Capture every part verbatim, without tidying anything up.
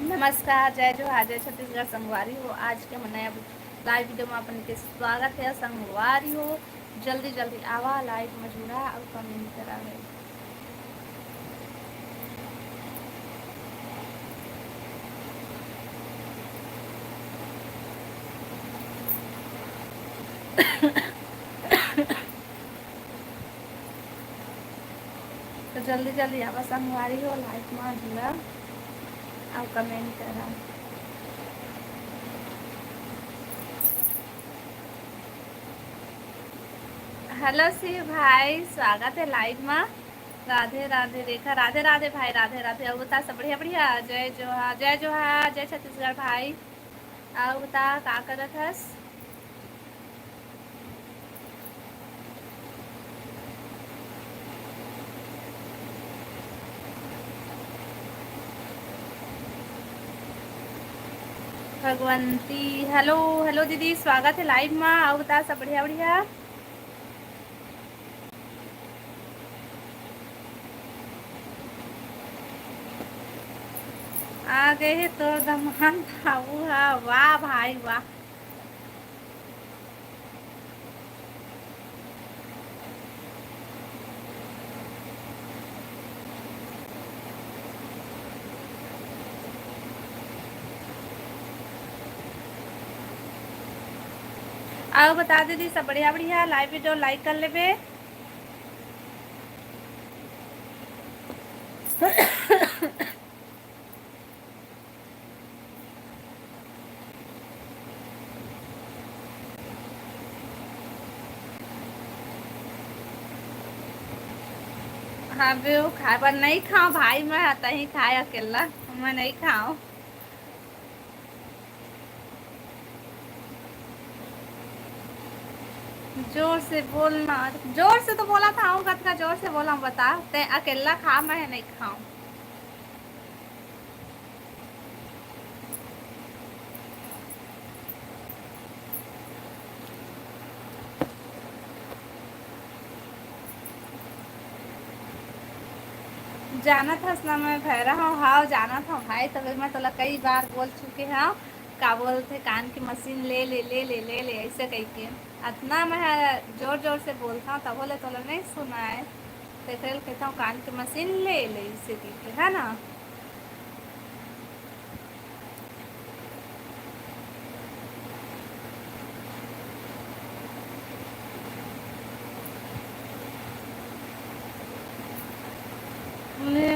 नमस्कार, जय जोहार, जय छत्तीसगढ़ संगवारी हो। आज के हमर नया live video में अपन के स्वागत है संगवारी हो। जल्दी जल्दी आवा, live में जुड़ा और comment करा है। तो जल्दी जल्दी आवा संगवारी हो, live में जुड़ा और comment करा। Hello शिव भाई, स्वागत है live में। राधे राधे रेखा, राधे राधे भाई, राधे राधे। और बता सब बढ़िया बढ़िया? जय जोहार, जय जोहार, जय छत्तीसगढ़ भाई। और बता का करत हस? भगवंती, hello, hello दीदी, स्वागत है live में। और बता सब बढ़िया बढ़िया? आ गए है तोर दमांद बाबू हा। वाह भाई वाह। और बता दीदी सब बढ़िया बढ़िया, live video like कर लेबे। हाँ बे, वो खाए बर नहीं खाओ भाई, मैं तही खाए अकेला, मैं नहीं खाओ। जोर से बोलना, जोर से तो बोला था, हूँ कतका जोर से बोला, बता, ते अकेला खा, मैं नहीं खाऊं। जानत हस ना, मैं भैरा हूँ। हाँ, जानत हूँ भाई, तबे मैं तोला कई बार बोल चुके हूँ, का बोलथे, कान के मशीन ले ले, ले ले, ले ले, ऐसे कह के। अतना मैं ह जोर जोर से बोलता हूँ, तभो ले तोला नहीं सुनाए। तेकरे ले कहता हूँ, कान के मशीन ले ले, इसे कह के, है ना? ले,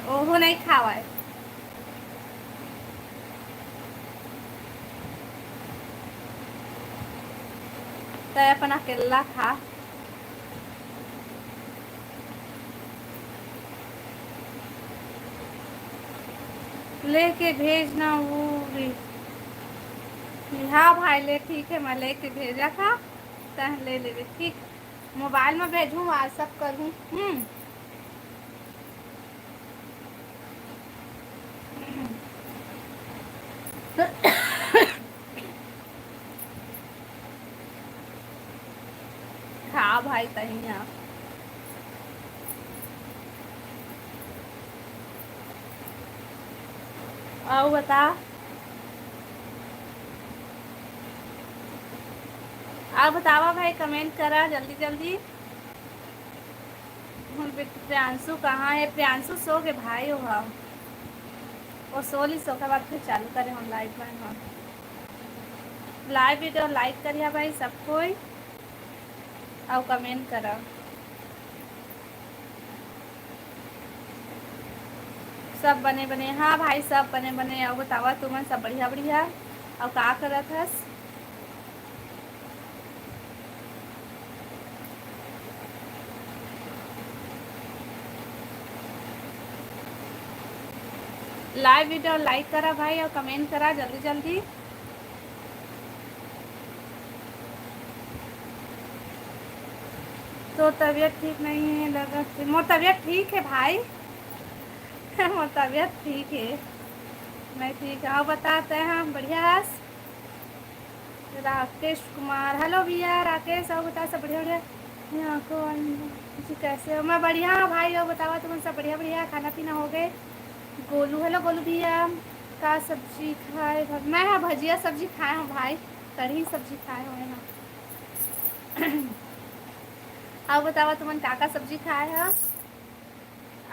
ओहो नहीं खावा है। तै अपन अकेला खा। लेके भेजना वो भी। हाँ भाई, ले, ठीक है, मैं लेके भेजा था, तह ले लेबे, ठीक। मोबाइल में भेजूँ, WhatsApp करूँ। हम्म। खा भाई तहिया। अउ बता, अउ बतावा भाई, comment करा जल्दी जल्दी। मोर बेटी प्रियांशु कहाँ है? प्रियांशु सो के भाई हो, हाँ। वो सो ली, सो के बाद फिर चालू करे हम live में, हाँ। Live video like करिया भाई सब कोई, अउ comment करा। सब बने बने, हाँ भाई, सब बने बने। अउ बतावा तुमन, सब बढ़िया बढ़िया? अउ का करत हस? Live video like करा भाई, अउ comment करा जल्दी जल्दी। तो तबीयत ठीक नहीं है लगत है। मोर तबीयत ठीक है भाई। मोर तबीयत ठीक है, मैं ठीक है। अउ बताते हैं, बढ़िया हस? राकेश कुमार, hello भैया राकेश, अउ बता, सब बढ़िया बढ़िया? यहाँ को जी, कैसे हो? मैं बढ़िया हूँ भाई, और बतावा, तुमन सब बढ़िया? बढ़िया, खाना पीना हो गए? गोलू, हेलो गोलू भैया, का सब्जी खाए? भ-, मैं, हाँ, भजिया सब्जी खाए हूँ भाई, कढ़ी सब्जी खाए हुए हैं। और बतावा, तुमन का का सब्जी खाए हो?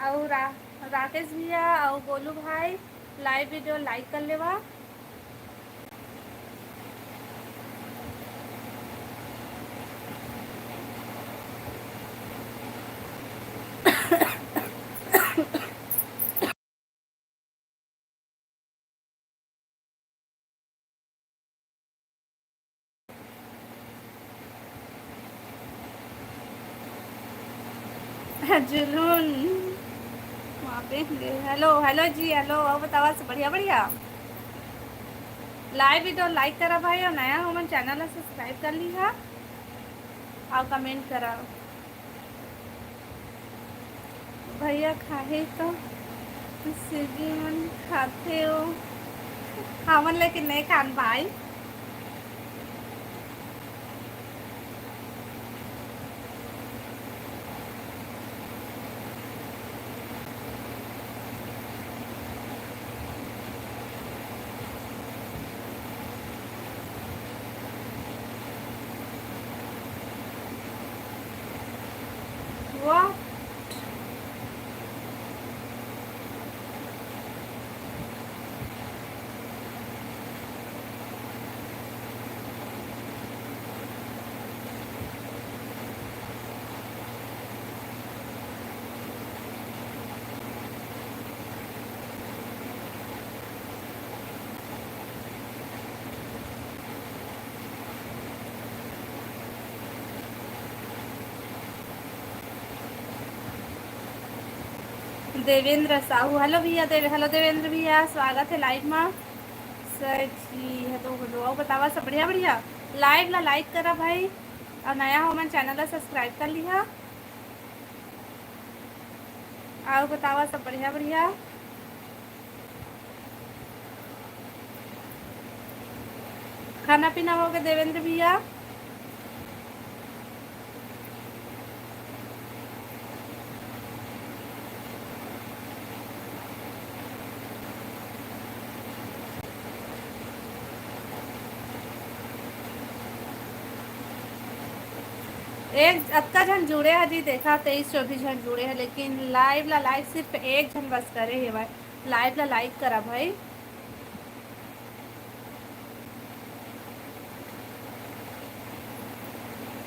अउ रा-, राकेश भैया अउ गोलू भाई, लाइव वीडियो लाइक कर लेवा। जुनून। वहाँ पे हेलो, हेलो जी, हेलो। और बतावा, सब बढ़िया? बढ़िया। लाइव वीडियो लाइक करा भाई, और नया हो मन, चैनल ला सब्सक्राइब कर लीहा और कमेंट करा। भैया खाहे तो सिगी मन खाथे हो, हमन लेकिन नहीं खान भाई। वाह। देवेंद्र साहू, हेलो भैया, देव-, हेलो देवेंद्र भैया, स्वागत है लाइव में। सर जी, हेलो, हेलो, और बतावा, सब बढ़िया? बढ़िया। लाइव ला लाइक करा भाई, और नया हो मन, चैनल ला सब्सक्राइब कर लिहा। और बतावा, सब बढ़िया? बढ़िया। खाना पीना हो गया देवेंद्र भैया? एक अतका झन जुड़े हे जी, देखा तेईस चौबीस झन जुड़े हे, लेकिन लाइव ला लाइक सिर्फ एक झन बस करे हेवय। लाइव ला लाइक करा भाई।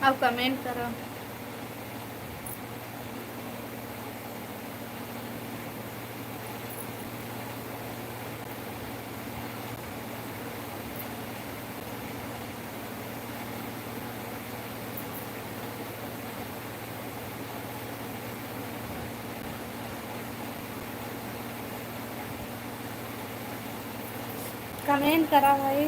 अउ कमेंट करा। कमेंट करा भाई।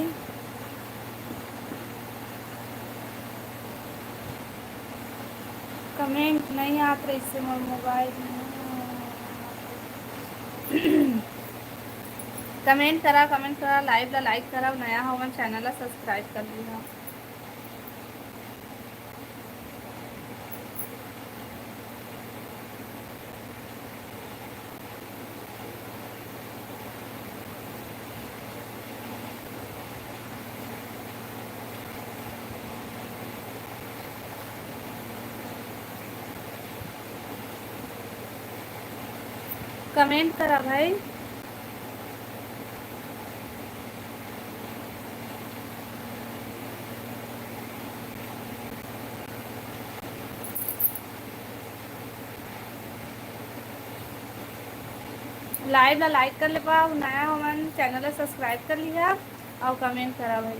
कमेंट नहीं आत रहिसे मोर मोबाइल में। कमेंट करा, कमेंट करा, लाइव ला लाइक करा, नया हो मन चैनल ला सब्सक्राइब कर लिहा। कमेंट करा भाई। लाइव ला लाइक कर लेवा, नया हो मन चैनल ला सब्सक्राइब कर लिहा और कमेंट करा भाई।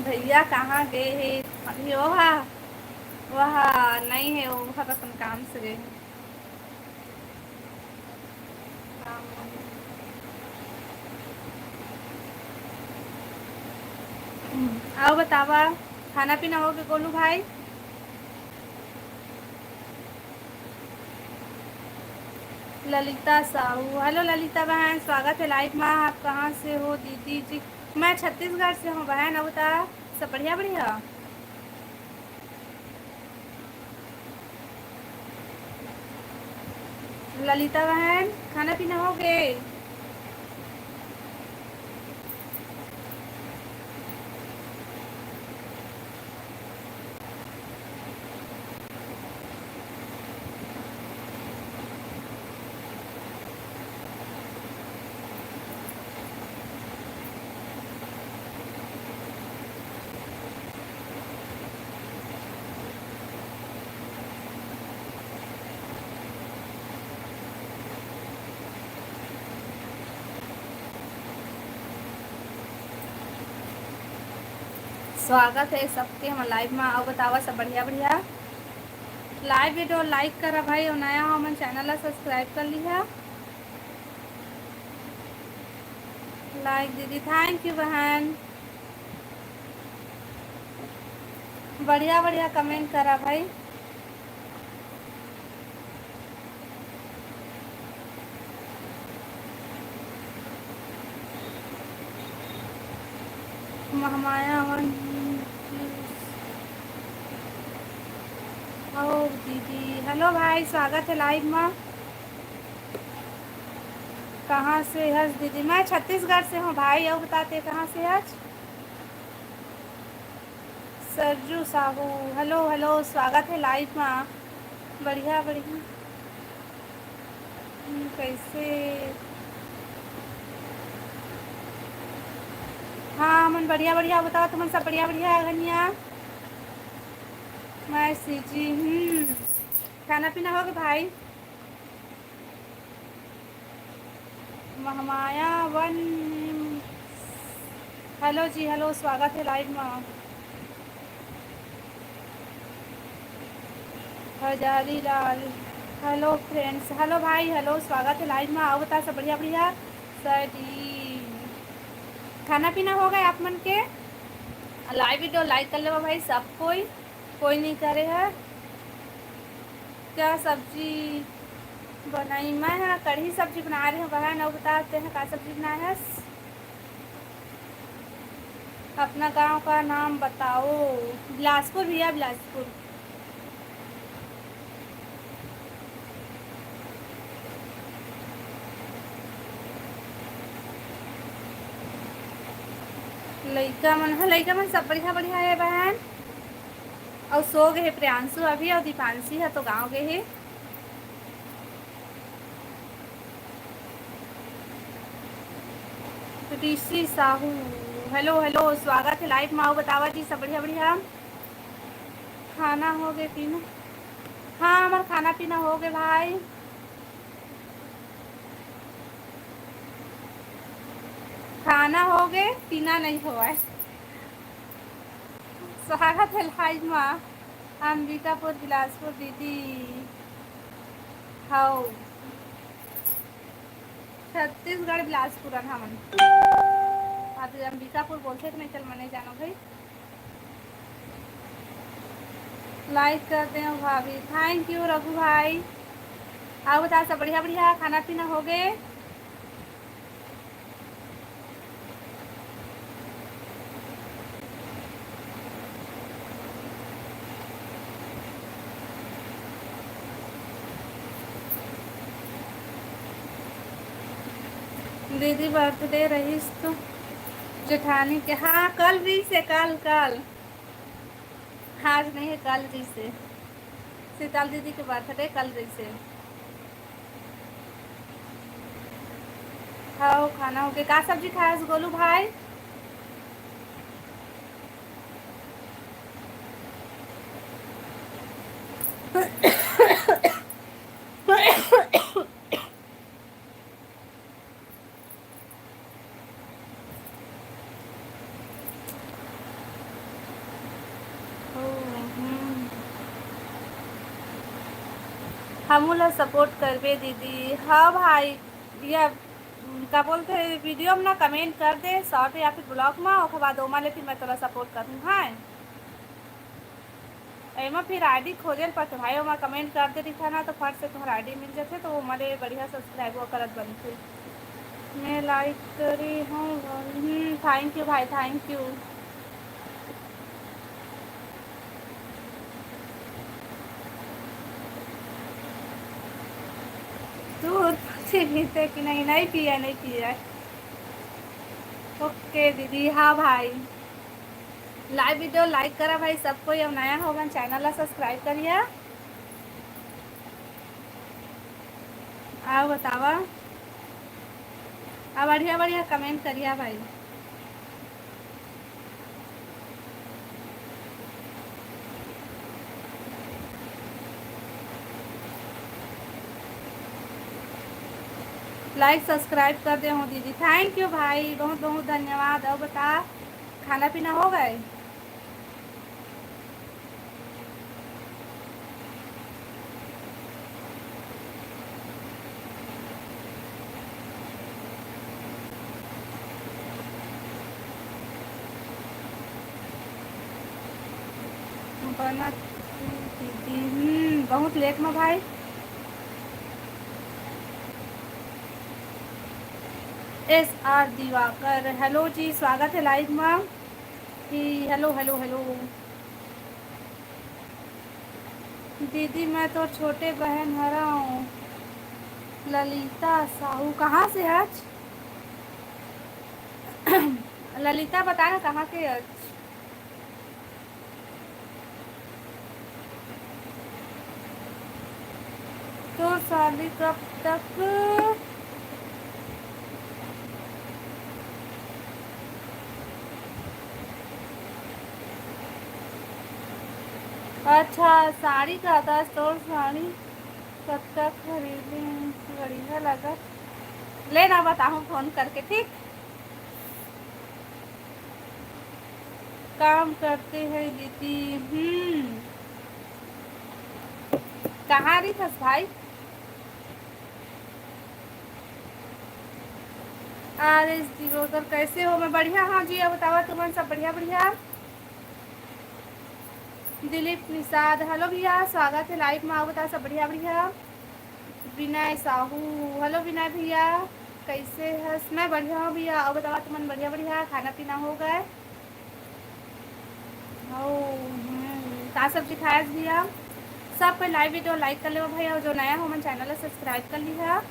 भैया कहाँ गए हे अभी? ओहा, वह नहीं है, वो अपन काम से गए हैं। आओ बतावा, खाना पीना हो गया गोलू भाई? ललिता साहू, हेलो ललिता बहन, स्वागत है लाइव में। आप कहाँ से हो दीदी जी? मैं छत्तीसगढ़ से हूँ बहन। अब बता, सब बढ़िया बढ़िया? ललिता बहन, खाना पीना हो गए? स्वागत है सबके हमर लाइव में। अउ बतावा, सब बढ़िया बढ़िया? लाइव वीडियो लाइक करा भाई, अउ नया हो हमन चैनल ला सब्सक्राइब कर लिहा। लाइक दीदी, थैंक यू बहन। बढ़िया बढ़िया कमेंट करा भाई। महमाया वन। ओ दीदी, हेलो भाई, स्वागत है लाइव में। कहाँ से हस दीदी? मैं छत्तीसगढ़ से हूँ भाई। अउ बताते, कहाँ से हस? सरजू साहू, हेलो हेलो, स्वागत है लाइव में। बढ़िया बढ़िया। हम्म, कैसे? हाँ, हमन बढ़िया बढ़िया। बताओ, तुमन सब बढ़िया बढ़िया है घनिया? मैं सीजी। हम्म, खाना पीना हो गए भाई? महमाया वन, हेलो जी, हेलो, स्वागत है लाइव में। हजारी लाल, हेलो फ्रेंड्स, हेलो भाई, हेलो, स्वागत है लाइव में। अउ बता, सब बढ़िया बढ़िया? सर जी, खाना पीना हो गए आप मन के? लाइव वीडियो लाइक कर लेवा भाई, सब कोई, कोई नहीं करे है। क्या सब्जी बनाई? मैं हा कढ़ी सब्जी बना रही हूँ बहन। अउ बता, तेहा का सब्जी बनाए हस? अपना गांव का नाम बताओ। बिलासपुर भैया, बिलासपुर। लइका मन, हाँ, लइका मन सब बढ़िया बढ़िया है बहन। अउ सो गए हे प्रियांशु अभी, अउ दीपांशी ह तो गाँव गए हे। ऋषि साहू, हेलो हेलो, स्वागत है लाइव में। अउ बतावा जी, सब बढ़िया बढ़िया? खाना हो गए पीना? हाँ, हमार खाना पीना हो गए भाई। खाना हो गए, पीना नहीं हुआ है। स्वागत है लाइव में। अंबिकापुर, बिलासपुर दीदी। हाउ, छत्तीसगढ़ बिलासपुर हन हमन। अब अंबिकापुर बोलथे कि नहीं, चल, मैं नहीं जानो भाई। लाइक कर दे भाभी। थैंक यू रघु भाई। अउ बता, सब बढ़िया बढ़िया, खाना पीना हो गए? दीदी बर्थडे रहिस तो जेठानी के, हाँ, कल रहिस हे, कल, कल, आज नहीं है, कल रहिस हे। शीतल दीदी के बर्थडे कल रहिस हे। हाँ, खाना हो गया। का सब्जी खाया गोलू भाई? हमू ला सपोर्ट करबे दीदी। हाँ भाई, या का बोलते हैं, वीडियो में ना कमेंट कर दे, शॉर्ट या फिर ब्लॉग में, ओकर बाद ओमा ले फिर मैं तोला सपोर्ट करूँ। हाँ, एमा फिर आईडी खोजे ल परथे भाई, ओमा कमेंट कर दे रहिथा ना, तो फट से तुम्हारा आईडी मिल जाथे, तो वो मले बढ़िया सब्सक्राइब वो करत बनथे। मैं लाइक करे हूँ। हम्म, थैंक यू भाई, थैंक यू। दूध पीते कि नहीं? नहीं पिया, नहीं पिया। ओके दीदी, हाँ भाई, लाइव वीडियो लाइक करा भाई सब कोई, अब नया हो मन चैनल ला सब्सक्राइब करिया। आओ बतावा, अब बढ़िया बढ़िया कमेंट करिया भाई। लाइक सब्सक्राइब कर दे हो दीदी, थैंक यू भाई, बहुत बहुत धन्यवाद। और बता, खाना पीना हो गए? बनत दीदी, हम्म, बहुत लेट में भाई। एस आर दिवाकर, हेलो जी, स्वागत है लाइव में। कि हेलो, हेलो, हेलो। दीदी, मैं तो छोटे बहन हरव, ललिता साहू। कहाँ से हच? ललिता, बता ना, कहाँ के हच? तोर शादी कब तक? अच्छा, साड़ी का था, तोर साड़ी कतका खरीदे? बढ़िया लगत। ले ना, बताहूँ फोन करके, ठीक? काम करते हैं दीदी। हम्म, कहाँ रहिथस भाई? आर एस दिवकर, कैसे हो? मैं बढ़िया हाँ जी, अब बतावा तुमन सब बढ़िया बढ़िया। दिलीप निषाद, हेलो भैया, स्वागत है लाइव में। आओ बता, सब बढ़िया बढ़िया। विनय साहू, हेलो विनय भैया, कैसे हस? मैं बढ़िया हूँ भैया। आओ बतावा तुमन बढ़िया बढ़िया, खाना पीना हो गए? ओ, हम्म, का सब्जी खायस भैया? सब कोई लाइव वीडियो लाइक कर लेवा भाई, और जो नया हो मन चैनल ला सब्सक्राइब कर लिहा।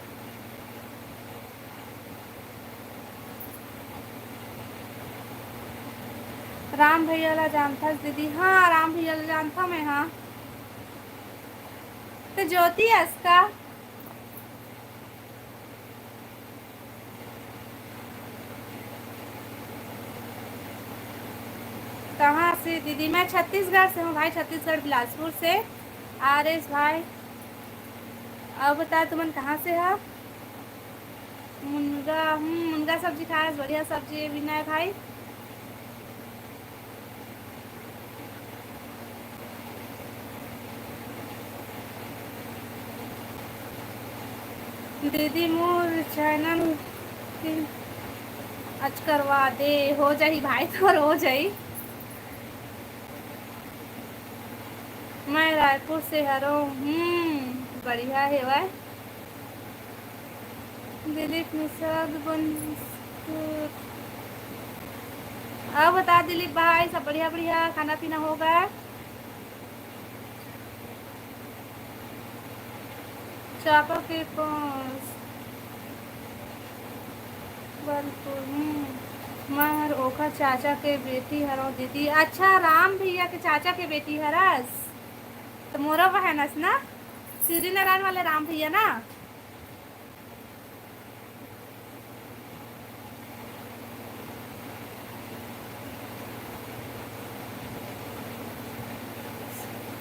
राम भैया ला जानथस दीदी? हाँ, राम भैया ला जानथव मैं, हाँ। तो ज्योति अस का? कहाँ से दीदी? मैं छत्तीसगढ़ से हूँ भाई, छत्तीसगढ़ बिलासपुर से। आर एस भाई, अब बता तुमन कहाँ से हा? मुनगा, हम्म, मुनगा सब्जी खायस, बढ़िया सब्जी है विनय भाई। दीदी मोर चैनल के आज करवा दे, हो जाही भाई, तोर हो जाही। मैं रायपुर से हरों। हम्म, बढ़िया हेवय। दिलीप निषाद बन। अब बता दिलीप भाई, सब बढ़िया बढ़िया, खाना पीना हो गया? चापा के पास बलपुर। हम्म, मैं हर ओखर चाचा के बेटी हरव दीदी। अच्छा, राम भैया के चाचा के बेटी हरस? तो मोरो बहन अस ना, शिवरीनारायण वाले राम भैया ना।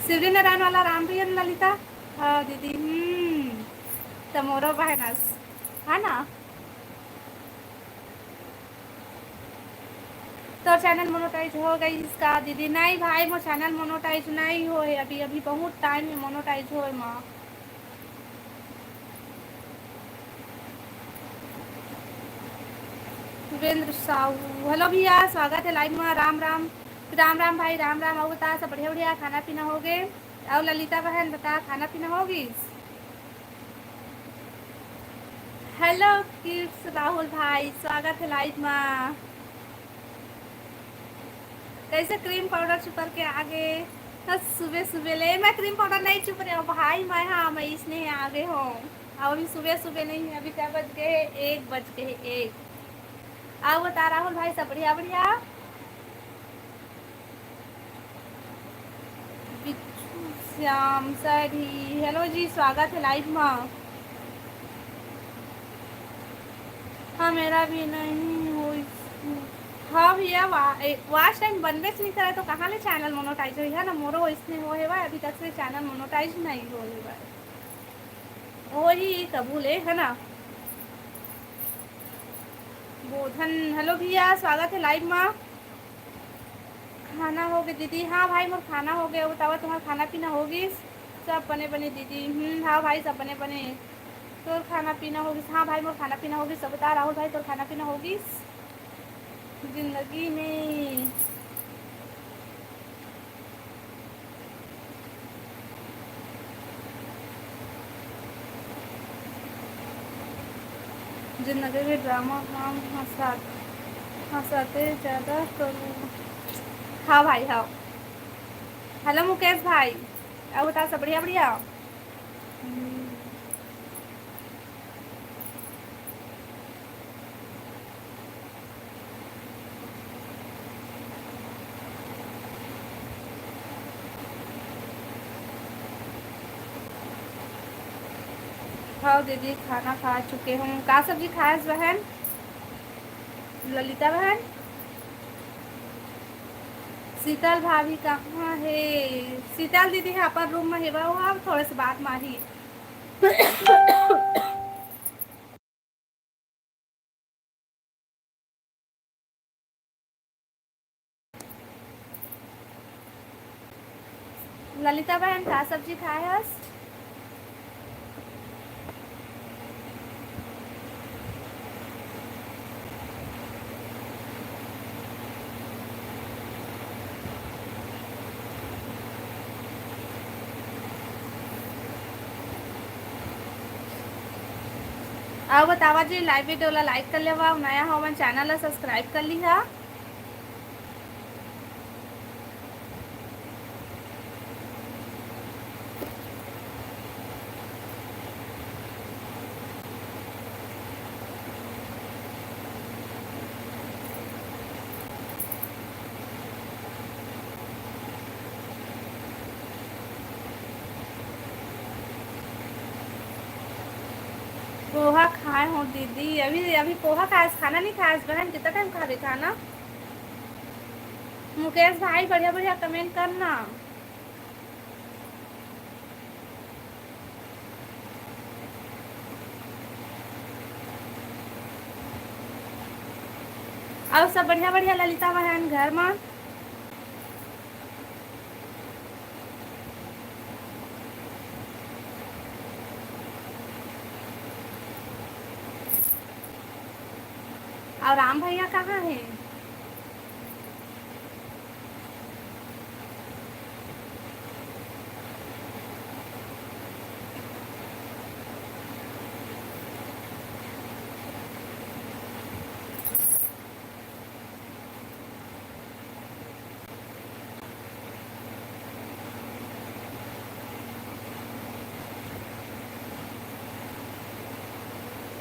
शिवरीनारायण वाला राम भैया न ललिता। हाँ दीदी, हम्म, त मोरो बहन अस, है ना? तोर चैनल मोनेटाइज हो गइस का दीदी? नहीं भाई, मोर चैनल मोनेटाइज नहीं होए अभी, अभी बहुत टाइम है मोनेटाइज होए मा। सुरेंद्र साहू, हेलो भैया, स्वागत है लाइव में। राम राम। राम राम भाई, राम राम। अउ बता, सब बढ़िया बढ़िया, खाना पीना हो गए? अउ ललिता बहन बता, खाना पीना हो गइस? हेलो किड्स राहुल भाई, स्वागत है लाइव मा। कैसे क्रीम पाउडर चुपर के आगे? बस सुबह सुबह ले मैं क्रीम पाउडर नहीं चुप रही हूँ भाई, मैं, हाँ, मैं इसने आगे हूँ। अब अभी सुबह सुबह नहीं है, अभी क्या बज गए? एक बज गए, एक। अउ बता राहुल भाई, सब बढ़िया बढ़िया? बिच्छू श्याम सर ही, हेलो जी, स्वागत है लाइव मा। हाँ, मेरा भी नहीं हो। हाँ भैया, वा-, ए, वॉच टाइम बनबेच नहीं करे तो कहाँ ले चैनल मोनेटाइज होही, है ना? मोरो इसने हो हे बा, अभी तक से चैनल मोनेटाइज नहीं हो हे बा। होही कभू ले, है ना? बोधन, हेलो भैया, स्वागत है लाइव मा। खाना हो गए दीदी? हाँ भाई, मोर खाना हो गए। बतावा, तुम्हार खाना पीना हो गइस? सब बने बने दीदी। हम्म, हाँ भाई, सब बने बने। तोर खाना पीना हो गइस? हाँ भाई, मोर खाना पीना हो गइस। सब बता राहुल भाई, तोर खाना पीना हो गइस? जिंदगी में जिंदगी के ड्रामा हम हंसा, हंसाते ज्यादा करूँ। हाँ भाई, हाँ। हेलो मुकेश भाई, अउ बता, सब बढ़िया बढ़िया? हम्म। हाँ दीदी, खाना खा चुके हूँ। का सब्जी खायस बहन? ललिता बहन, शीतल भाभी कहाँ हे? शीतल दीदी हे अपन रूम में हेवा हुआ, थोड़े से बात मारी। ललिता बहन, का सब्जी खाए हस? अउ बतावा जी, लाइव वीडियो ला लाइक कर लेवा, नया हो मन चैनल ला सब्सक्राइब कर लिहा। पोहा खाए हो दीदी? अभी, अभी पोहा खाएस, खाना नहीं खाएस बहन? कितना टाइम खाबे खाना? मुकेश भाई, बढ़िया बढ़िया कमेंट करना। अउ सब बढ़िया बढ़िया ललिता बहन घर मा? अउ राम भैया कहाँ हे?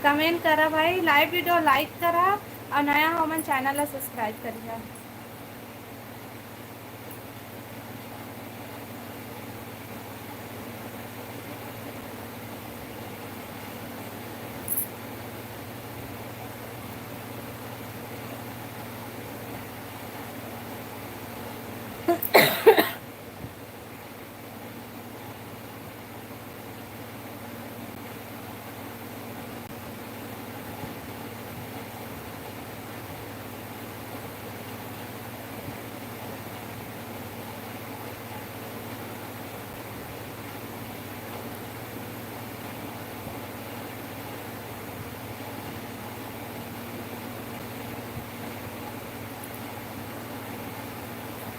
कमेंट करा भाई, लाइव वीडियो लाइक करा अउ नया हो मन चैनल ला सब्सक्राइब करिहा।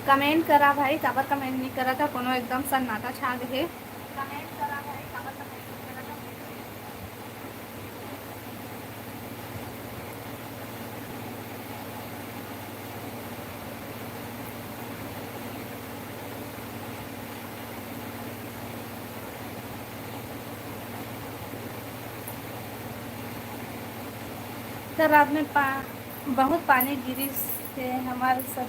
कमेंट करा भाई, काबर कमेंट नहीं करा था, कोनो एकदम सन्नाटा छा गए। कमेंट करा भाई, काबर कमेंट नहीं करा था। त रात में पा-, बहुत पानी गिरिस हे हमर सब,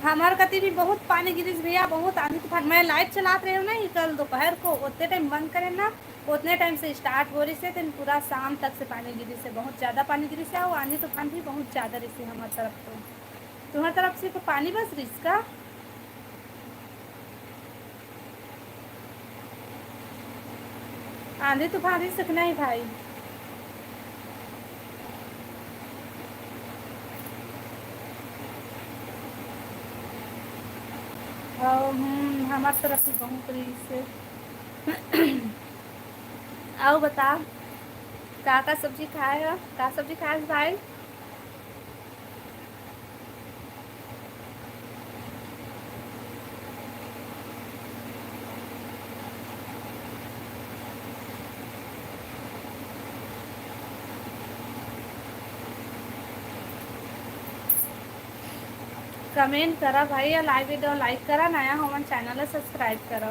हमर कति भी बहुत पानी गिरिस भैया, बहुत आंधी तूफान। मैं लाइव चलात रहे हूँ ना कल दोपहर को, उतने टाइम बंद करे ना, उतने टाइम से स्टार्ट हो रही से, तेन पूरा शाम तक से पानी गिरिस हे, बहुत ज़्यादा पानी गिरिस हे, और आंधी तूफान भी बहुत ज़्यादा रही से हमार तरफ तो। तुम्हार तरफ से तो पानी बस रही का? आंधी तूफान रही सकना है भाई। और, हम्म, हमार तरफ से बहुत रही से। आओ बता, का का सब्जी खाए हो? का सब्जी खाए हो भाई? कमेंट करा भाई, या लाइव वीडियो लाइक करा, नया हो मन चैनल ला सब्सक्राइब करो।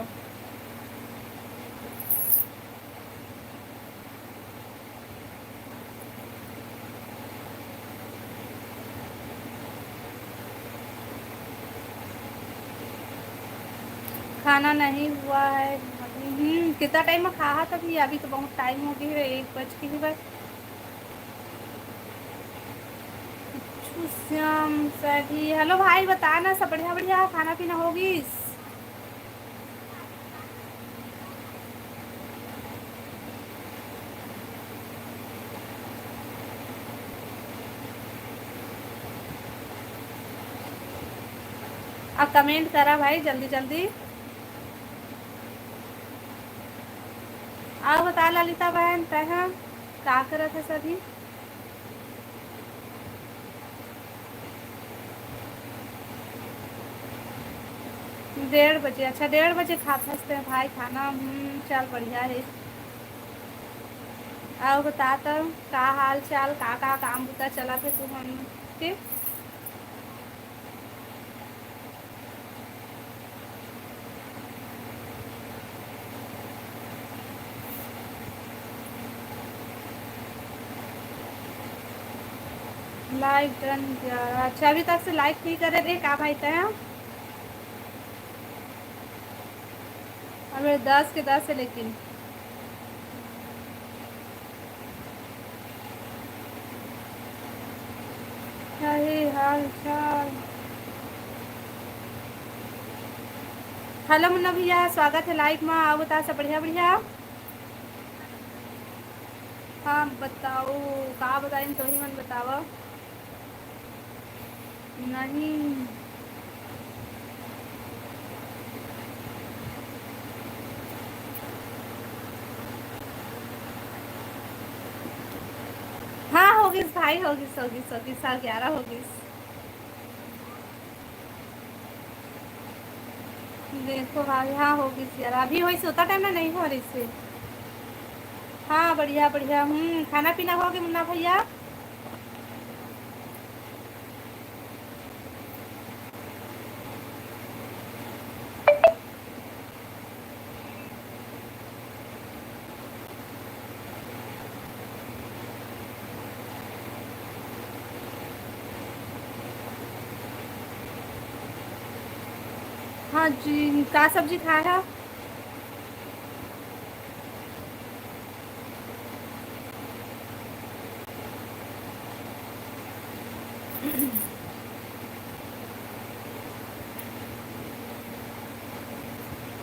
खाना नहीं हुआ है। हम्म, कितना टाइम में खाहा तभी? अभी तो बहुत टाइम हो गई है, एक बज के ही बस। श्याम सैठी, हेलो भाई, बता ना, सब बढ़िया बढ़िया, खाना पीना होगिस? अब कमेंट करा भाई जल्दी जल्दी। आओ बता ललिता बहन, तैं ह का करत हस अभी? डेढ़ बजे, अच्छा, डेढ़ बजे खात हस तैं भाई खाना? हम्म, चल बढ़िया है। आओ बता त, का हाल चाल, का का काम बुता चलत हे तुमन के? लाइक डन ग्यारह। अच्छा, अभी तक से लाइक नहीं करे रे का भाई तैं? अबे दस के दस है लेकिन। अरे हाल चाल। हेलो मुन्ना भैया, स्वागत है लाइव में। आओ बता, सब बढ़िया बढ़िया? हाँ बताओ, का बताइन, तोही मन बतावा। नहीं। हाँ, होगिस भाई, होगिस, होगिस, होगिस, साढ़े ग्यारह होगिस। देखो भाई, हाँ, होगिस यार, अभी होइस, ओता टाइम ना नहीं हो रहिस हे। हाँ, बढ़िया, बढ़िया। हम्म, खाना पीना होगे मुन्ना भैया? हाँ जी, का सब्जी खाए हा?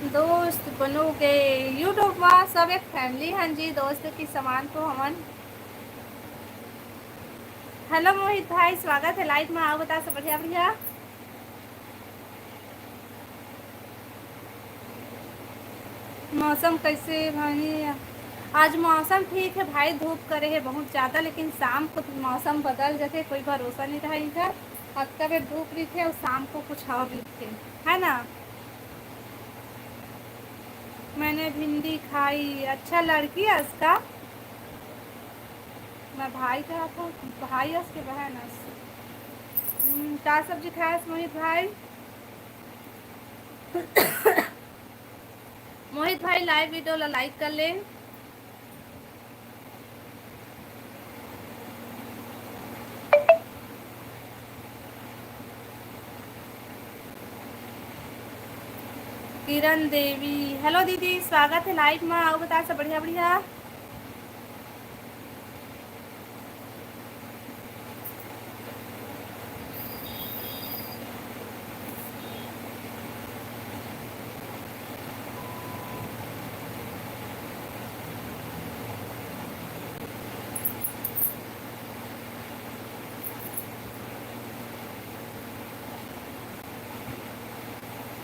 दोस्त बनो के YouTube मा सब एक family हन जी, दोस्त के समान तो हमन। Hello मोहित भाई, स्वागत है live मा। आओ बता, सब बढ़िया, बढ़िया। मौसम कैसे हे भाई? आज मौसम ठीक है भाई, धूप करे है बहुत ज़्यादा, लेकिन शाम को मौसम बदल जाते, कोई भरोसा नहीं रहा इधर। अतका बेर धूप रहिथे अउ शाम को कुछ हवा भी रहिथे, है ना? मैंने भिंडी खाई। अच्छा, लड़की हस का? मैं भाई कहा था, भाई हस के बहन हस? हम्म, का सब्जी खायस मोहित भाई? मोहित भाई, live video ला like कर ले। किरण देवी, hello दीदी, स्वागत है live मा। अउ बता, सब बढ़िया बढ़िया?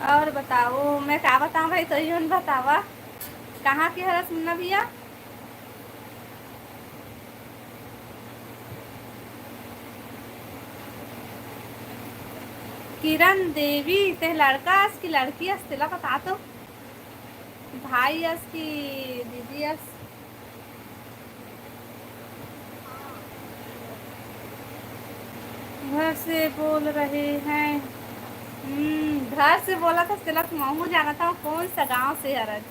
और बताओ, मैं का बताऊं भाई, तो यूं बतावा, कहाँ के हरस मुन्ना भैया? किरण देवी, ते लड़का अस कि लड़की अस, तेला बता तो। भाई अस कि दीदी अस? घर से बोल रहे हैं। हम्म, घर से बोला था, तेला तो महू जाना था, कौन सा गांव से हरच?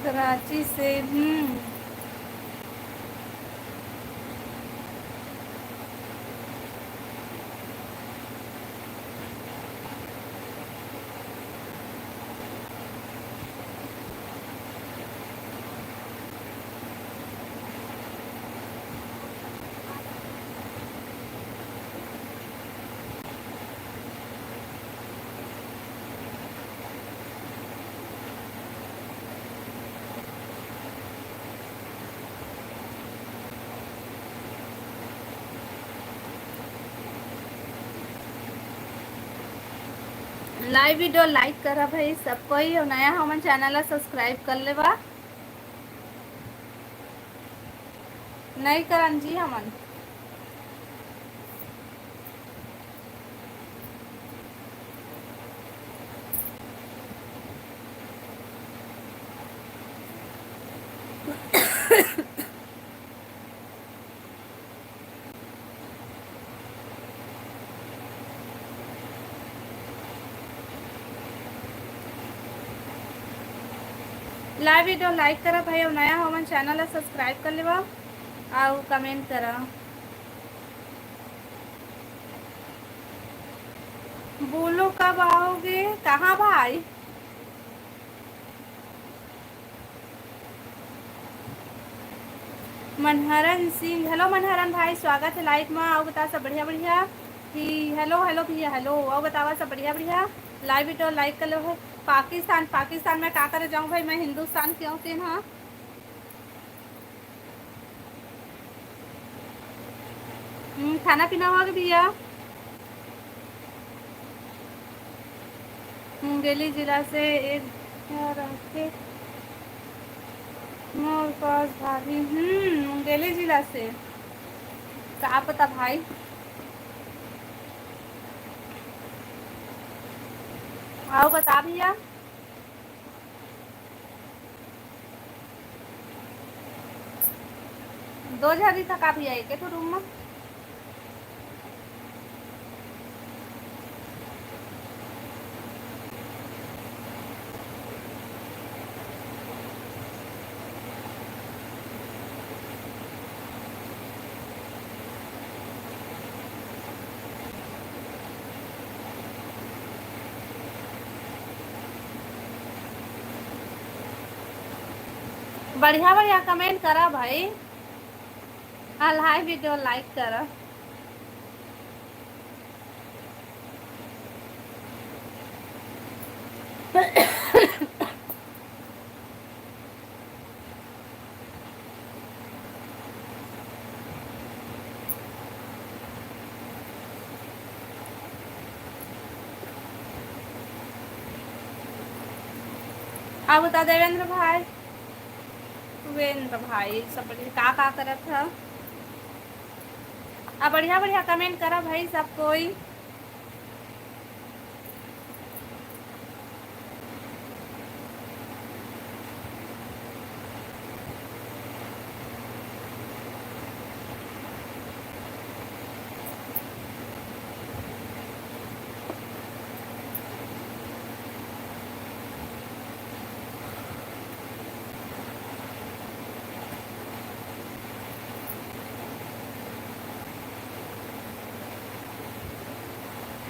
कराची से। हम्म। Live video like करा भाई सब कोई, अउ नया हमन channel ला subscribe कर लेवा। नहीं करन जी हमन। Live video like करा भाई, अउ नया हो मन channel ला subscribe कर लेवा, अउ comment करा। बोलो कब आओगे, कहाँ भाई? मनहरन सिंह, hello मनहरन भाई, स्वागत है live मा। अउ बता सब बढ़िया बढ़िया? कि hello hello भैया hello, अउ बतावा सब बढ़िया बढ़िया? Live video like कर लो है। पाकिस्तान, पाकिस्तान में का करे जाऊँ भाई, मैं हिंदुस्तान के हूँ तेन हा। हम्म, खाना पीना हो गया भैया? मुंगेली जिला से एक, क्या रहते? मोर पास भाभी, हम्म, मुंगेली जिला से। का पता भाई। अउ बता भैया। दो झन रहिथव का भैया एके ठो room मा? बढ़िया बढ़िया comment करा भाई। हाँ, live video like करा। आप बता देवेंद्र भाई, सुरेंद्र भाई, सब बढ़िया, का का करत ह? आ, बढ़िया बढ़िया comment करा भाई सब कोई।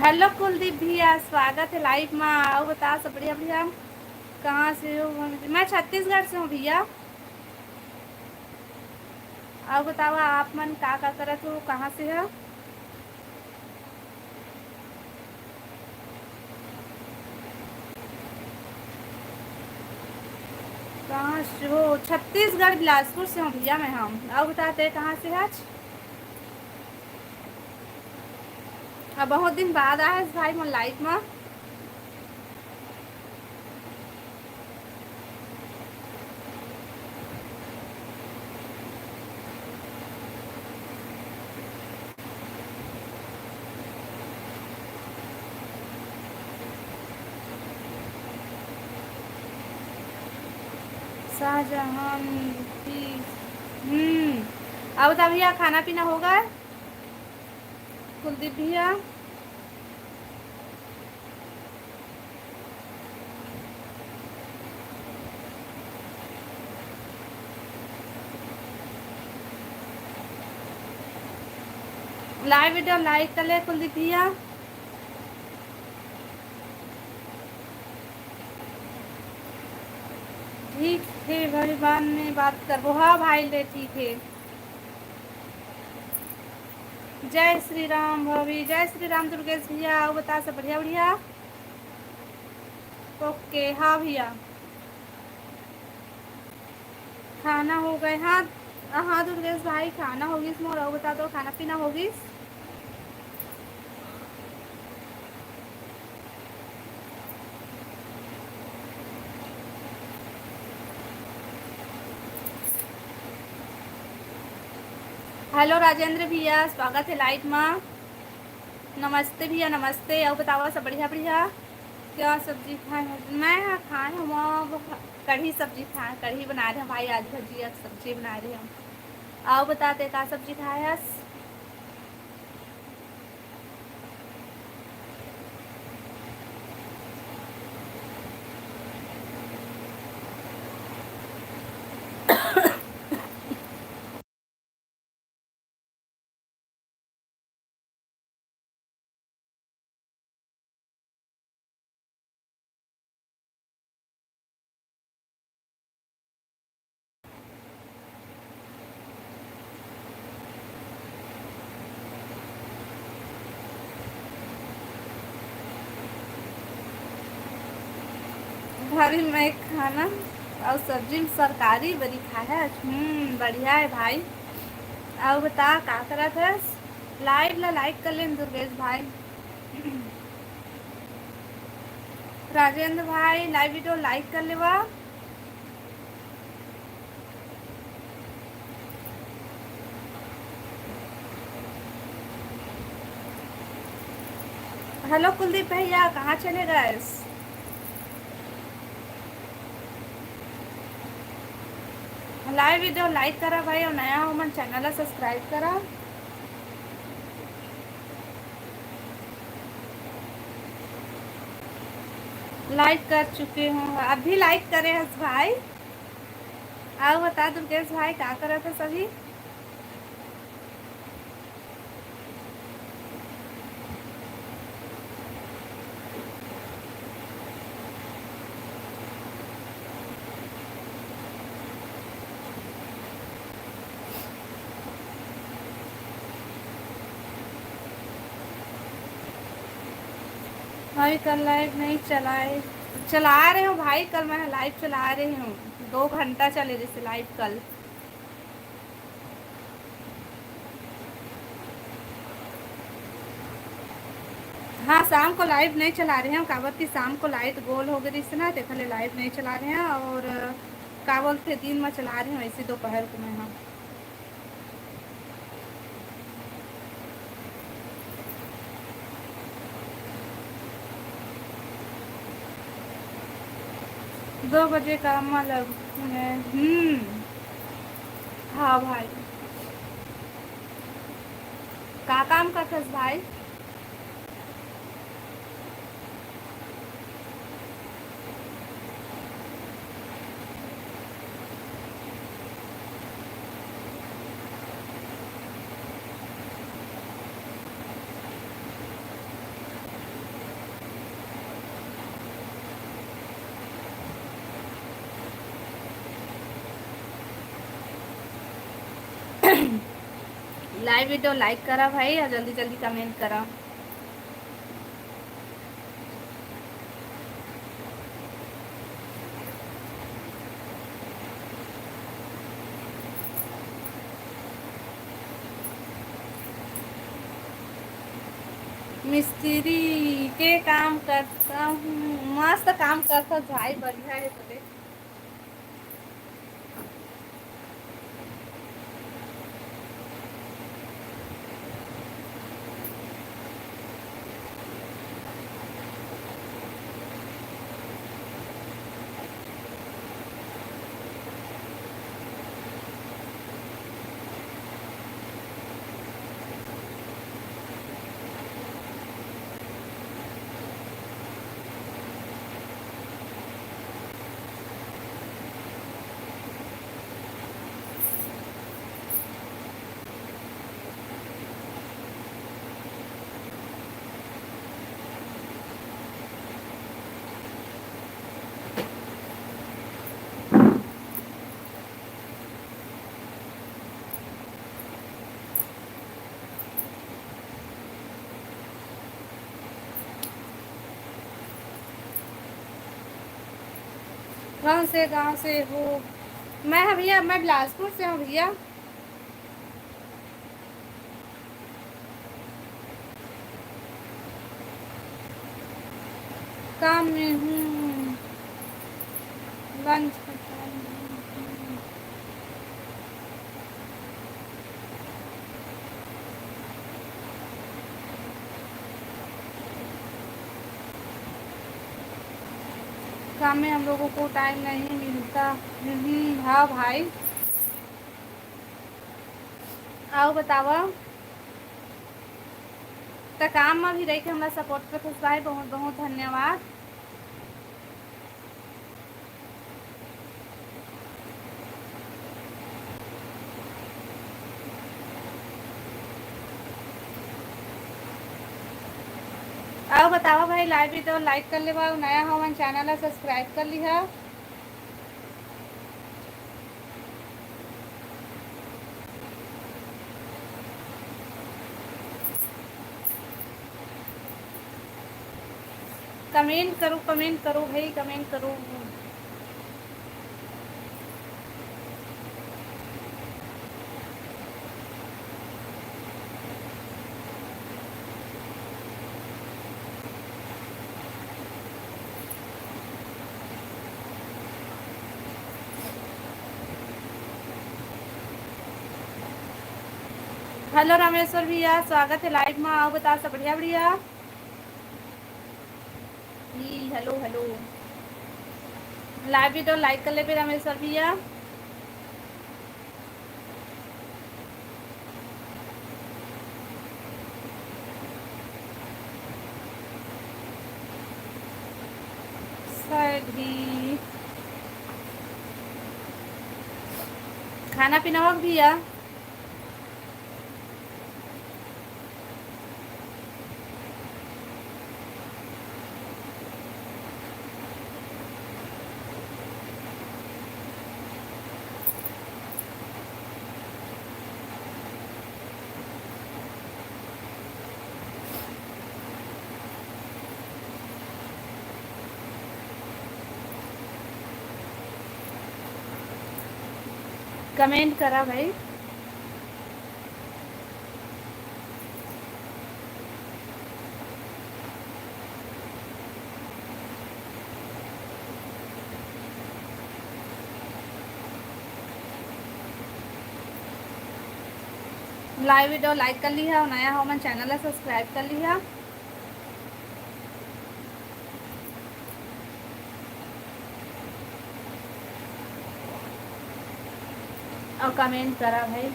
Hello कुलदीप भैया, स्वागत है live मा। अउ बता सब बढ़िया बढ़िया, कहाँ से हो? मैं छत्तीसगढ़ से हूँ भैया। अउ बतावा आप मन का का करत हो, कहाँ से हो? कहाँ से हो? छत्तीसगढ़ बिलासपुर से हूँ भैया मैं। हम अउ बता, ते कहाँ से हच? अब बहुत दिन बाद आए हस भाई मोर live मा। शाहजहान की, हम्म, अब बता भैया, खाना पीना होगा कुलदीप भैया? Live video like कर ले कुलदीप भैया। ठीक है भाई, बाद में बात करबो। हाँ भाई, ले ठीक है। जय श्री राम भाभी, जय श्री राम दुर्गेश भैया। अउ बता सब बढ़िया बढ़िया? OK, हाँ भैया, खाना हो गए। हाँ, हाँ दुर्गेश भाई, खाना होगिस मोर। अउ बता, तो खाना पीना होगिस? Hello राजेंद्र भैया, स्वागत है live मा। नमस्ते भैया, नमस्ते। अउ बतावा सब बढ़िया बढ़िया? क्या सब्जी खाए हो? मैं हाँ खाए हूँ, कढ़ी सब्जी खाए, कढ़ी बनाए रहे भाई, आज भजिया के सब्जी बनाए रहे हम। अउ बता, ते का सब्जी खाए हस? भाभी, मैं खाना अउ सब्जी में तरकारी बरी खाए है। हम्म, बढ़िया है भाई। अउ बता, का करत हस? Live ला like कर लेन दुर्गेश भाई। राजेंद्र भाई, live video like कर लेवा। Hello कुलदीप भैया, कहाँ चले गए? Live video like करा भाई, अउ नया हो मन channel ला subscribe करा। Like कर चुके हो, अभी like करे हस भाई। अउ बता दुर्गेश भाई, का करत हस अभी? भाई, कल लाइव नहीं चलाए? चला रहे हो भाई, कल मैं लाइव चला रही हूँ, दो घंटा चले जैसे लाइव कल। हाँ, शाम को लाइव नहीं चला रहे हैं, काबर कि शाम को लाइट गोल हो गई थी ना, तेखर ले लाइव नहीं चला रहे हैं। और का बोलते, दिन में चला रहे हैं वैसे दोपहर को मैं। हाँ, दो बजे काम में लग, हम्म। हाँ भाई, का काम करथस भाई? लाइव वीडियो लाइक करा भाई, और जल्दी जल्दी कमेंट करा। मिस्त्री के काम करता हूँ, मस्त काम करता भाई, बढ़िया है बोले। कौन से गांव से हो? मैं, हाँ भैया, मैं बिलासपुर से हूँ भैया। काम में हूँ, लंच का टाइम नहीं है। काम में हम लोगों को टाइम नहीं मिलता। हम्म, हाँ भाई। आओ बतावा। त काम में भी रह के हमरा सपोर्ट करथस भाई, बहुत बहुत धन्यवाद। आओ बतावा भाई, लाइव वीडियो लाइक कर लेवा, नया हो मन चैनल ला सब्सक्राइब कर लिहा। कमेंट करो, कमेंट करो भाई, कमेंट करो। हेलो रामेश्वर भैया, स्वागत है लाइव में। आओ बता, सब बढ़िया? बढ़िया। ई, हेलो, हेलो। लाइव वीडियो लाइक कर लेबे रामेश्वर भैया। सही। खाना पीना हो भैया? कमेंट करा भाई। लाइव वीडियो लाइक कर लिहा, नया हो मन चैनल ला सब्सक्राइब कर लिहा। अउ कमेंट करा भाई।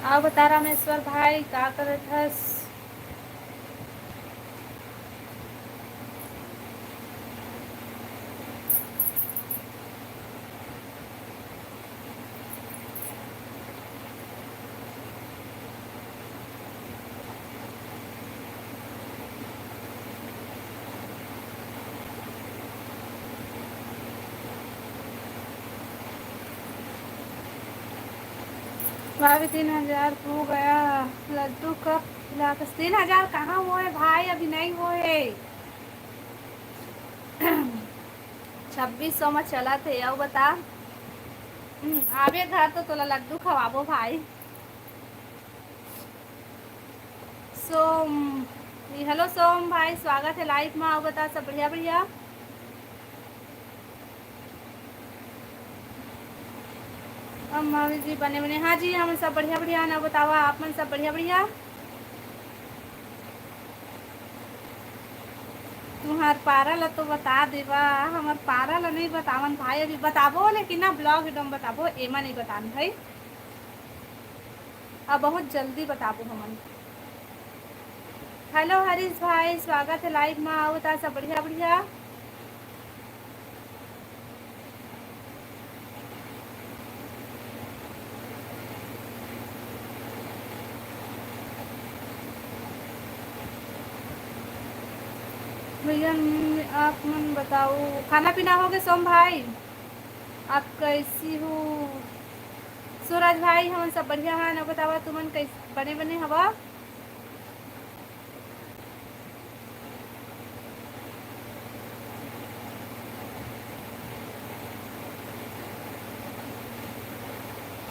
अउ बता रामेश्वर भाई, का करत हस? भाभी, तीन हजार हो गया, लड्डू कब खिलाते? तीन हजार कहाँ होए भाई, अभी नहीं होए। छब्बीस सौ में चलत हे, अउ बता। हम्म, आबे घर तो तोला लड्डू खवाबो भाई। सोम, हेलो सोम भाई, स्वागत हे लाइव में। अउ बता, सब बढ़िया बढ़िया? अम्मा जी बने बने, हाँ जी, हम सब बढ़िया बढ़िया। ना बतावा, आप मन सब बढ़िया बढ़िया? तुहार पारा ला तो बता देवा, हमर पारा ला नहीं बतावन भाई, अभी बताबो, लेकिन ना ब्लॉग वीडियो में बताबो, एमा नहीं बतान भाई, अब बहुत जल्दी बताबो हमन। हेलो हरीश भाई, स्वागत है लाइव में, अउ बता, सब बढ़िया बढ़िया? भैया, आप मन बताओ, खाना पीना हो गए सोम भाई? आप कैसी हो? सूरज भाई, हमन सब बढ़िया हन। अब बतावा, तुमन कैसे, बने बने हवा?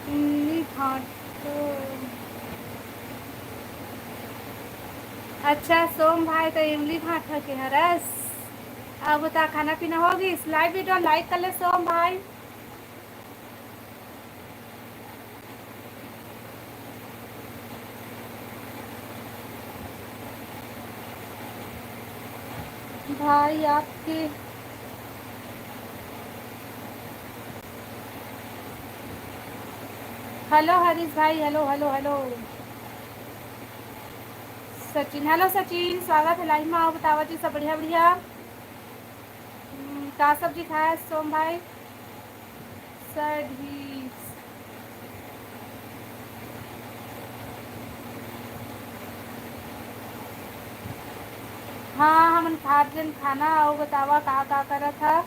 इमली भांट। अच्छा सोम भाई, तो इमली भांट के हरस। अब बता, खाना पीना हो गइस? लाइव वीडियो लाइक कर ले सोम भाई। भाई आपके, हेलो हरीश भाई, hello, hello, hello. Sachin, hello Sachin, स्वागत है लाइव में। अउ बतावा जी, सब बढ़िया, बढ़िया? हम्म, का सब्जी खाया सोम भाई? सढ़ी। हाँ, हमन खात जेन खाना, अउ बतावा का का करत हा?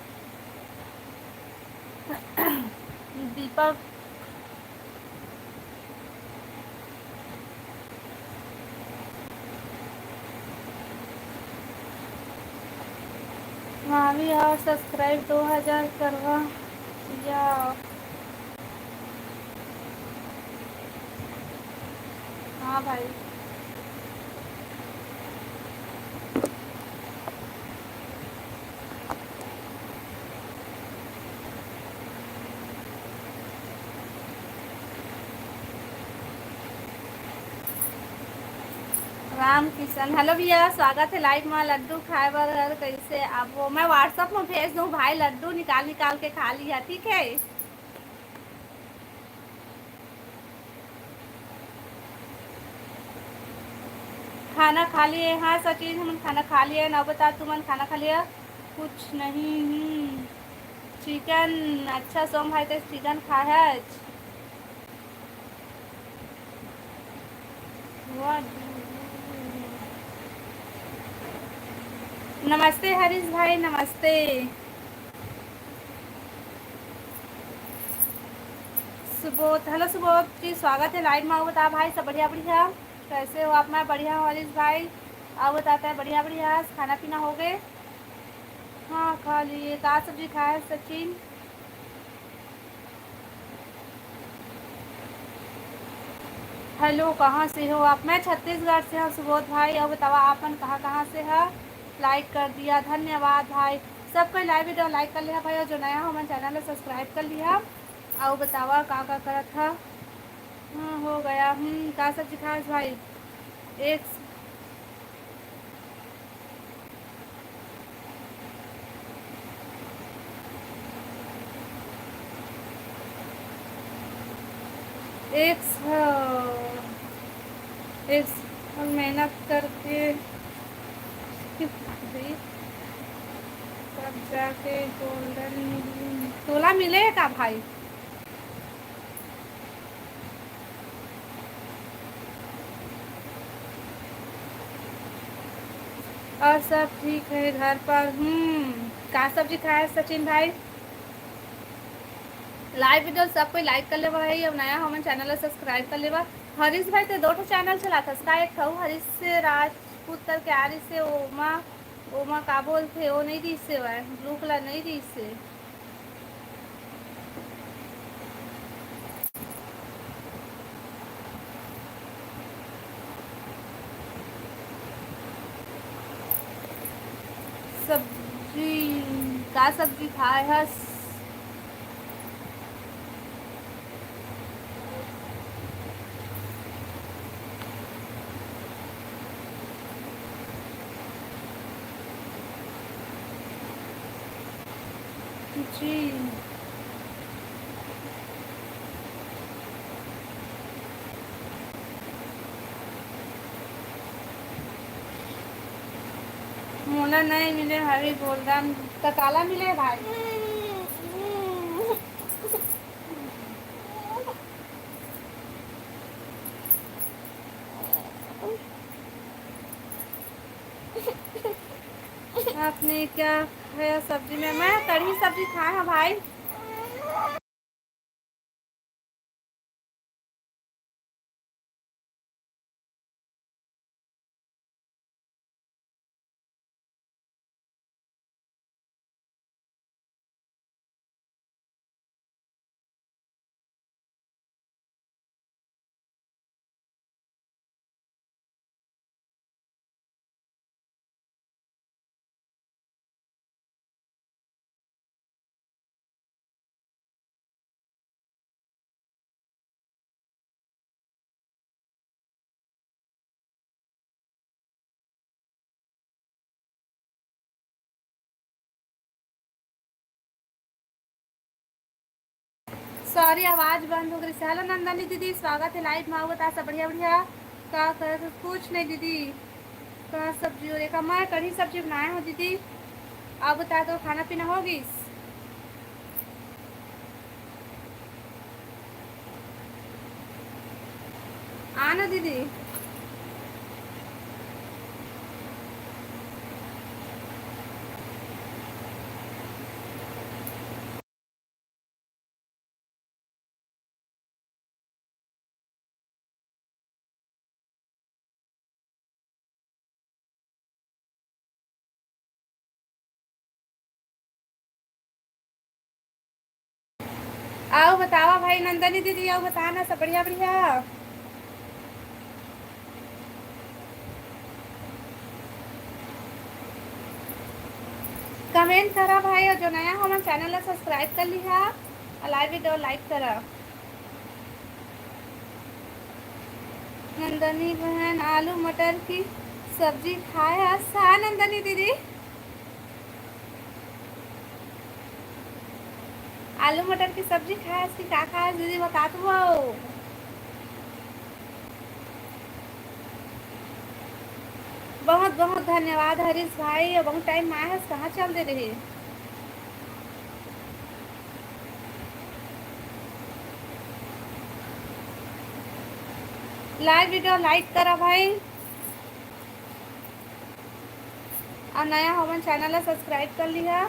दीपक। मामी और सब्सक्राइब दो हजार करवा या। हाँ भाई। राम किशन, हेलो भैया, स्वागत है लाइव में। लड्डू खाए बर कैसे आबो? मैं WhatsApp में भेज दूँ भाई, लड्डू निकाल निकाल के खा लिया, ठीक है? खाना खा लिए? हाँ सचिन, हमन खाना खा लिए। ना बता, तुमन खाना खा लिया? कुछ नहीं। हम्म, चिकन। अच्छा सोम भाई, तो चिकन खाए है आज। नमस्ते हरीश भाई, नमस्ते। सुबोध, hello सुबोध जी, स्वागत है live में। अउ बता भाई, सब बढ़िया बढ़िया, कैसे हो आप? मैं बढ़िया हूँ हरीश भाई। अउ बता, तैं बढ़िया बढ़िया, खाना पीना हो गए? हाँ, खा लिए। का सब्जी खाए है सचिन? Hello, कहाँ से हो आप? मैं छत्तीसगढ़ से हूँ सुबोध भाई। अउ बतावा, आप मन कहाँ कहाँ से है? Like कर दिया, धन्यवाद भाई। सब कोई live video like कर लिहा भाई, अउ जो नया हो मन channel ला subscribe कर लिहा। अउ बतावा, का का करत हा? हाँ, हो गया। हम्म, का सब्जी खाए भाई? एक एक स-, एक स-, मेहनत करके तब जाके golden तोला मिले का भाई? और सब ठीक है घर पर। हम्म, का सब्जी खाए सचिन भाई? Live video सब कोई like कर लेवा भाई, अउ नया हमन channel ला subscribe कर लेवा। हरीश भाई, तैं दो ठो channel चलाथस का? एक ठो हरीश से राजपूत करके आ रहिसे, ओमा, ओमा का बोलथे, ओ नहीं दिसे, blue colour नहीं दिसे। सब्जी, का सब्जी खाए हस? जी। मोला नहीं मिले हवे golden, त काला मिले भाई? आपने क्या खाया सब्जी में? मैं कढ़ी सब्जी खाए हँव भाई। Sorry, आवाज बंद हो गई। Hello नंदनी दीदी, स्वागत है live में। अउ बता, सब बढ़िया बढ़िया? का कर, कुछ नहीं दीदी। का सब्जी हो रेखा? मैं कढ़ी सब्जी बनाए हँव दीदी। अउ बता, तो खाना पीना हो गइस? आना दीदी। अउ बतावा भाई नंदनी दीदी, अउ बता ना, सब बढ़िया बढ़िया? Comment करा भाई, अउ जो नया हो हमर channel ला subscribe कर लिहा, अउ live video like करा। नंदनी बहन आलू मटर की सब्जी खाए हस? हाँ नंदनी दीदी, आलू मटर की सब्जी खाए हस कि का खाए हस दीदी, बता तो। बहुत बहुत धन्यवाद हरीश भाई, बहुत time में आए हस, कहाँ चल दे रहे? Live video like करा भाई, अउ नया हो मन channel ला subscribe कर लिहा।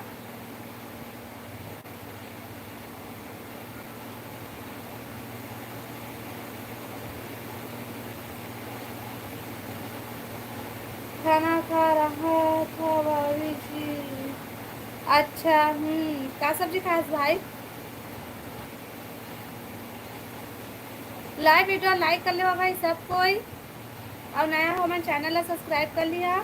कहा था भाभी जी? अच्छा, हम्म, का सब्जी खास भाई? Live video like कर लेवा भाई सब कोई, और नया हो मन channel ला subscribe कर लिहा।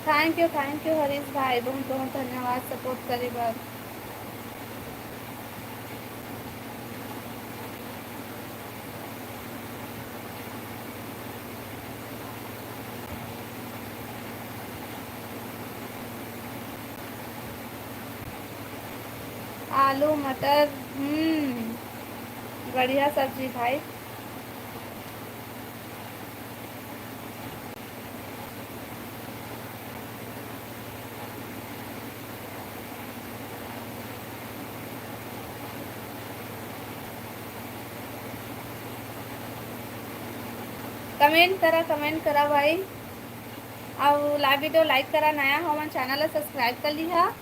Thank you, thank you Harish भाई, बहुत बहुत धन्यवाद support करे बर। आलू मटर, हम्म, बढ़िया सब्जी भाई। Comment करा, comment करा भाई, अउ live video like करा, नया हो मन channel ला subscribe कर लिहा।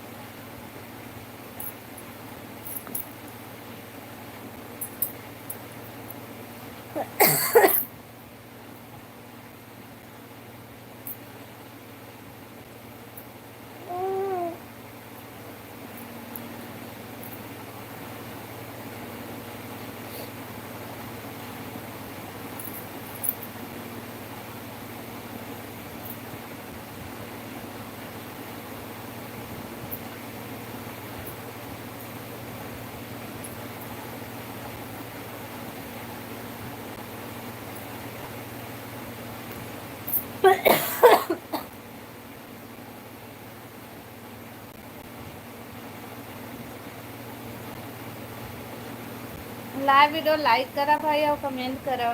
Live video like करा भाई अउ comment करा।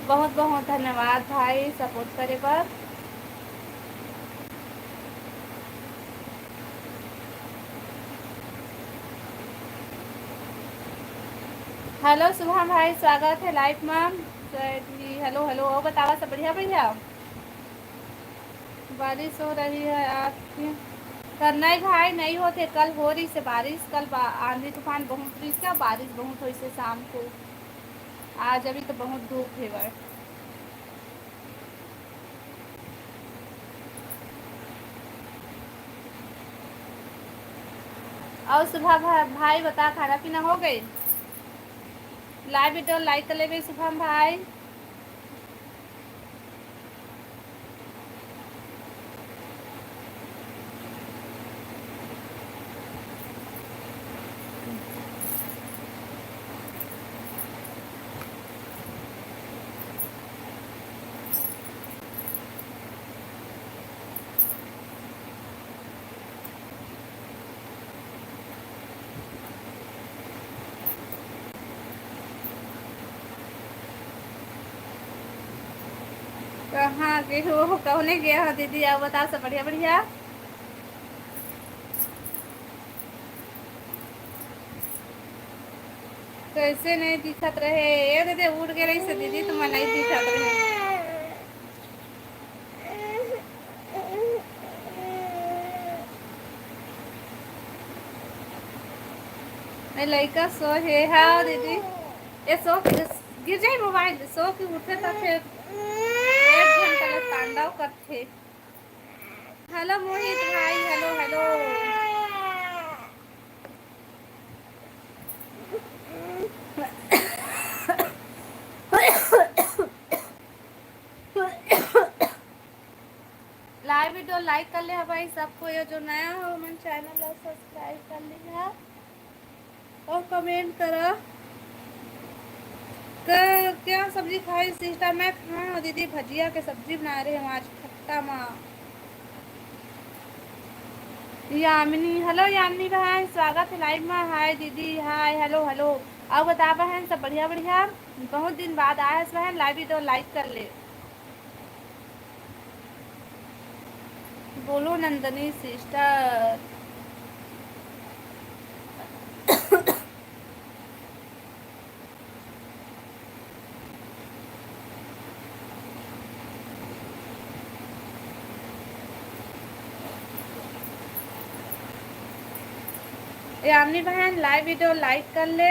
बहुत बहुत धन्यवाद भाई support करे बर। Hello शुभम भाई, स्वागत है live में। Hello hello, अउ बतावा सब बढ़िया भैया? बारिश हो रही है आपके? कर नहीं भाई, नहीं होथे, कल हो रहिसे बारिश, कल बा-, आंधी तूफान बहुत रहिसे, बारिश बहुत होइसे शाम को। आज अभी तो बहुत धूप हेवय। अउ सुभा भा-, भाई बता, खाना पीना हो गई? Live video like कर लेबे शुभम भाई। कहाँ गे हो, कहूँ नहीं गया हो दीदी, आप बताओ सब बढ़िया बढ़िया। कैसे नहीं दिखत रहे? ए दीदी, उड़ गे रहिसे दीदी, तुमन नहीं दिखत रहे। ए लइका सो हे, हाँ दीदी। ए सो के, गिर जाई मोबाइल, सो के उठे त फिर एक घंटा ले तांडव करथे। Hello मोहित भाई, hello hello। Live video like कर ले हा भाई, सबको ये जो नया हो मन channel ला subscribe कर ले हा और comment करा। क-, क्या सब्जी खाई sister? मैं खाए हो दीदी, भजिया के सब्जी बनाए रहे हम आज खट्टा मा। यामिनी, हेलो यामिनी बहन, स्वागत है लाइव में। हाय दीदी, हाय, हेलो, हेलो। अउ बता बहन, सब बढ़िया, बढ़िया? बहुत दिन बाद आए हस बहन, लाइव वीडियो लाइक कर ले। बोलो नंदनी सिस्टर। यामिनी बहन, लाइव वीडियो लाइक कर ले।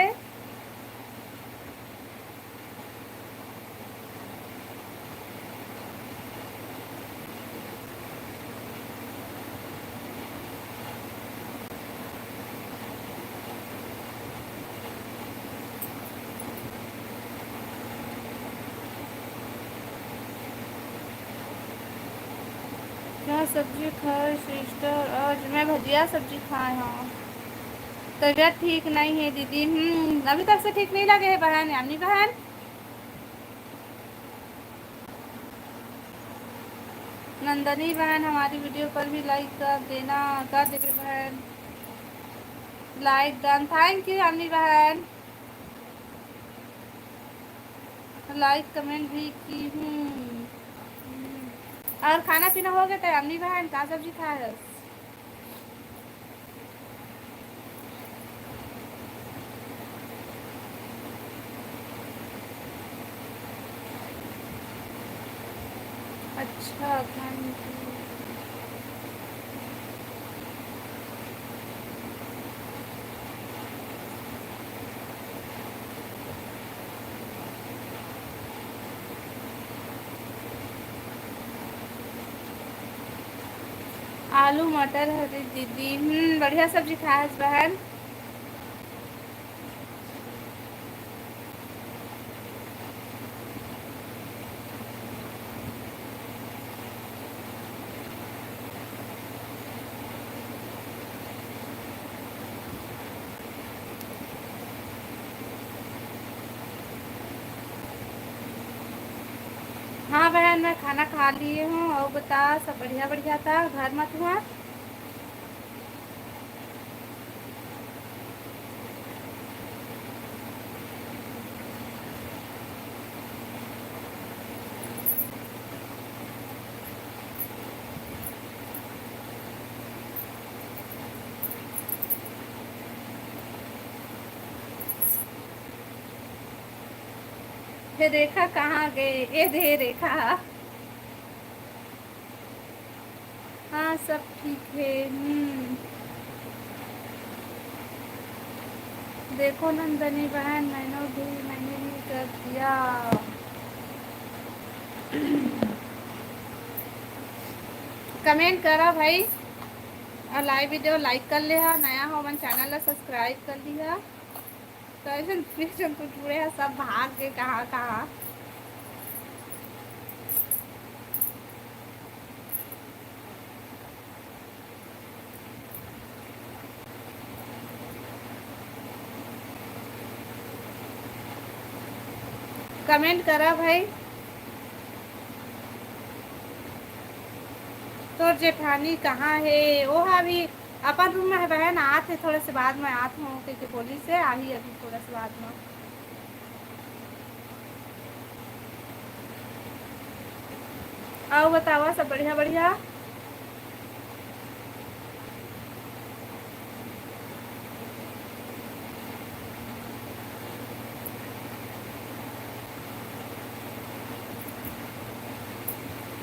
क्या सब्जी खाए सिस्टर? आज मैं भजिया सब्जी खाए हूँ। तबीयत ठीक नहीं है दीदी। हम्म, अभी तक से ठीक नहीं लगे है बहन, यामिनी बहन। नंदनी बहन, हमारी वीडियो पर भी लाइक कर देना, कर देवे बहन। लाइक डन, थैंक यू यामिनी बहन। लाइक कमेंट भी की हूँ। हम्म। और खाना पीना हो गया था यामिनी बहन? का सब्जी खाए हस? अच्छा, थैंक यू। आलू मटर हरी दीदी, हम्म, बढ़िया सब्जी खाए हस बहन। हाँ बहन, मैं खाना खा लिए हूँ। और बता, सब बढ़िया बढ़िया था घर में तुम्हार? हे रेखा कहाँ गए? ए दे रेखा। हाँ, सब ठीक है। हम्म। देखो नंदनी बहन, मैंने भी, मैंने भी कर दिया। कमेंट करा भाई, और लाइव वीडियो लाइक कर ले हा, नया हो मन चैनल ला सब्सक्राइब कर लिहा। तो ऐसे फिर जन तो जुड़े हैं, सब भाग गए कहाँ कहाँ। कमेंट करा भाई। तोर जेठानी कहाँ हे? ओहा अभी अपन रूम में हे बहन, आत हे थोड़े से बाद में, आत हों कहिके बोलिस हे, आही अभी थोड़ा से बाद में। अउ बतावा, सब बढ़िया बढ़िया?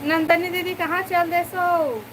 नंदनी दीदी कहाँ चल देसो?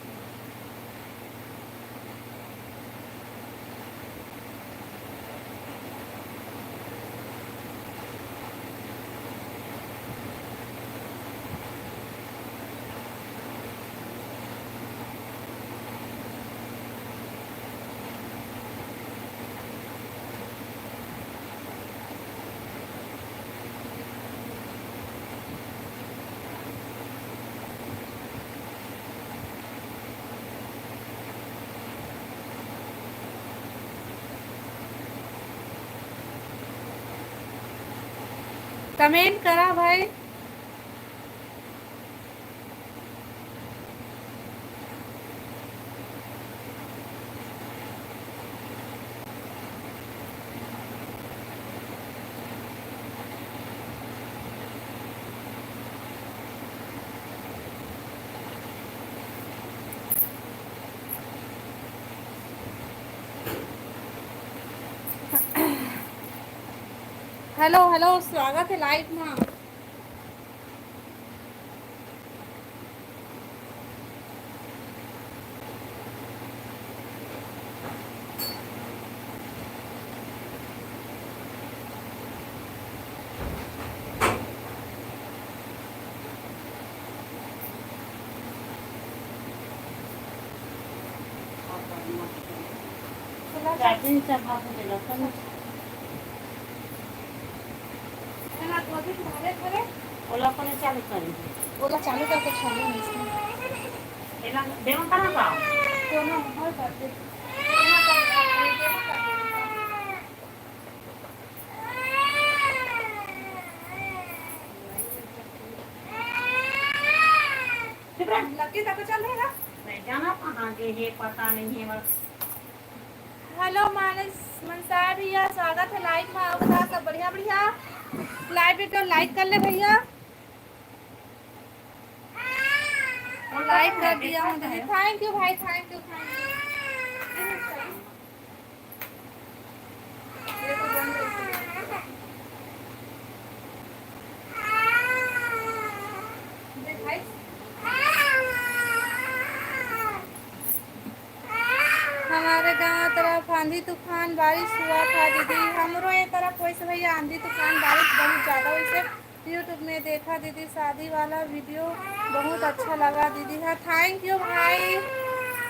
कमेंट करा भाई। हेलो, हेलो, स्वागत हे लाइव मा। चार्जिंग से भाग देला, समझ? ओला कोने चालू करी? ओला चालू करके छोड़िए ना इसमें। एला देवा कहाँ का? कोनो हर कर दे। चुप रह। लड़की तक चल रही ना? नहीं जाना कहाँ के, ये पता नहीं है बस। हेलो मानस मंसार भैया, स्वागत है लाइव में। आओ बता, सब बढ़िया बढ़िया? लाइव वीडियो लाइक कर ले भैया। लाइक कर दिया हूँ दीदी। थैंक यू भाई, थैंक यू, थैंक यू। हमारे गांव तरफ आंधी तूफान बारिश हुआ था दीदी। हमरो ये तरफ वैसे भैया आंधी तूफान बारिश बहुत ज्यादा वैसे YouTube में देखा दीदी, शादी वाला वीडियो बहुत अच्छा लगा दीदी। हाँ, थैंक यू भाई।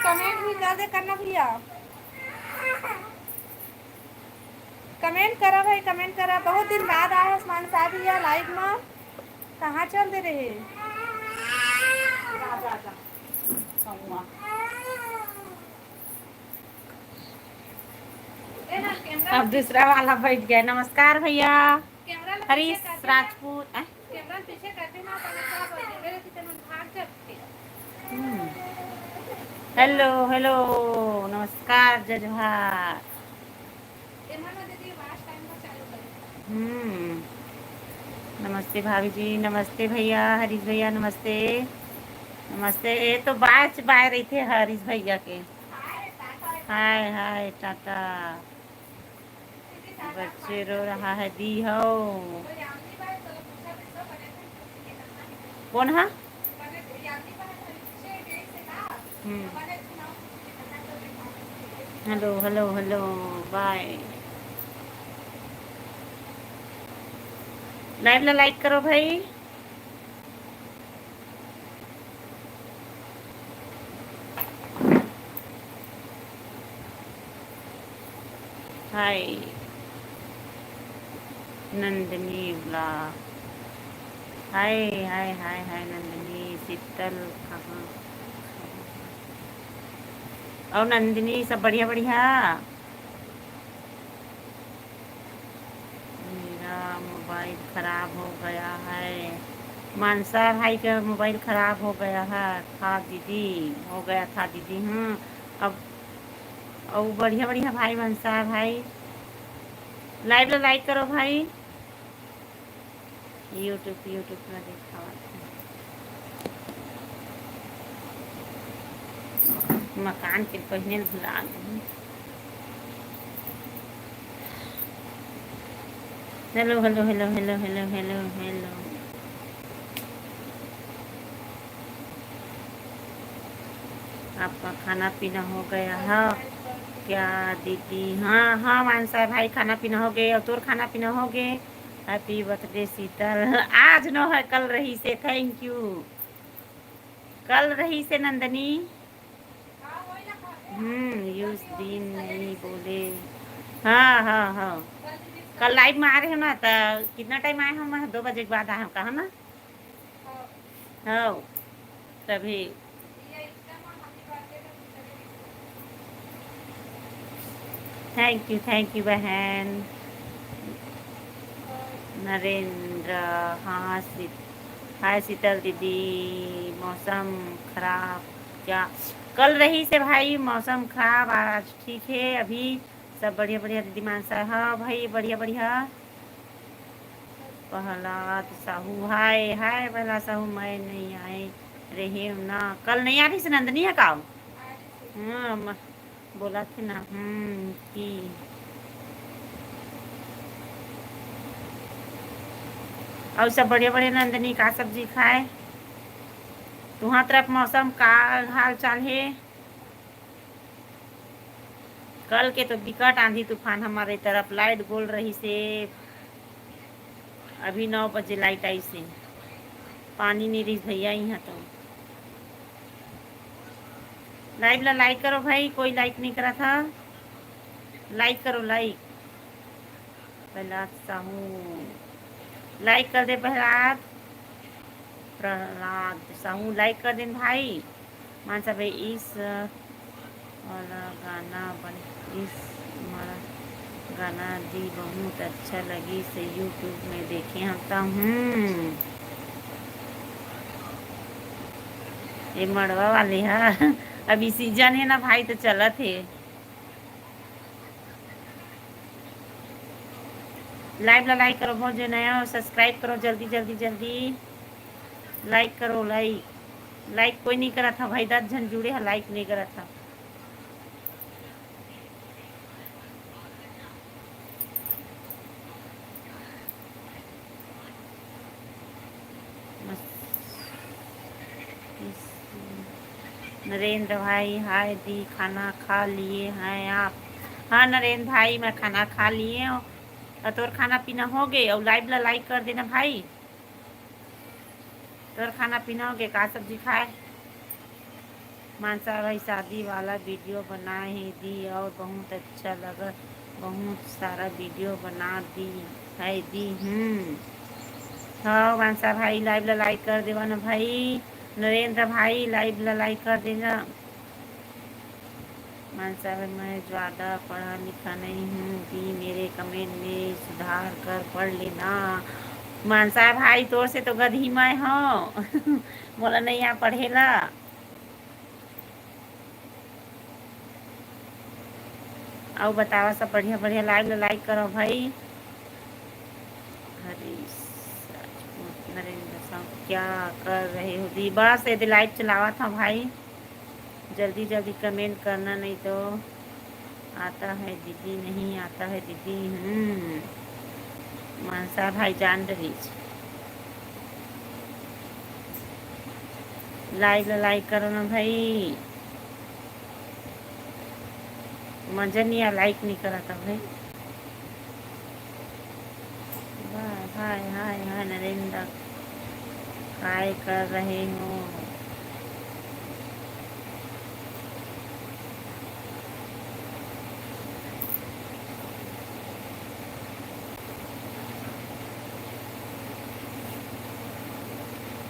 कमेंट भी कर दे करना भैया, कमेंट करा भाई, कमेंट करा। बहुत दिन बाद आए आसमान साहब भैया लाइव में, कहाँ चल दे रहे? अब दूसरा वाला बैठ गया। नमस्कार भैया। हरीश राजपूत, आ? हम्म। हेलो, हेलो, नमस्कार, जय जोहार। हम्म। नमस्ते भाभी जी, नमस्ते भैया, हरीश भैया, नमस्ते। नमस्ते। ये तो बाय बाय रहिथे हरीश भैया के। हाय, हाय, टाटा। बच्चे रो रहा है, दी हो। कौन है? हम्म। हेलो, हेलो, हेलो, बाय। लाइव ला लाइक करो भाई। हाय नंदिनी ब्लॉग। हाय, हाय, हाय, हाय नंदिनी, शीतल कहाँ? और नंदिनी, सब बढ़िया, बढ़िया? मेरा मोबाइल खराब हो गया है। मानसा भाई का मोबाइल खराब हो गया है, था दीदी, हो गया था दीदी। हाँ, अब, अब बढ़िया बढ़िया भाई मानसा भाई, लाइव ला लाइक करो भाई। YouTube, YouTube में दिखावत है। मकान के पहिने भुला गए। Hello, hello, hello, hello, hello, hello, hello. आपका खाना पीना हो गया है क्या दीदी? हाँ, हाँ, मानसा भाई, खाना पीना हो गए। और तोर खाना पीना हो गए? Happy birthday शीतल। आज नो है, कल रही से। Thank you। कल रही से नंदनी। हम्म, यूज दिन नहीं बोले। हाँ, हाँ, हाँ। कल लाइव में आ रहे हो ना, तो कितना टाइम आए हो? मैं दो बजे के बाद आए हो, कहा ना? हाँ, तभी। Thank you, thank you बहन। नरेंद्र, हाँ, शीत-, हाय शीतल दीदी, मौसम खराब क्या? कल रही से भाई मौसम खराब, आज ठीक है। अभी सब बढ़िया बढ़िया दीदी मानसा, हाँ भाई, बढ़िया बढ़िया। प्रहलाद साहू, हाय, हाय प्रहलाद साहू, मैं नहीं आए रहे हूँ ना। कल नहीं आ रही से नंदनी है का? हाँ, म-, बोला थे ना, हम्म, कि अउ सब बढ़िया बढ़िया। नंदिनी, का सब्जी खाए? तुहां तरफ मौसम का हाल चाल हे? कल के तो बिकट आंधी तूफान हमारे तरफ, लाइट गोल रहिसे। अभी नौ बजे लाइट आइसे, पानी नहीं रहिस भैया इहां तो। लाइव ला लाइक करो भाई, कोई लाइक नहीं करा था, लाइक करो, लाइक। प्रहलाद साहू, लाइक कर दे प्रहलाद। प्रहलाद साहू, लाइक कर देन भाई। मानसा भाई, इस वाला गाना बन, इस वाला गाना दी बहुत अच्छा लगिस, YouTube में देखे हम तो। हम्म, ये मड़वा वाले हा। अभी सीजन है ना भाई, तो चलत है। लाइव ला लाइक करो, बहुत जो नया हो सब्सक्राइब करो, जल्दी जल्दी जल्दी लाइक करो। लाइक, लाइक कोई नहीं करा था भाई, दस झन जुड़े हा, लाइक नहीं करा था। नरेंद्र भाई, हाय दी, खाना खा लिए हैं आप? हाँ नरेंद्र भाई, मैं खाना खा लिए हूँ। और तोर खाना पीना हो गए? और लाइव ला लाइक कर देना भाई। तोर खाना पीना हो गए? का सब्जी खाए? मानसा भाई शादी वाला वीडियो बनाए हे दी, और बहुत अच्छा लगा, बहुत सारा वीडियो बना दी है दी। हम्म, हाँ मानसा भाई, लाइव ला लाइक कर देवा ना भाई। नरेंद्र भाई, लाइव ला लाइक कर देना। मानसा भाई, मैं ज़्यादा पढ़ा लिखा नहीं हूँ दी, मेरे कमेंट में सुधार कर पढ़ लेना। मानसा भाई, तोर से तो गधी मैं हूँ। मोला नहीं आ पढ़ेला। अउ बतावा सब बढ़िया बढ़िया, लाइव ला लाइक करो भाई। हरीश राजपूत, नरेंद्र साहू, क्या कर रहे हो दी? बस ये लाइव चलावा था भाई, जल्दी जल्दी कमेंट करना, नहीं तो आता है दीदी, नहीं आता है दीदी। हम्म, मानसा भाई जान रहीच। लाइव ला लाइक करो ना भाई। मजा नहीं आ, लाइक नहीं करा था भाई। वाह, हाय हाय हाय नरेंद्र, काय कर रहे हो?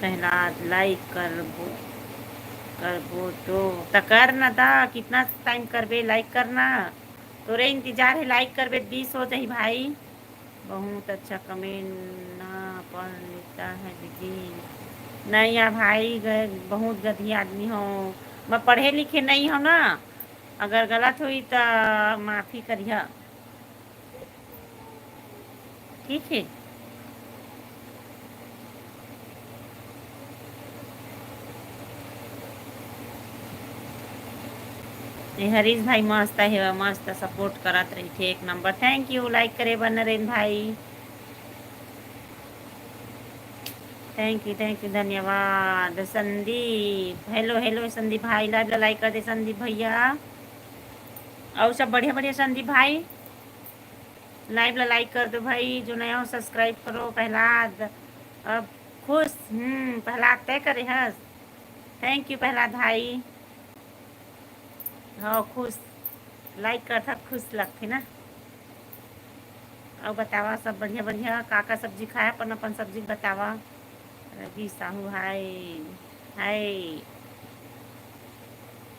प्रहलाद, लाइक करबो, करबो तो, त कर ना दा, कितना टाइम करबे लाइक करना, तोरे इंतजार है, लाइक करबे बीस हो जाही भाई। बहुत अच्छा कमेंट ना पढ़ लेता है दीदी। नहीं यार भाई, ग-, बहुत गधी आदमी हो, मैं पढ़े लिखे नहीं हो ना, अगर गलत हुई तो माफ़ी करिया, ठीक है। ए हरीश भाई मस्त हे, मस्त सपोर्ट करत रहिथे, एक नंबर। थैंक यू लाइक करे बर नरेंद्र भाई, थैंक यू, थैंक यू, धन्यवाद। संदीप, हेलो हेलो संदीप भाई, लाइव ला लाइक कर दे संदीप भैया। अउ सब बढ़िया बढ़िया संदीप भाई, लाइव ला लाइक कर दो भाई, जो नया हो सब्सक्राइब करो। प्रहलाद, अब खुश, हम्म, प्रहलाद तय करे हस। थैंक यू प्रहलाद भाई। हाँ खुश, लाइक करथस खुश लगथे ना। अउ बतावा सब बढ़िया बढ़िया, का का सब्जी खाए, अपन अपन सब्जी बतावा। रवि साहू, हाय हाय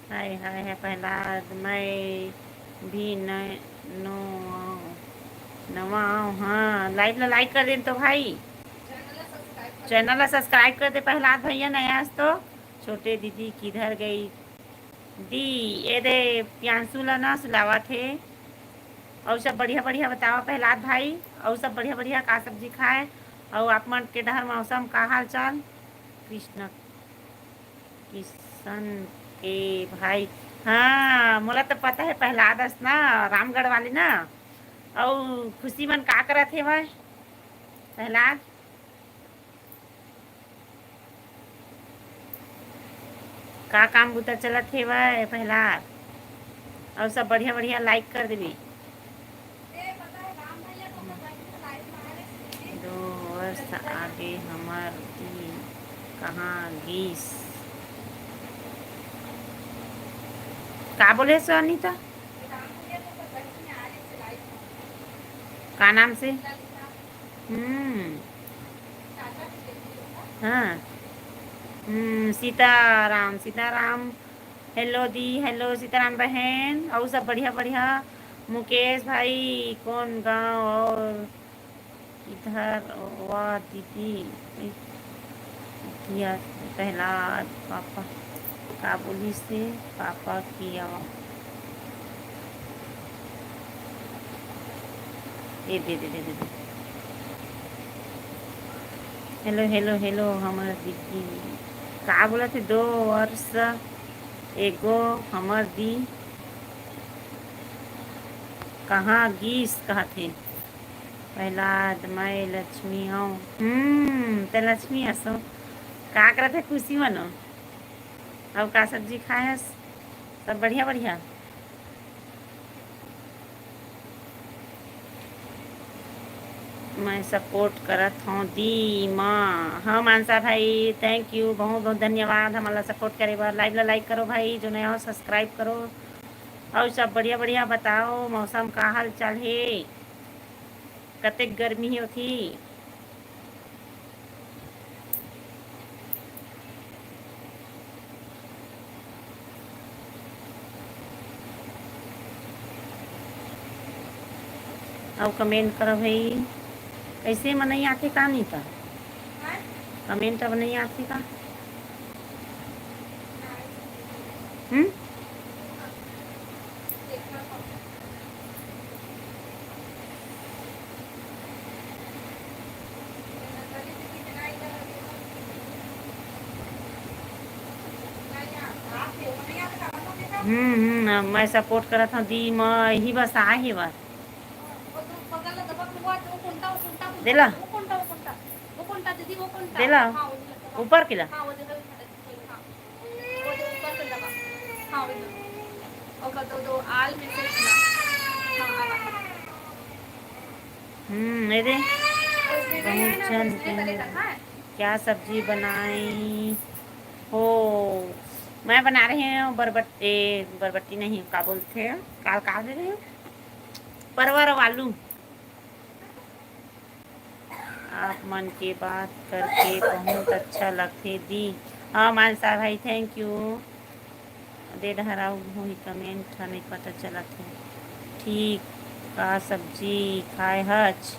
हाय हाय हाय प्रहलाद, मैं भी न-, नो नवा आऊँ। हाँ, लाइव ला लाइक कर देन तो भाई, चैनल ला सब्सक्राइब कर दे प्रहलाद भैया, नया हस तो। छोटे दीदी किधर गई दी? ये दे प्रियांशु ला ना सुलावत हे। अउ सब बढ़िया बढ़िया बतावा प्रहलाद भाई, अउ सब बढ़िया बढ़िया का सब्जी खाए, अउ आप मन के डहर मौसम का हाल चाल? कृष्ण किशन के भाई, हाँ मोला तो पता है प्रहलाद अस ना, रामगढ़ वाले ना। अउ खुशी मन का करत हे भाई प्रहलाद? का काम बुता चलत हेवय प्रहलाद? अउ सब बढ़िया बढ़िया like कर देबे। दो वर्ष आगे हमर दी कहाँ गिस? का बोले हस अनिता? का नाम से? हम्म। हाँ। हम्म, सीताराम, सीताराम। Hello दी, hello सीताराम बहन, अउ सब बढ़िया बढ़िया। मुकेश भाई, कौन गांव और किधर? वाह दीदी, किया प्रहलाद पापा का बोलिस हे, पापा की आवाज। ए दे दे दे दे दे। Hello, hello, hello, हमर दीदी का बोलत हे, दो वर्ष एगो हमर दी कहाँ गिस कहत हे। प्रहलाद, मैं लक्ष्मी हूँ। हम्म, ते लक्ष्मी असो। का करत हे खुशी मनो? अउ का सब्जी खाए हस? सब बढ़िया बढ़िया। मैं support करत हूँ दी माँ। हाँ मानसा भाई, thank you, बहुत बहुत धन्यवाद हमन ला support करे बर। Live ला like करो भाई, जो नया हो subscribe करो। अउ सब बढ़िया बढ़िया बताओ, मौसम का हाल चाल हे, कतेक गर्मी होती? अउ comment करो भाई, कैसे म नहीं आथे का नहीं का? Comment अब नहीं आथे का? हम्म। हम्म हम्म, मैं support करत हूँ दी, मैं यही बस आहे बस। देला। देला। ऊपर किला। हम्म, ये दे। बहुत जन के क्या सब्जी बनाई हो? मैं बना रही हूँ बरबट्टी, बरबट्टी नहीं, का बोलते हैं, काल का दे रही हूँ, परवर अउ आलू। आप मन के बात करके बहुत अच्छा लगथे दी। हाँ मानसा भाई, thank you। दे डहर अउ होही comment ह नहीं पता चलत हे। ठीक, का सब्जी खाए हच?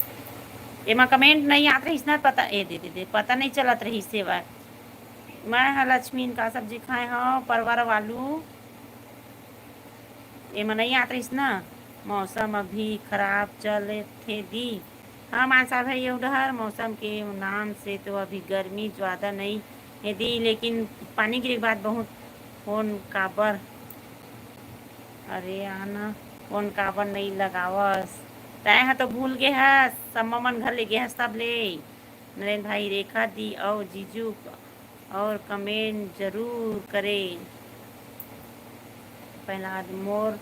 एमा comment नहीं आत रहिस ना, पता, ए दे दे दे, पता नहीं चलत रहिस हे। मैं ह लक्ष्मी, का सब्जी खाए हव? परवर अउ आलू। एमा नहीं आत रहिस ना। मौसम अभी खराब चलथे दी। हाँ मानसा भाई, ये डहर मौसम के नाम से तो अभी गर्मी ज्यादा नहीं हे दी, लेकिन पानी गिरे के बाद बहुत। फोन काबर, अरे आना, फोन काबर नहीं लगावस? तैं ह तो भूल गे हस, सम्मा मन घर ले गे हस तब ले। नरेंद्र भाई, रेखा दी अउ जीजू और comment जरूर करे। प्रहलाद, मोर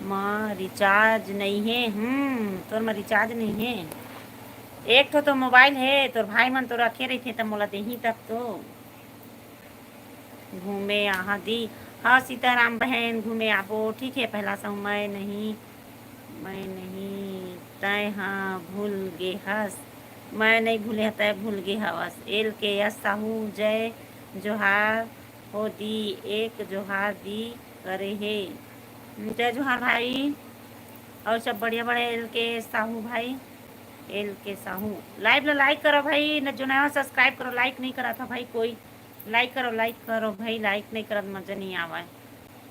म recharge नई हे। हम्म, तोर म recharge नई हे। एक ठो तो mobile हे, तोर भाई मन तो रखे रहिथे, त मोला देही तब तो। घूमे आहा दी। हाँ सीताराम बहन, घूमे आबो। ठीक हे, पहला समय नहीं, मैं नहीं, तय हाँ भूल गे हस। मैं नहीं भूले, तय भूल गे हवस। एल के एस साहू, जय जोहार हो दी, एक जोहार दी करे हे। जय जोहार भाई, और सब बढ़िया बढ़िया। एल के साहू भाई, एल के साहू, live ला like करो भाई, न जो नया subscribe करो, like नहीं करा था भाई कोई, like करो, like करो भाई, like नहीं करत मजा नहीं आवा।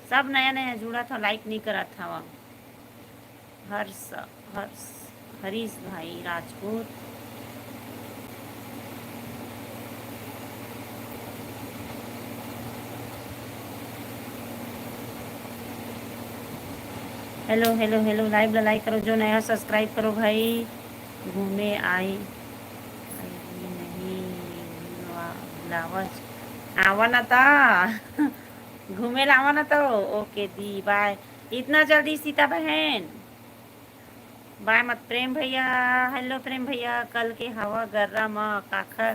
सब नया नया जुड़ा था, like नहीं करत हवा। हर्ष, हर्ष, हरीश भाई Rajput. Hello hello hello, live ला like करो, जो नया subscribe करो भाई। घूमे आई, आई नहीं बुलावज, आवा ना ता। घूमे लावा ना तो। ओके दी, बाय। इतना जल्दी सीता बहन? बाय मत प्रेम भैया। हेलो प्रेम भैया, कल के हवा गर्रा म काखर,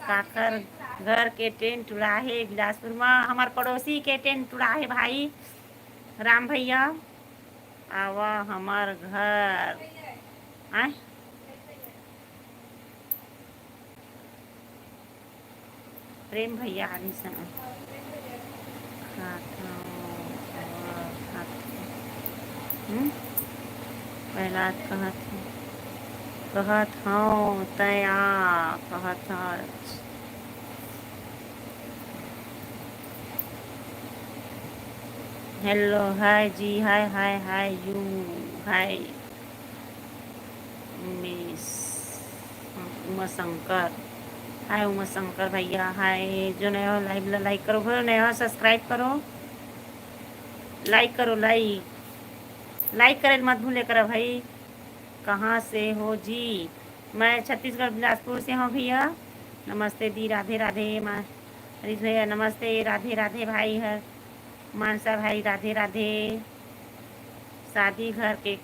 काखर घर के टेंट उड़ाहे बिलासपुर म। हमार पड़ोसी के टेंट उड़ाहे भाई राम भैया। आवा हमार घर। आय? प्रेम भैया आदि सन खात हूँ, खात हूँ। हम्म? प्रहलाद कहत हूँ, कहत हूँ, तय आ, कहत हूँ। हेलो, हाय जी, hi, hi, hi, you, hi. Umesh, Uma Shankar. Hi Uma Shankar भैया, हाय। जो नया हो लाइव ला लाइक करो, जो नया हो सब्सक्राइब करो, लाइक करो, लाइक, लाइक करे मत भूले करा भाई। कहाँ से हो जी? मैं छत्तीसगढ़ बिलासपुर से हूँ भैया। नमस्ते दी, राधे राधे। मा-, हरीश भैया नमस्ते, राधे राधे भाई हर। मानसा भाई राधे राधे। शादी घर के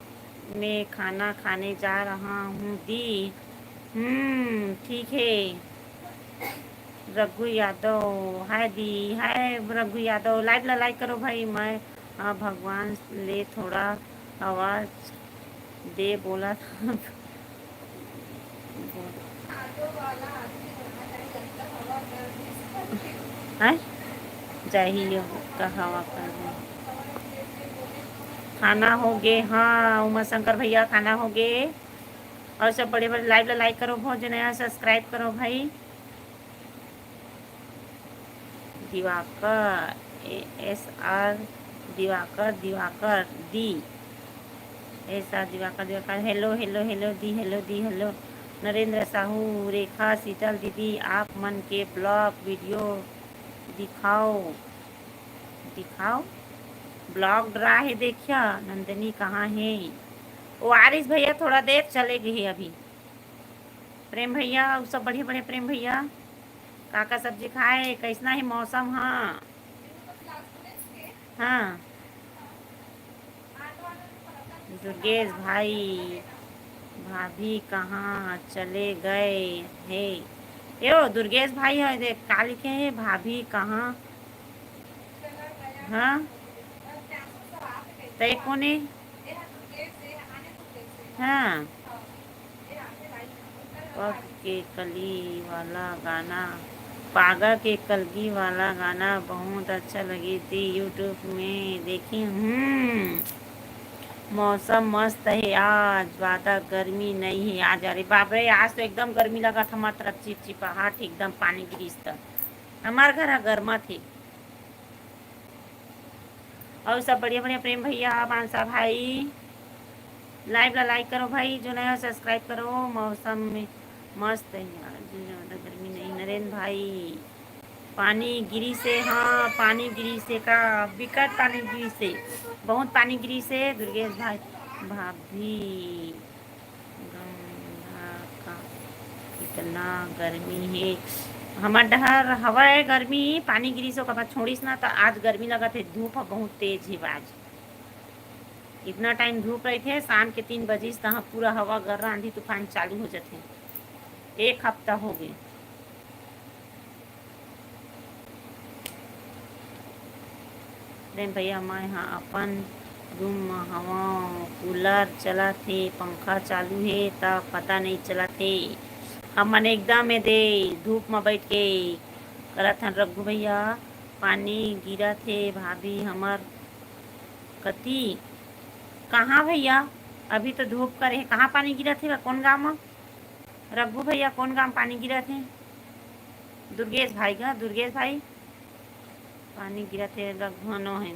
में खाना खाने जा रहा हूँ दी। हम्म, ठीक है। रघु यादव, हाय दी, हाय रघु यादव, लाइव ला लाइक करो भाई। मैं, हाँ, भगवान ले थोड़ा आवाज दे बोला था। हैं? जाही हो का हवा कर दे। खाना हो गे, हाँ, उमा शंकर भैया, खाना हो गे। और सब बड़े बड़े लाइव ला लाइक करो, बहुत जने सब्सक्राइब करो भाई। Diwakar, A S R Diwakar, Diwakar दी, S R Diwakar, Diwakar, hello, hello, hello दी, हेलो दी, हेलो। नरेंद्र साहू, रेखा, शीतल दीदी, आप मन के ब्लॉग वीडियो दिखाओ, दिखाओ। ब्लॉग डरा है, देखिया, नंदिनी कहाँ है? ओ आरिस भैया, थोड़ा देर चले गए अभी। प्रेम भैया, अउ सब बढ़िया बढ़िया। प्रेम भैया, का का सब्जी खाए, कैसना है मौसम? हाँ, हाँ। दुर्गेश भाई, भाभी कहाँ चले गए हे? यो दुर्गेश भाई है, देख का लिखे है, भाभी कहाँ? हाँ, तय कोने? हाँ। पग के कली वाला गाना, पागा के कलगी वाला गाना बहुत अच्छा लगे थी, YouTube में देखी। हम्म, मौसम मस्त है आज, ज्यादा गर्मी नहीं है आज। अरे बाप रे, आज तो एकदम गर्मी लगा था, मात्र चिपचिपाहट, एकदम पानी गिरिस त हमार घर ह गर्मा थे। और सब बढ़िया बढ़िया प्रेम भैया, मानसा भाई, लाइव ला लाइक करो भाई, जो नया सब्सक्राइब करो। मौसम में मस्त है यार, जो ज्यादा गर्मी नहीं। नरेंद्र भाई, पानी गिरी से, हाँ, पानी गिरी से का, बिकट पानी गिरी से, बहुत पानी गिरी से। दुर्गेश भाई, भाभी, गंगा का कितना गर्मी हे। हमर डहर हवय गर्मी, पानी गिरिस ओकर बाद छोड़िस ना, त आज गर्मी लगत हे। धूप ह बहुत तेज हे आज। इतना टाइम धूप रहिथे, शाम के तीन बजिस, तहाँ पूरा हवा गर्रा, आंधी तूफान चालू हो जथे। एक हफ्ता हो गए। प्रेम भैया, मैं ह अपन रूम म हवंव, कूलर चलत हे, पंखा चालू हे, त पता नई चलत हे। हमन एकदम एदे धूप म बैठ के करत हन। रघु भैया, पानी गिरत हे भाभी हमर कती। कहाँ भैया? अभी तो धूप करे हे, कहाँ पानी गिरत हे? कोन गाँव म? रघु भैया, कोन गाँव पानी गिरत हे? दुर्गेश भाई का, दुर्गेश भाई, पानी गिरत हे, रघु हनो हे।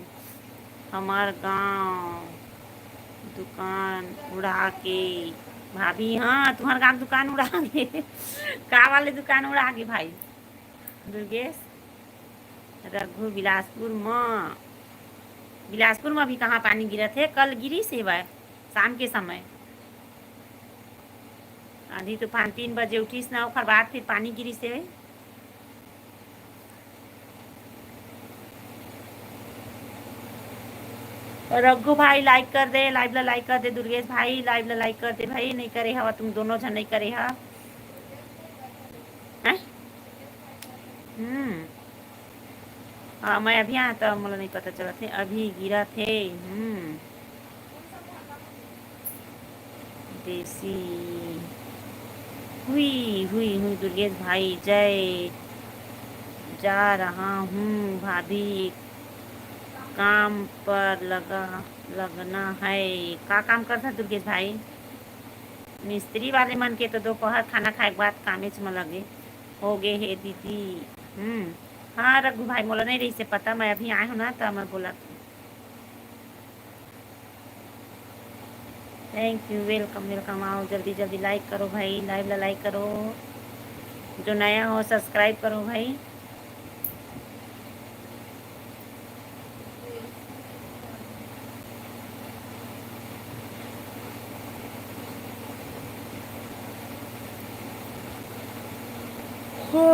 हमार गाँव दुकान उड़ा के, भाभी, हाँ, तुम्हार गाँव दुकान उड़ा के। का वाले दुकान उड़ा के भाई? दुर्गेश, रघु, बिलासपुर म, बिलासपुर म भी कहाँ पानी गिरत हे? कल गिरिस हे भाई, शाम के समय। आंधी तूफान तीन बजे उठिस ना, ओकर बाद फिर पानी गिरिस हे। रघु भाई, like कर दे, live ला like कर दे। दुर्गेश भाई, live ला like कर दे भाई। नहीं करे हवा, तुम दोनों झन नहीं करे हा। हैं? हम्म। हाँ, मैं अभी आया त मोला नहीं पता चलत हे, अभी गिरत हे। हम्म। देसी। हुई, हुई, हुई, दुर्गेश भाई, जय। जा रहा हूँ भाभी, काम पर लगा, लगना है। का काम करता दुर्गेश भाई? मिस्त्री वाले मन के तो दोपहर खाना खाए के बाद कामेच म लगे होगे हे दीदी। हम्म। हाँ रघु भाई, मोला नहीं रही से पता, मैं अभी आए हूँ ना, तो मैं बोला। Thank you, welcome, welcome। आओ जल्दी जल्दी like करो भाई, live ला like करो, जो नया हो subscribe करो भाई। हो।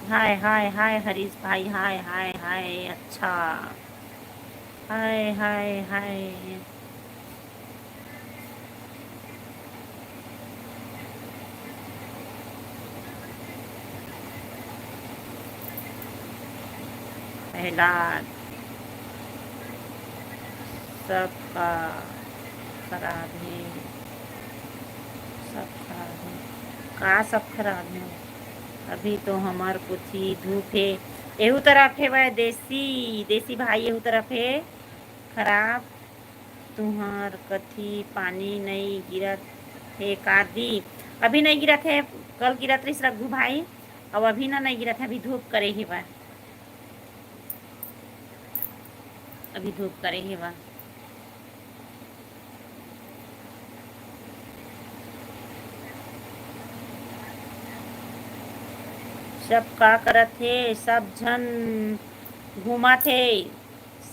हाय, हाय, हाय, हरीश भाई, हाय, हाय, हाय, अच्छा। हाय, हाय, हाय। पहला सबका खराब हे, सब खराब हे। का सब खराब हे? अभी तो हमर कोती धूप हे। एहू तरफ हे वह देसी, देसी भाई, एहू तरफ हे खराब। तुहर कती पानी नई गिरत हे का दी? अभी नई गिरत हे, कल गिरत रहिस रघु भाई, अब अभी ना नई गिरत हे, अभी धूप करे हे बा, अभी धूप करे हे बा। सब का करत हे? सब झन घूमत हे।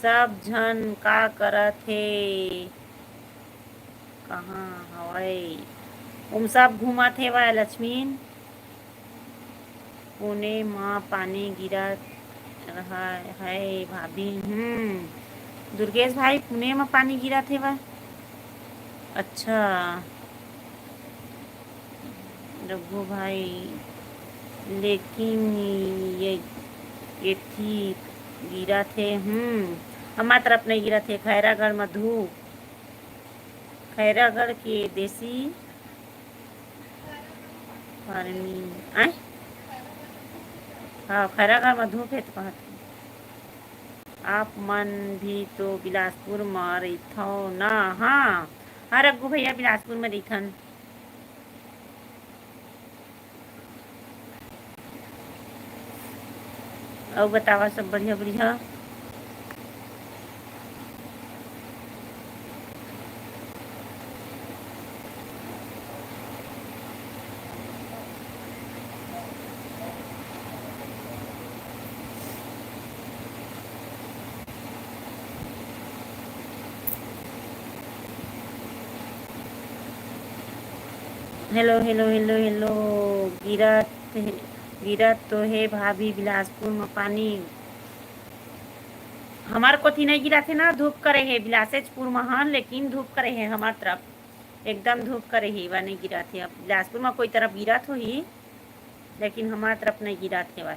सब झन का करत हे? कहाँ हवय? ओम सब घूमत हेवय लक्ष्मीन। पुणे म पानी गिरत रहय, हय भाभी। हम्म। दुर्गेश भाई, पुणे म पानी गिरत हेवय? अच्छा। रघु भाई, लेकिन ये, ये थी गिरत हे। हम्म। हमार तरफ नहीं गिरत हे, खैरागढ़ म धूप। खैरागढ़ के देसी आदमी आय। हाँ, खैरागढ़ म धूप हे त कहत हे। आप मन भी तो बिलासपुर म रहिथव ना? हाँ, हाँ रघु भैया, बिलासपुर म रहिथन। अउ बतावा, सब बढ़िया बढ़िया? Hello, hello, hello, hello. गिरत हे, गिरत तो हे भाभी बिलासपुर म पानी। हमार कोती नहीं गिरत हे ना, धूप करे हे बिलासेजपुर म, हाँ, लेकिन धूप करे हे हमार तरफ, एकदम धूप करे हे, वा नहीं गिरत हे। अब बिलासपुर म कोई तरफ गिरत होही, लेकिन हमार तरफ नहीं गिरत हे वा।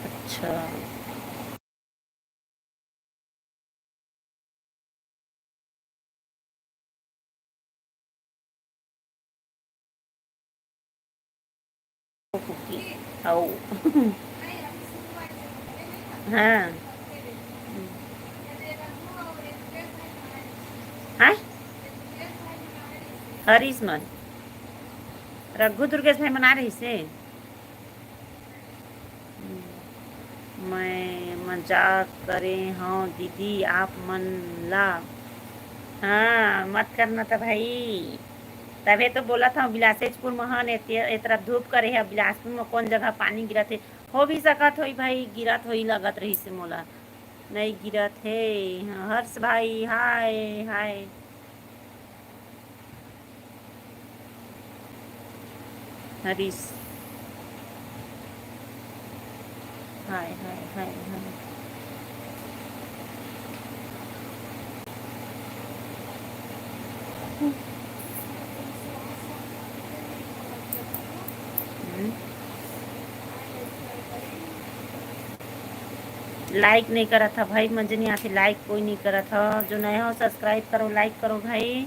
अच्छा। कुकी, अउ। हाँ। हाँ? हरीश मन। रघु दुर्गेश भाई मना रहिसे। मैं मजाक करे हंव दीदी, आप मन ला। हाँ, मत करना त भाई। तभे तो बोलत हंव, बिलासेजपुर म हन, ए तरफ धूप करे हे। अब बिलासपुर म कौन जगह पानी गिरत हे? हो भी सकत होई भाई, गिरत होई लगत रहिस हे मोला। नहीं गिरत हे। हर्ष भाई, हाय, हाय। हरीश। हाय, हाय, हाय, हाय। हम्म। Like नहीं करत ह भाई, मजा नहीं आथे like कोई नहीं करत ह। जो नया हो subscribe करो, like करो भाई।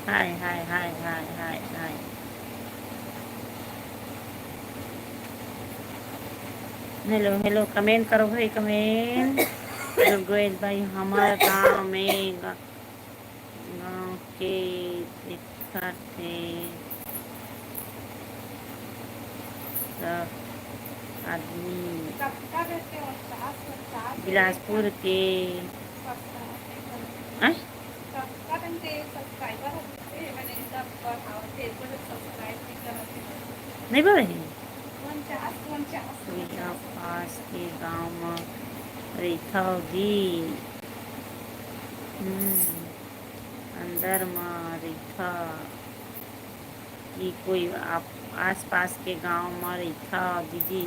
हाय, हाय, हाय, हाय, हाय, हाय। Hello, hello, comment करो भाई, comment। जो गोयल भाई हमार गाँव में गा-, गाँव के दिखत हे सब आदमी। बिलासपुर के। आय? नहीं बोले। कोई आसपास के गांव म रहिथव दी? हम्म, अंदर म रहिथव कि कोई आप, आसपास के गांव म रहिथव दीदी?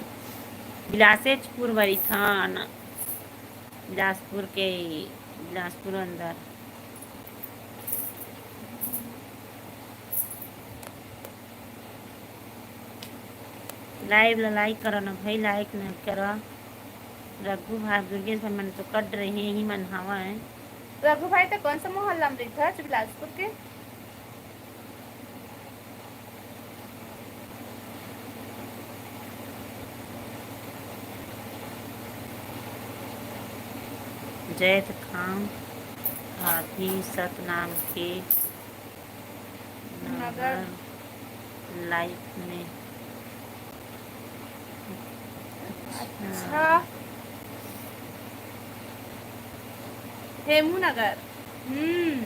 बिलासेचपुर म रहिथन, बिलासपुर के, बिलासपुर अंदर। Live ला like करो ना भाई, like नहीं करो। रघु भाई, दुर्गेश भाई मन तो कट रहे हैं, ही मन हवा है। रघु भाई तो कौन सा मोहल्ला में रहिथस बिलासपुर के? जैतखाम भाभी सतनाम के नगर। नगर live में। अच्छा। हेमू नगर। हम्म।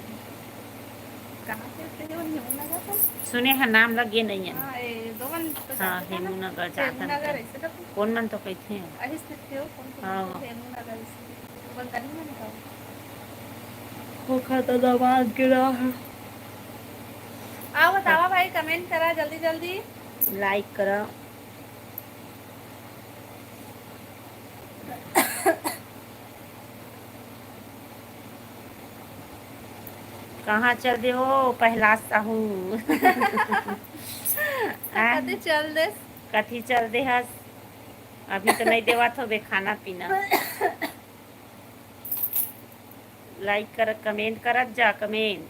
कहाँ के थे वो हेमू नगर तो? सुने हैं नाम लगे नहीं है। हाँ, ए, दो मन तो हाँ, जाते थे ना। हेमू नगर जाता हेमू नगर है। ऐसे तो कौन मन तो कहते हैं? अहिस लिखते हो, कौन कौन हाँ। हेमू नगर ऐसे। ओकर कहीं ना बताओ। वो खाता दबान के रहा है। आओ बतावा भाई, comment करा जल्दी जल्दी। Like करा। कहाँ चल दे हो पहला साहू? आ? कति चल दे? कति चल दे हस? अभी तो नहीं देवत होबे खाना पीना। Like कर, comment करत जा, comment।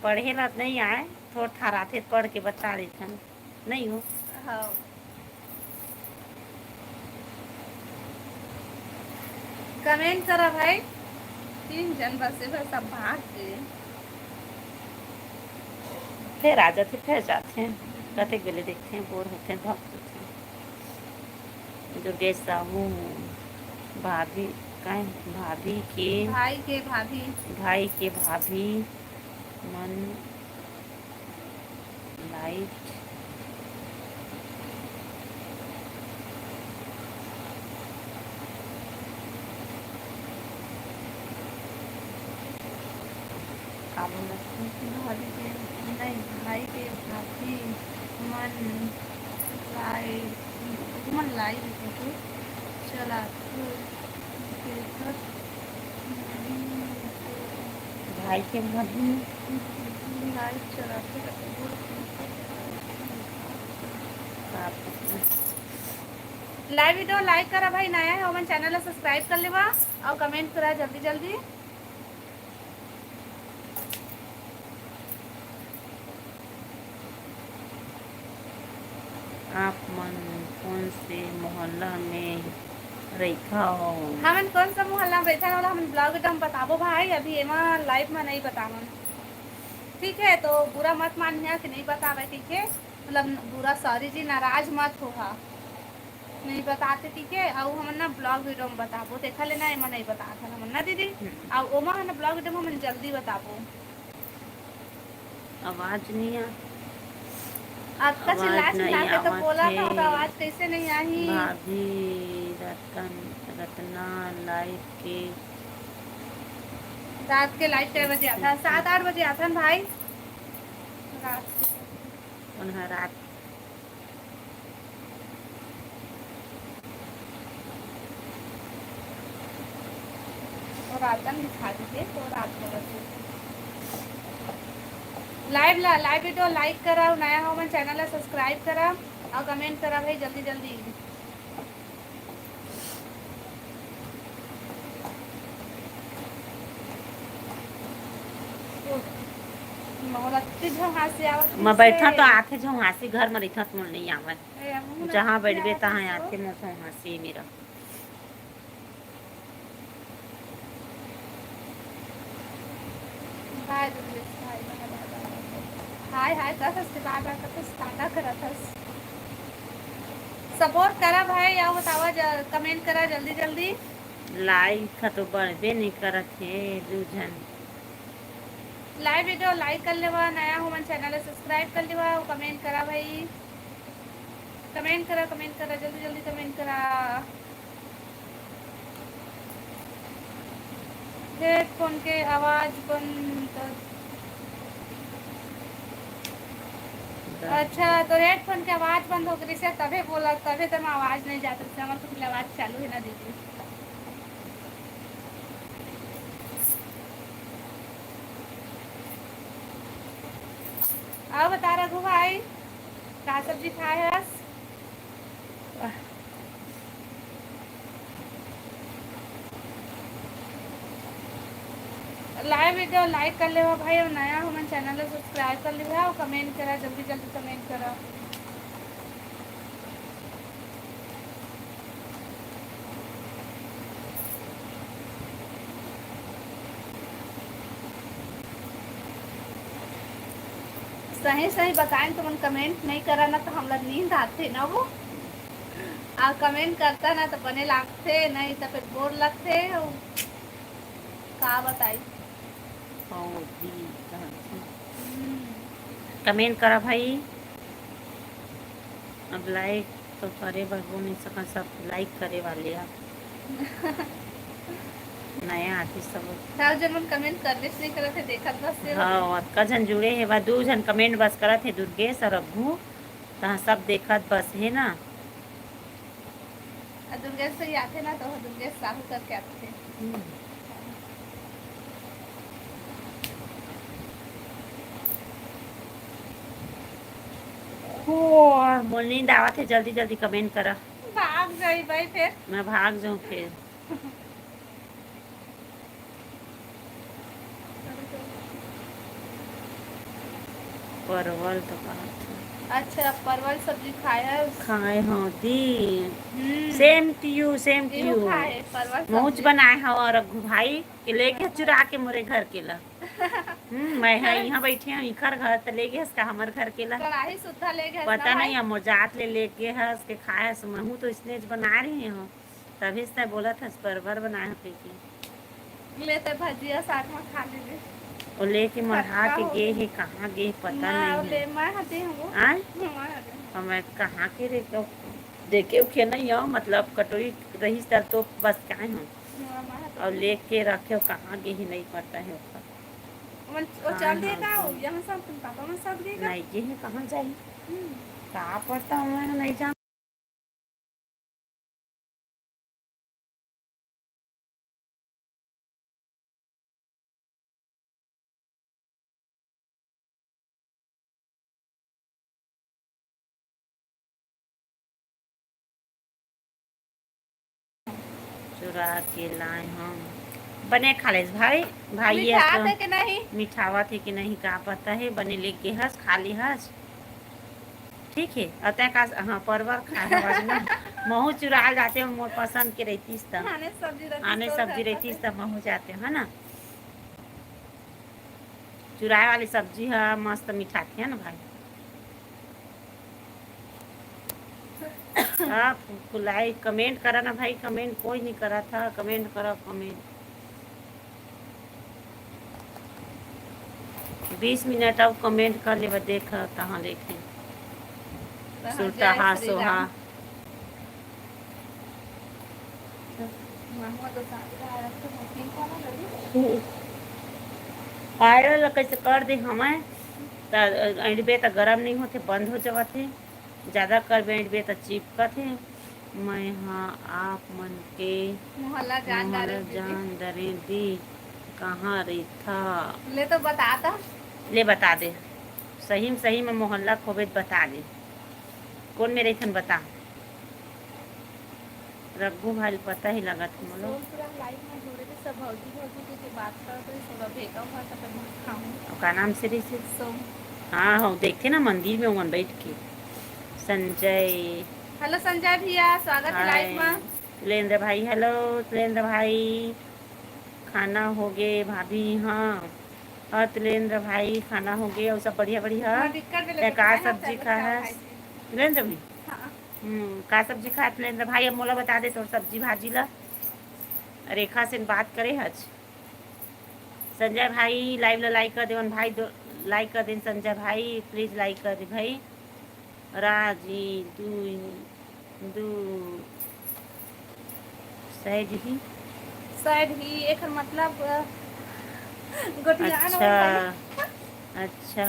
पढ़े ला नहीं आए, थोड़ थार आथे, पढ़ के बता देथन। नहीं हो? हाँ। Comment करा भाई। तीन जन बसे बस, सब भाग गए। फिर आ जाते, फिर जाते हैं। कते गले देखते हैं, bore होते हैं, भाग जाते हैं। दुर्गेश साहू, भाभी, काहे? भाभी के भाई के भाभी। भाई के भाभी मन live। का बोलत हे? भाभी के, नहीं, भाई के भाभी मन live, मन live फोटो चलात हे। भाई के भाभी। Live चलाते रहते। Live video like करा भाई, नया है ओमन channel ला subscribe कर लेवा और comment करा जल्दी जल्दी। आप मन कौन से मोहल्ला में रहिथव? हमन कौन सा मोहल्ला में रहिथन, ओला हमन vlog video में बताबो भाई, अभी एमा live में नहीं बतावन। ठीक है, तो बुरा मत मानिया कि नहीं बतावे, ठीक है? मतलब बुरा sorry जी, नाराज मत होहा। नहीं बताते, ठीक है? अउ हमन ना vlog video में बताबो, तेखर ले ना एमा नहीं बतात हन हमन ना दीदी। हम्म। अउ ओमा है ना vlog video में हमन जल्दी बताबो। आवाज नहीं आ, अतका आवाज चिल्ला चिल्ला नहीं के तो आवत बोला था, हे। तो आवाज कैसे नहीं आही? भाभी रतन, रतना live के रात के live कै बजे आथन? सात आठ बजे आथन भाई। रात के। उन्हें रात और रातन दिखा दीजिए, तो रात में रखिए। Live ला, live video like करा, नया हो मन channel ला subscribe करा और comment करा भाई जल्दी जल्दी। मोर अत्ती झौंहासी आवत मैं बैठा तो आथे झौंहासी, घर में रहिथस मोर नहीं आवत। ए, हमहू ला जहाँ अत्ती बैठबे आवत तहाँ हे। आथे मोर झौंहासी मेरा। हाय दुर्गेश भाई, हाय, हाय, हाय, हाय, हाय, करत हस के बार बार करत हस, टाटा करत हस। Support करा भाई, अउ बतावा, comment करा जल्दी जल्दी। Like ह तो बढ़बे नहीं करत हे, दू झन। Live video like कर लेवा, नया हो मन channel ला subscribe कर लेवा, अउ comment करा भाई, comment करा, comment करा, जल्दी जल्दी comment करा। Headphone के आवाज बंद। अच्छा, तो headphone के आवाज बंद हो गई से, तभे बोला, तभे तो मैं आवाज नहीं जाता, हमर तो आवाज चालू है ना दीदी। अउ बता रघु भाई, का सब्जी खाए हस? Live video like कर लेवा भाई, अउ नया हो मन channel ला subscribe कर लेवा, अउ comment करा, जल्दी जल्दी comment करा। सही सही बताएं, तुमन comment नहीं करा ना, तो हमला नींद आथे ना वो, अउ comment करता ना, तो बने लागथे, नहीं तो फिर bore लगथे। अउ का बताई। ओ दी, कहत हे। हम्म। Comment करा भाई। अब like तो करे बर हो नहीं सका, सब like करे वाले आ। नया आती सब। सब जन मन comment करबे नहीं करत हे, देखत बस हे। हाँ, अतका झन जुड़े हे, बस दू झन comment बस करत हे, दुर्गेश और रघु। तहाँ सब देखत बस हे ना। आ दुर्गेश भाई आथे ना, तो दुर्गेश साहू करके आथे। हम्म। हो, मोर नींद आवत हे, जल्दी जल्दी comment करा। भाग जाई भाई फिर। मैं भाग जाऊँ फिर। परवल तो कहत हे। अच्छा, परवल सब्जी खाए हस? खाए हव दी। हम्म। Same to you, same to you। खाए, परवल सब्जी। महूच बनाए हव रघु भाई के लेके चुरा के मोरे घर के ला। हम्म, मैं ह इहाँ बैठे हव, इखर घर त लेगे हस का हमर घर के ला? कढ़ाई सुद्धा लेगे हस ना भाई? पता नहीं, मोर जात ले लेगे हस के खाए हस, महूँ तो इसने बना रहे हव। तभी से बोलत हस परवर बनाए हस कहिके। ले ते भजिया साग में खा लेबे। ओ लेके मढ़ा के गे हे, कहाँ गे हे पता नहीं हे। ले मैं हते हूँ। आय? मैं हते हूँ। अब मैं कहाँ के रे, तो देखे उखे नहीं हो, मतलब कटोरी रही सर तो बस काय हूँ। और लेके रखे हो, कहाँ गे हे नहीं पता हे ओकर। वो चल देगा, यहाँ सब पापा मन सब देगा। नहीं गे हे, कहाँ जाही? हम्म। का पता, मैं नहीं जान। चुरा के लाए हम। बने खा लेस भाई, भाई ये मिठावत तो हे कि नहीं? मिठावत हे कि नहीं का पता हे, बने लेके हस, खा ले हस। ठीक हे, अउ तैं का, हाँ, परवर खाए हवस ना। महू चुरा जाते हो, मोर पसंद के रहतीस त। आने सब्जी रहतीस आने तो सब्जी रहतीस त महू जाते, है ना? चुराए वाली सब्जी ह मस्त मिठाथे, है ना भाई? आप लाइक कमेंट करा ना भाई, कमेंट कोई नहीं करा था, कमेंट करा, कमेंट। बीस मिनट अब कमेंट कर लेबा, देख कहाँ लिखे। सुरता हा सोहा। पायल ला कैसे कर दे हमें, त अइंडबे त गरम नहीं होते, बंद हो जावत है। ज्यादा कर बैठबे त चिपकत हे। मैं हा आप मन के मोहल्ला जान मोहल्ला डारे दीदी। जान डारे दी, कहाँ रहिथा? ले तो बता ता। ले बता दे, सही में, सही में मोहल्ला खोबे त बता दे, कौन में रहिथन बता। रघु भाई ल पता ही लगत हे मोला। सोनपुरा लाइव में जुड़े रहे सब भौजी, भौजी के, के बात करत रहे, सब अब भेगा हुआ सब अपन खाऊं। अब का नाम से रहिसे? सोम। हाँ, हाँ, देखते ना मंदिर में उमन बैठ के। संजय। हेलो संजय भैया, स्वागत है हाय। लाइव में। तिलेंद्र भाई, हेलो तिलेंद्र भाई, खाना हो गे भाभी? हाँ, हाँ तिलेंद्र भाई, खाना हो गे, अउ सब बढ़िया बढ़िया। हाँ, दिक्कत में तैं लेके का खाए ना, सब्जी सब खा बच्चा है? खाए। तिलेंद्र भी? हाँ। हम्म, का सब्जी खात लेंद्र भाई? अब मोला बता दे तोर सब्जी भाजी ला। रेखा से बात करे हच। संजय भाई, लाइव ला लाइक कर देवन भाई, दो लाइक कर देन संजय भाई, प्लीज लाइक कर दे भाई। राजी, दू, दू, शायद ही। शायद ही, एकर मतलब, अ, गोठियान अच्छा, होवत हे। अच्छा,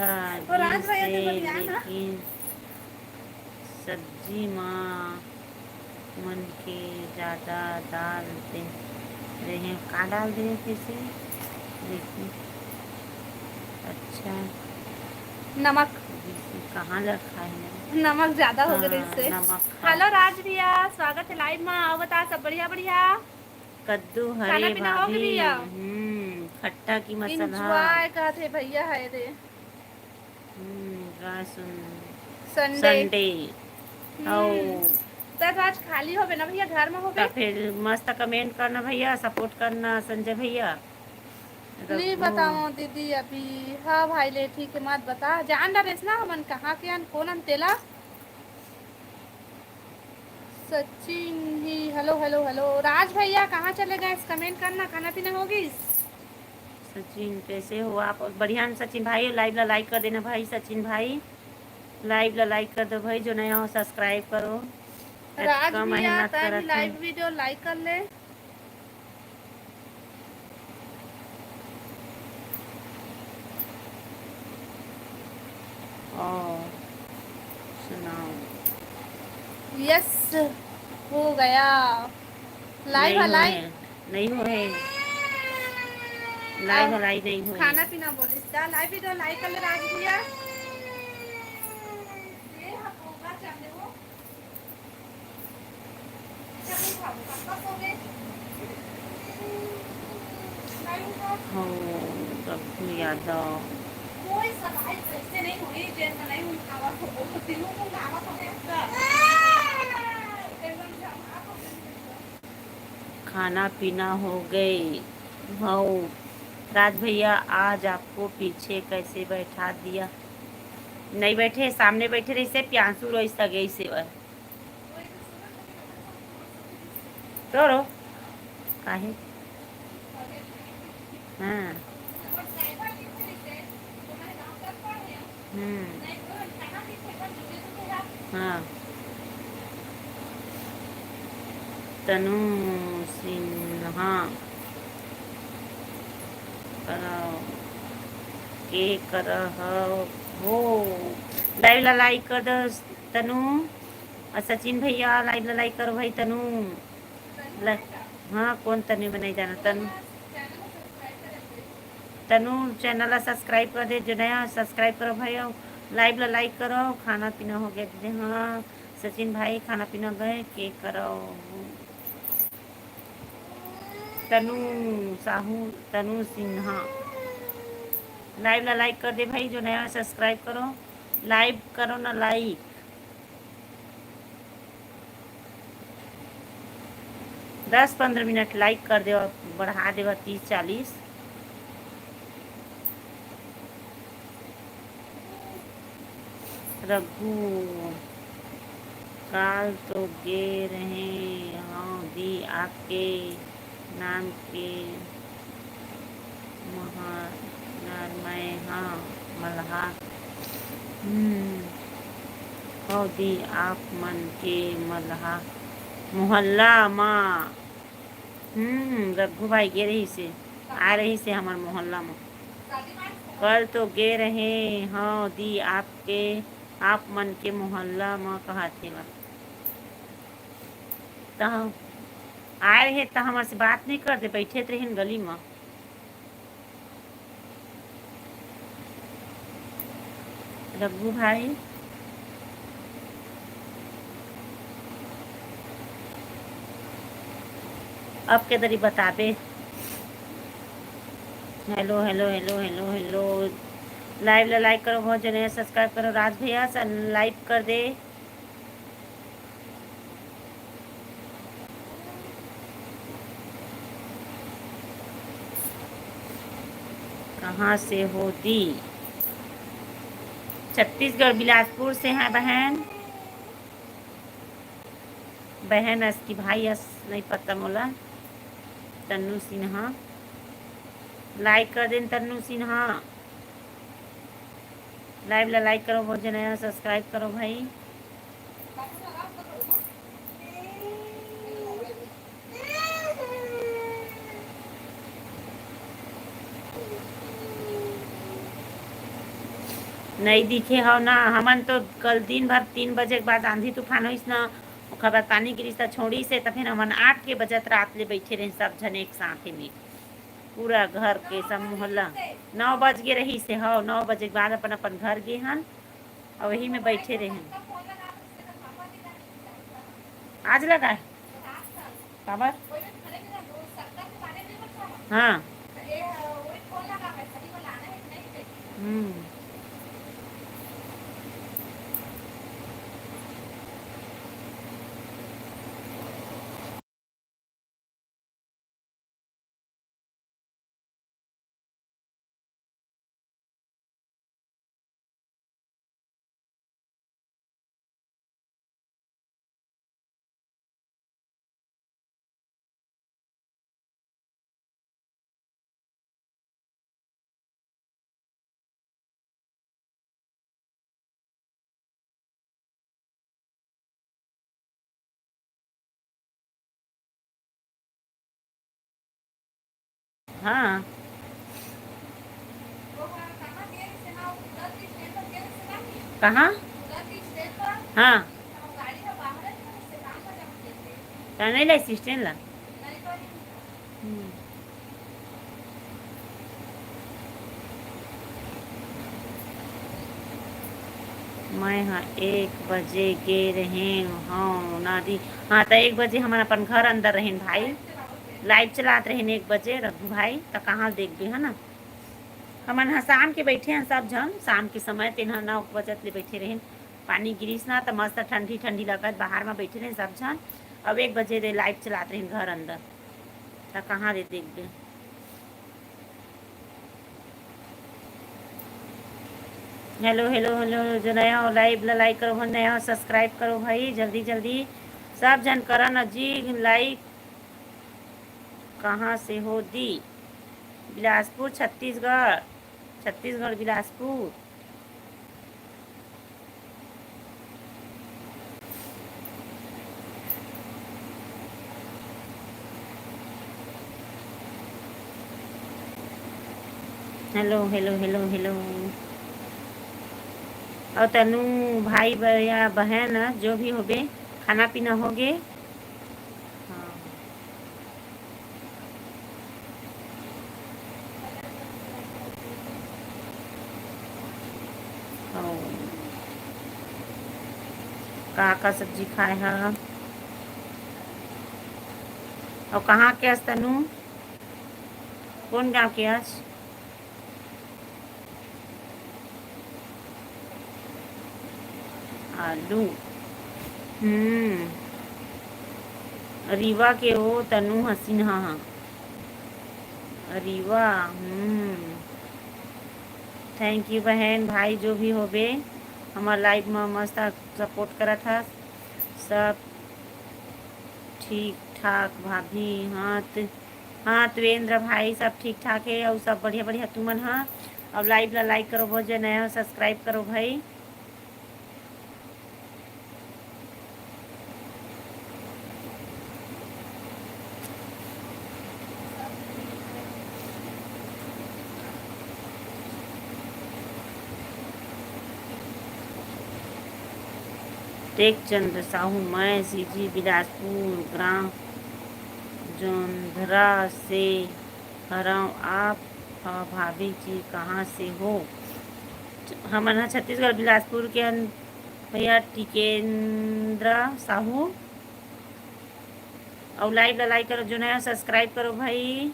वो राज भैया तो से गोठियान हे। लेकिन सब्जी मा मन के ज्यादा डाल दे रहे, का डाल दे रहे कैसे? देखिए, अच्छा, नमक। कहाँ रखा है? नमक ज्यादा हो गए हाँ, इससे। नमक। हेलो राज भैया, स्वागत है लाइव मा। आओ बता, सब बढ़िया बढ़िया? कद्दू हरे खाना पीना हो गया भाभी। भैया? हम्म, खट्टा की मसाला। Enjoy कहत हे भैया, है रे। हम्म, रासुन। Sunday। Sunday। हम्म। आओ। त तो आज खाली होबे ना भैया, घर में होबे? त फिर मस्त comment करना भैया, support करना संजय भैया। नहीं रघु। बताओ दीदी अभी। हाँ भाई ले ठीक है, मत बता। जान डरेस ना हमन कहाँ के अन, कौन अन तेला? सचिन ही, हेलो, हेलो, हेलो। राज भैया कहाँ चले गए? Comment करना, खाना पीना हो गई? सचिन, कैसे हो आप? बढ़िया न सचिन भाई, लाइव ला लाइक कर देना भाई। सचिन भाई, लाइव ला लाइक कर दो भाई, जो नया हो सब्सक्राइब करो। राज इतना भैया, मेहनत तैं भी करत लाइव हैं। वीडियो लाइक कर ले। और सुनाओ। यस, हो गया। लाइव नहीं है, लाइव। हुए, नहीं हुए। लाइव अब है, लाइव नहीं हुए। खाना पीना बोलिस ता, लाइव वीडियो लाइक कर ले राज भैया। ये हम होगा चल रहे हो। हो, रघु यादव। खाना पीना हो गए। हो, राज भैया, आज आपको पीछे कैसे बैठा दिया? नहीं बैठे, सामने बैठे रहिसे, प्यासू रोइस त गइसे बर। तोरो काहे? हाँ। हम्म। हाँ। तनु सिन्हा। करव, के करह हो। लाइव ला लाइक कर दो तनु। और सचिन भैया, लाइव ला लाइक करो भाई तनु। ला-, हाँ, कौन तनु बनाई जाना? तनु, तनु चैनल ला सब्सक्राइब कर दे, जो नया सब्सक्राइब करो भाई। और लाइव ला लाइक करो। खाना पीना हो गया दीदी? हाँ, सचिन भाई, खाना पीना गए, के करो? तनु साहू, तनु सिन्हा। लाइव ला लाइक कर दे भाई, जो नया सब्सक्राइब करो, लाइव करो ना लाइक। दस पंद्रह मिनट लाइक कर देवा, बढ़ा देवा तीस चालीस। रघु, काल तो गे रहे हव दी, आपके नाम के महर मैं हाँ मल्हार। हम्म, हव दी, आप मन के मल्हार मोहल्ला मा। हम्म, रघु भाई गे रहिसे, आ रहिसे हमर मोहल्ला मा। कल तो गे रहे हव दी, आपके, आप मन के मोहल्ला मा, कहा थे वा। त आए रहे त हमर से बात नहीं करते, बैठे त रहिन गली मा। रघु भाई, अब के दरी बताबे। Hello, hello, hello, hello, hello. Live ला लाइक करो, बहुत जने subscribe करो। राज भैया, सन-, लाइव कर दे। कहाँ से हो दी? छत्तीसगढ़, बिलासपुर से हैं बहन। बहन अस की भाई अस नहीं पता मोला। तन्नू सिन्हा, लाइक कर देन तन्नू सिन्हा। लाइव ला लाइक करो, बहुत जने subscribe करो भाई। नहीं दिखे हव ना, हमन तो कल दिन भर तीन बजे के बाद आंधी तूफान होइस ना, ओकर बाद पानी गिरिस त छोड़िस हे, त फिर हमन आठ के बजत रात ले बैठे रहे सब झन एक साथे में, पूरा घर के सब मोहल्ला। नौ बज गे रहिस हे, हव, नौ बजे के बाद अपन अपन घर गे हन, अउ वही में बैठे रहे हन। आज लगा है? काबर? हाँ। हम्म। हाँ। कहाँ? हाँ। त नहीं लाइस स्टैंड ला? हम्म। मैं हा एक बजे गे रहें हव ना दी। हाँ, त एक बजे हमन अपन घर अंदर रहेन भाई, लाइव चलात रहेन एक बजे रघु भाई, त कहाँ देखबे, है ना। हमन हा शाम के बैठे हन सब झन, शाम के समय तेन हा नौ बजत ले बैठे रहेन। पानी गिरिस ना, त मस्त ठंडी ठंडी लगत, बाहर में बैठे रहेन सब झन। अब एक बजे ले लाइव चलात रहेन घर अंदर, त कहाँ दे देखबे। हेलो, हेलो, हेलो, जो नया हो लाइव ला लाइक करो, नया हो सब्सक्राइब करो भाई, जल्दी जल्दी सब झन करा ना जी लाइक। कहाँ से हो दी? Bilaspur, Chhattisgarh. Chhattisgarh, Bilaspur. Hello, hello, hello, hello. अउ तनु भाई ब-, या बहन, जो भी होबे, खाना पीना होगे? हाँ। अउ का का सब्जी खाए हा? अउ कहाँ के अस तनु? कौन गांव के अस? आलू। हम्म। रीवा के ओ तनु ह सिन्हा ह। रीवा, हम्म। Thank you बहन, भाई, जो भी होबे, हमर लाइव म मस्त सपोर्ट करत हस। सब ठीक ठाक भाभी। हाँ त-, हाँ त्वेंद्र भाई, सब ठीक ठाक हे अउ सब बढ़िया बढ़िया तुमन ह। अब लाइव ला लाइक करो, बहुत जन नया हो, सब्सक्राइब करो भाई। टेकचंद साहू, मैं सीजी बिलासपुर, ग्राम जोंधरा से हरंव। आप ह भाभी जी कहाँ से हो? हमन ह छत्तीसगढ़ बिलासपुर के हन भैया। टिकेंद्र साहू, अउ लाइव ला लाइक करो, जो नया सब्सक्राइब करो भाई।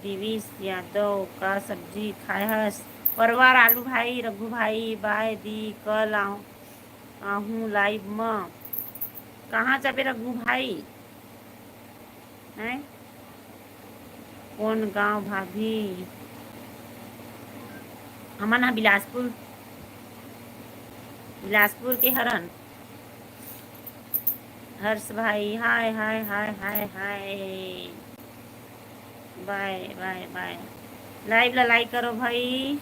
दिविश यादव, का सब्जी खाए हस? परवर आलू भाई, रघु भाई, बाय दी, कल आऊँ, आहूँ लाइव म। कहाँ जाबे रघु भाई? हैं? कौन गांव भाभी? हमन ह बिलासपुर, बिलासपुर के हरन। हर्ष भाई, हाय, हाय, हाय, हाय, हाय। बाय, बाय, बाय। लाइव ला लाइक करो भाई।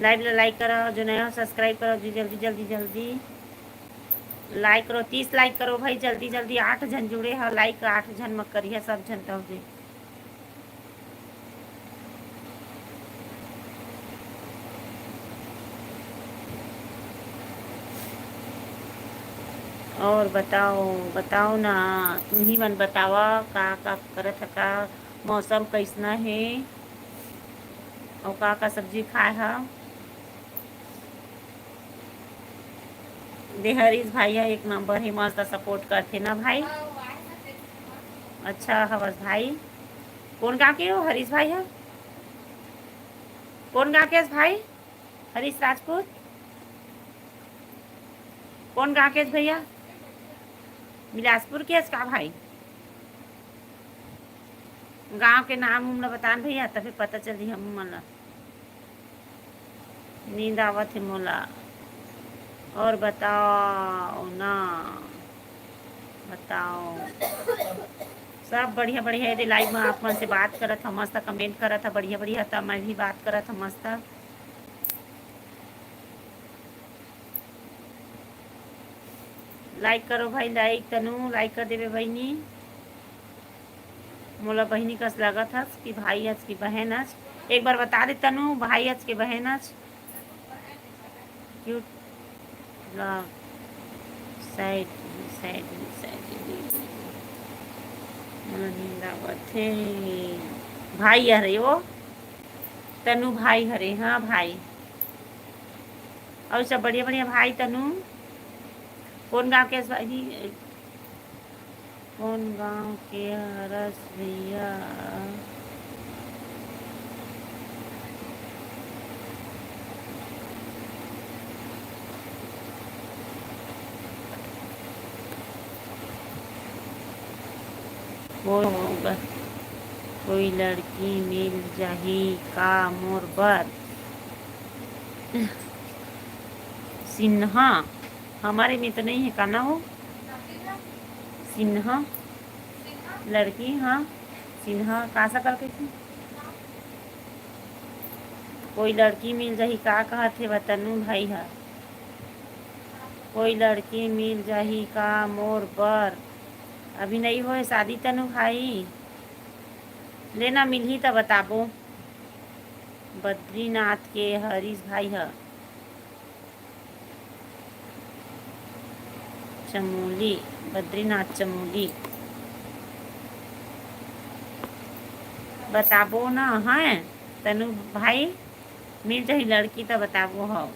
लाइव ला लाइक करो, जो नया हो सब्सक्राइब करो जी, जल्दी, जल्दी, जल्दी। लाइक करो, तीस लाइक करो भाई, जल्दी, जल्दी। आठ झन जुड़े हो, लाइक आठ झन म करिहा, सब झन तब दे। और बताओ, बताओ ना, तुही मन बतावा, का, का करत ह, का मौसम कैसना हे, अउ का, का सब्जी खाए ह? दे हरीश भाई ह एक नंबर हे, मस्त सपोर्ट करथे ना भाई। अच्छा हवस भाई। कौन गाँव के हो हरीश भाई ह? कौन गाँव के हस भाई? हरीश राजपूत। कौन गाँव के हस भैया? बिलासपुर के हस का भाई? गाँव के नाम उम ला बतान भैया, तभे पता चलही हमू मन ला। नींद आवत हे मोला। और बताओ ना, बताओ। सब बढ़िया बढ़िया। एदे लाइव में आप मन से बात करत ह, मस्त कमेंट करत ह, बढ़िया बढ़िया, त मैं भी बात करत ह मस्त। लाइक करो भाई, लाइक तनु, लाइक कर देबे बहिनी। मोला बहिनी कस लागत हस कि भाई हस कि बहन हस? एक बार बता दे तनु, भाई हस कि बहन हस? Cute blog. Sad, sad, sad. मोला नींद आवत हे। भाई हरे वो, तनु भाई हरे। हाँ भाई। और सब बढ़िया बढ़िया भाई तनु। कौन गाँव के हस भाई? कौन गाँव के हरस भैया? कोई लड़की मिल जाही का मोर बर? सिन्हा, हमारे में तो नहीं है का ना वो? सिन्हा लड़की, हाँ, सिन्हा का सकल कहिथे? कोई लड़की मिल जाही का कहत हे तनु भाई ह? कोई लड़की मिल जाही का मोर बर? अभी नहीं होए शादी तनु भाई, लेना मिलही त बताबो। बद्रीनाथ के हरीश भाई ह। चमोली, बद्रीनाथ चमोली। बताबो ना, हैं? तनु भाई, मिल जाही लड़की त बताबो हव।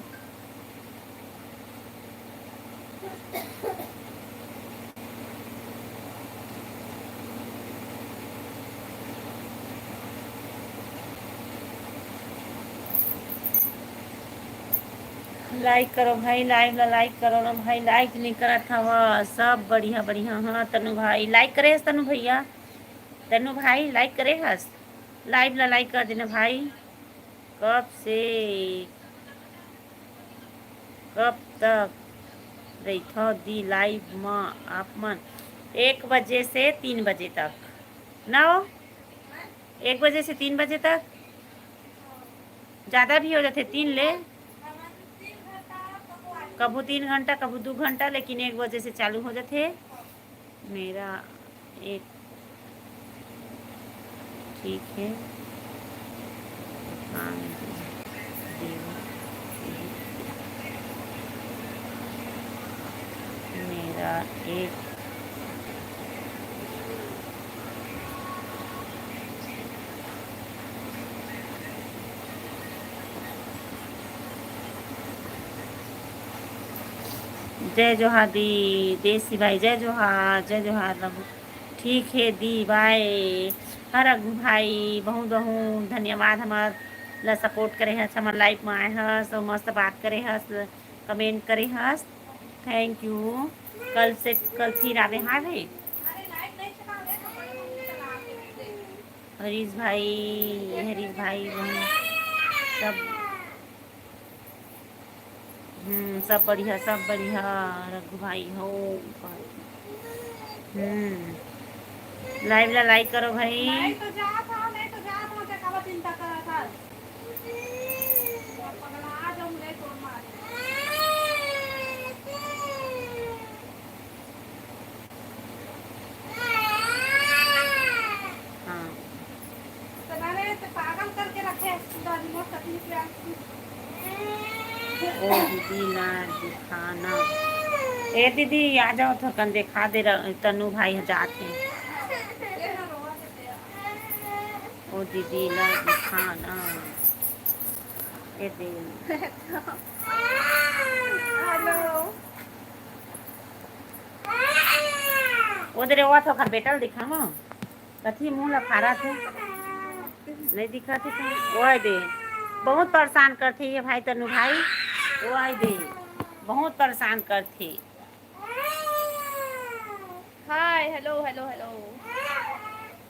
लाइक करो भाई, लाइव ला लाइक करो ना भाई, लाइक नहीं करत हवा। सब बढ़िया बढ़िया। हाँ तनु भाई, लाइक करे हस तनु भैया, तनु भाई लाइक करे हस, लाइव ला लाइक कर देना भाई। कब से, कब तक रहिथव दी लाइव म आप मन? एक बजे से तीन बजे तक। ना हो? एक बजे से तीन बजे तक। ज़्यादा भी हो जाथे, तीन ले, कभू तीन घंटा, कभू दू घंटा, लेकिन एक बजे से चालू हो जाथे। मेरा एक ठीक है, हाँ, देव, मेरा एक जय जोहार दी, देसी भाई, जय जोहार, जय जोहार बाबू। ठीक है दी, बाय। हर रघु भाई, बहुत बहुत धन्यवाद, हमर ला सपोर्ट करे हस, हमर लाइव में आए हस, और मस्त बात करे हस, कमेंट करे हस, थैंक यू। कल से, कल फिर आवे, हाँ भाई। हरीश भाई, हरीश भाई, बहन, सब, हम्म, सब बढ़िया, सब बढ़िया, रघु भाई हो। हम्म, लाइव ला लाइक करो भाई। नहीं तो जात हो, नहीं तो जात हो, देखा चिंता करा था। पगला जाऊंगे तोर मारे। हाँ। तो मैंने तो पागल करके रखे हैं पूरा रिमोट कटिंग प्लांट। ओ दीदी ना दिखाना। ए दीदी, आ जाओ, थोकन देखा दे रह-, तनु भाई ह जात हे। ओ दीदी ना दिखाना। ए दे। हेलो। ओ दे रे, ओ थोकन बेटा ल दिखावा। कथी मुंह ला फारत हे? नहीं दिखत हे का? ओए दे, बहुत परेशान करथे ये भाई तनु भाई। ओए दे, बहुत परेशान करथे। हाय, हेलो, हेलो, हेलो।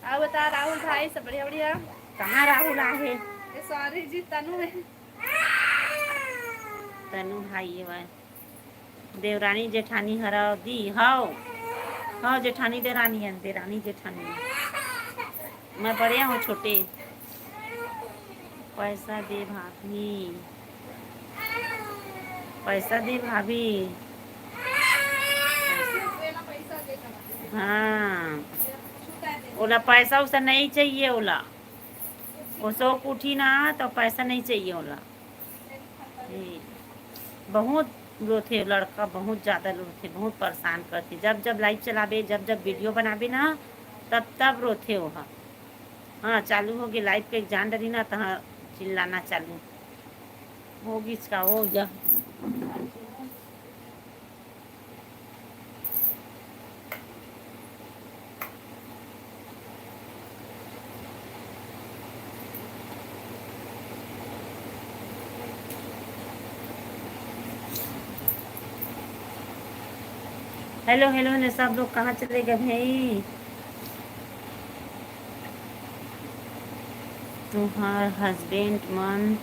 आओ बता राहुल भाई, सब बढ़िया, बढ़िया? कहाँ राहुल आहे? ये सॉरी जी, तनु है। तनु भाई ये भाई। देवरानी जेठानी हरव दी, हव। हव जेठानी देरानी हन, देरानी जेठानी। मैं बड़े हूँ छोटे। पैसा दे भाभी, पैसा दे भाभी। हाँ, ओला पैसा उसा नहीं चाहिए, ओला। वो सो उठी ना तो पैसा नहीं चाहिए ओला। हे, बहुत रोथे लड़का, बहुत ज़्यादा रोथे, बहुत परेशान करथे। जब जब लाइव चलाबे, जब जब वीडियो बनाबे ना, तब तब रोथे ओहा। हाँ, चालू हो गए लाइव के, जान डरी ना, तहाँ चिल्लाना चालू हो गइस का, हो गया। हेलो, हेलो ने सब लोग कहाँ चले गए भाई? तुहार हस्बैंड मन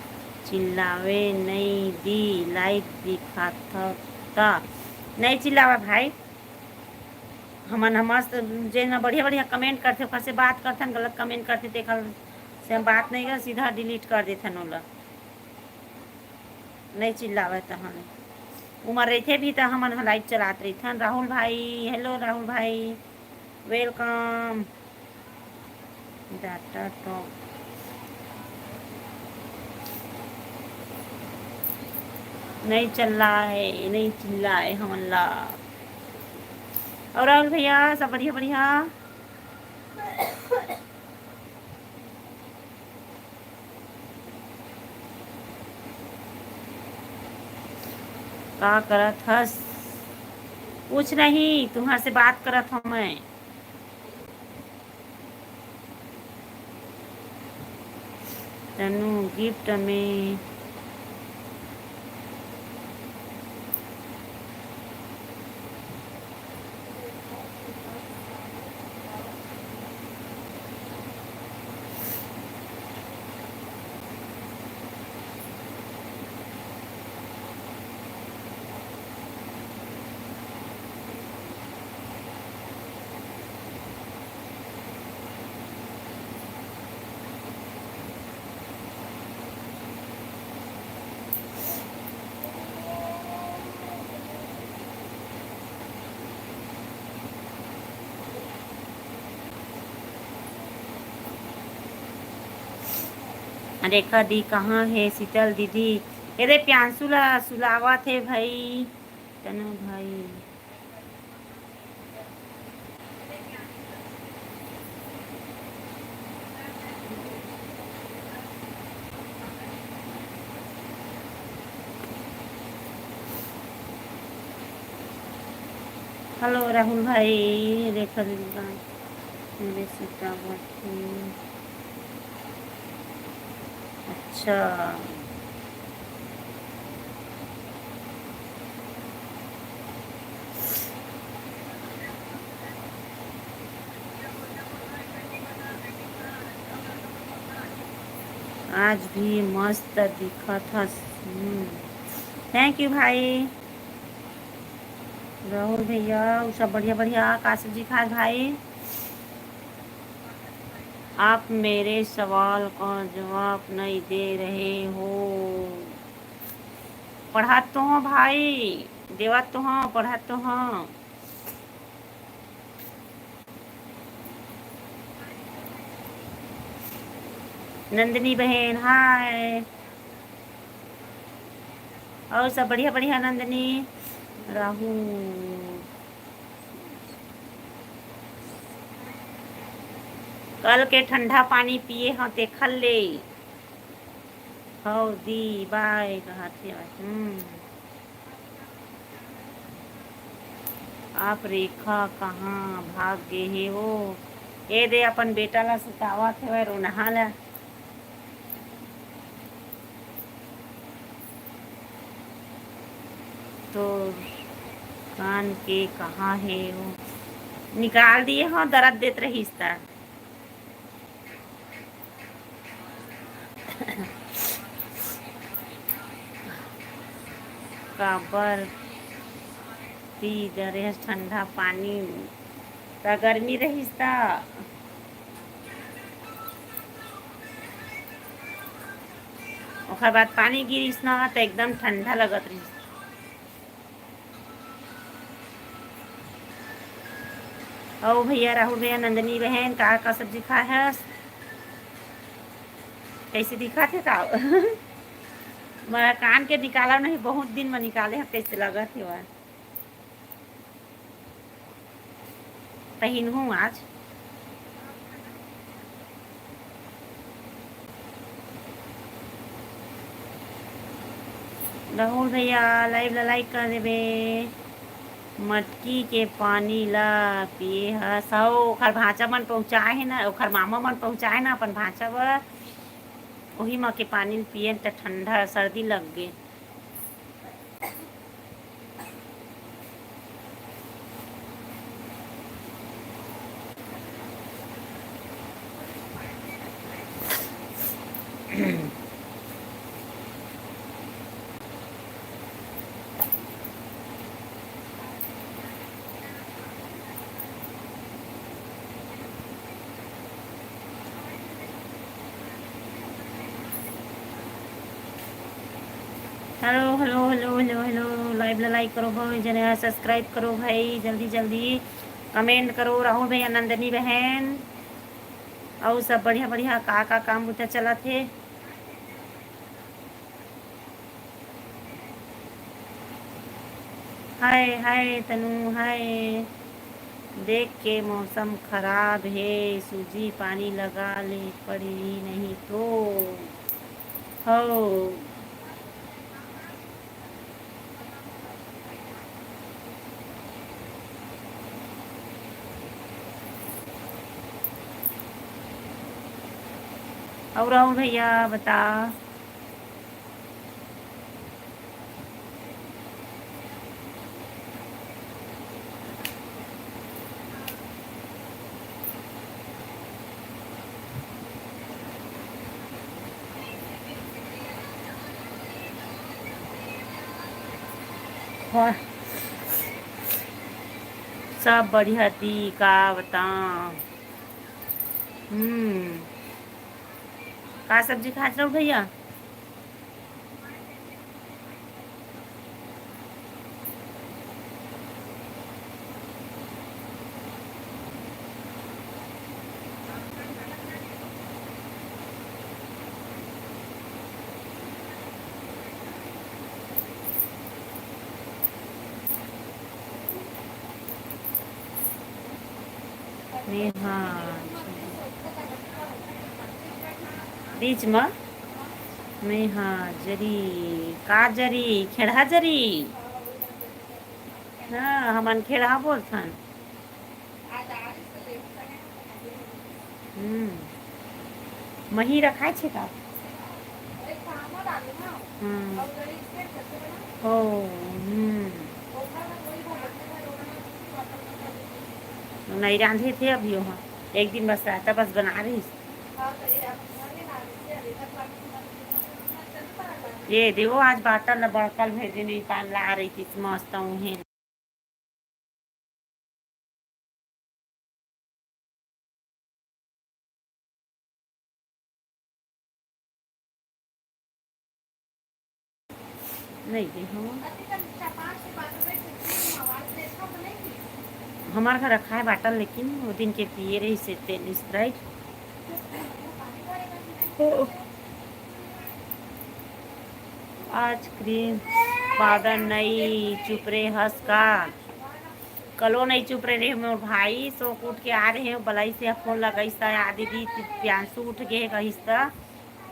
चिल्लावे नहीं दी, लाइव दिखात ता। नहीं चिल्लावा भाई, हमन ह मस्त, जेन ह बढ़िया बढ़िया कमेंट करथे, ओकर से बात करथन, गलत कमेंट करथे, तेकर से हम बात नहीं कर, सीधा डिलीट कर देथन ओला। नहीं चिल्लावे तहन। उमर रहिथे भी त हमन ह लाइव चलात रहिथन। राहुल भाई, हेलो राहुल भाई, वेलकम। डाटा तो नहीं चल रहा है, नहीं चिल्लाए हमन ला। और राहुल भैया, सब बढ़िया, बढ़िया? का करत हस? कुछ नहीं, तुम्हार से बात करत हूँ मैं। तनु गिफ्ट में रेखा दी कहाँ हे शीतल दीदी? एदे प्यांशु ला सुलावत हे भाई, तनु भाई। हेलो राहुल भाई, रेखा दीदी का मेरे से क्या बात हुई? अच्छा। आज भी मस्त दिखत हस। हम्म। Thank you भाई। राहुल भैया, उ सब बढ़िया बढ़िया। का सब्जी खास भाई? आप मेरे सवाल का जवाब नहीं दे रहे हो। पढ़त तो हँव भाई, देवत तो हँव, पढ़त तो हँव। नंदिनी बहन, हाय। अउ सब बढ़िया बढ़िया नंदिनी, राहू। कल के ठंडा पानी पिए हँव तेखर ले। हव दी बाय कहत हे। हम्म। आप रेखा कहाँ भाग गे हे वो? ए दे अपन बेटा ला सुतावत हेवय, रोनहा ला। तो कान के कहाँ हे वो? निकाल दिए हँव, दरद देत रहिस त। काबर पी डरे हस ठंडा पानी? त गर्मी रहिस त। ओकर बाद पानी गिरिस ना, त एकदम ठंडा लगत रहिस। अउ भैया राहुल भैया, नंदनी बहन, का का सब्जी खाए हस? कैसे दिखत हे का? मैं कान के निकाला नहीं, बहुत दिन में निकाले हव, कैसे लगत हे वह। पहिनहूँ आज। राहुल भैया, live ला like कर देबे। मटकी के पानी ला पिए हस। हव, ओखर भांचा मन पहुँचाए हे ना, ओखर मामा मन पहुँचाए ना अपन भांचा बर, ओही म के पानी ल पिए त ठंडा सर्दी लग गे। Hello, hello, hello, hello, hello। Live ला like करो भाई, जने subscribe करो भाई, जल्दी जल्दी comment करो। राहुल भैया, नंदनी बहन, अउ सब बढ़िया बढ़िया, का का काम बुता चलत हे? हाय हाय तनु हाय। देख के मौसम खराब हे, सूजी पानी लगा ले पड़ी नहीं तो। हो। अउ राहुल भैया बता। वाह। सब बढ़िया दी, का बताओ। हम्म। का सब्जी खात रहो भैया? मैं हा बीच म, मैं हा जरी, का जरी, खेड़हा जरी। हाँ, हमन खेड़हा बोलथन। हम्म। मही रखाय छे का? हम्म। ओ, हम्म। नइ रांधे थे अभी ओहा। एक दिन बस रायता बस बना रहिस। ये देखो, आज बाटल ला बड़कल भेजे नहीं, पान ला रही थी, मस्त हूँ। नहीं दे हो। हमार घर रखा है बाटल, लेकिन वो दिन के पिए रही से तेन स्प्राइट। आज क्रीम पाउडर नई चुपरे हस का? कलो नई चुपरे रहे मोर भाई, सो उठ के आ रहे हो, बलाई से फोन लगाइस त, "आ दीदी, प्रियांशु उठ गए," कहिस त।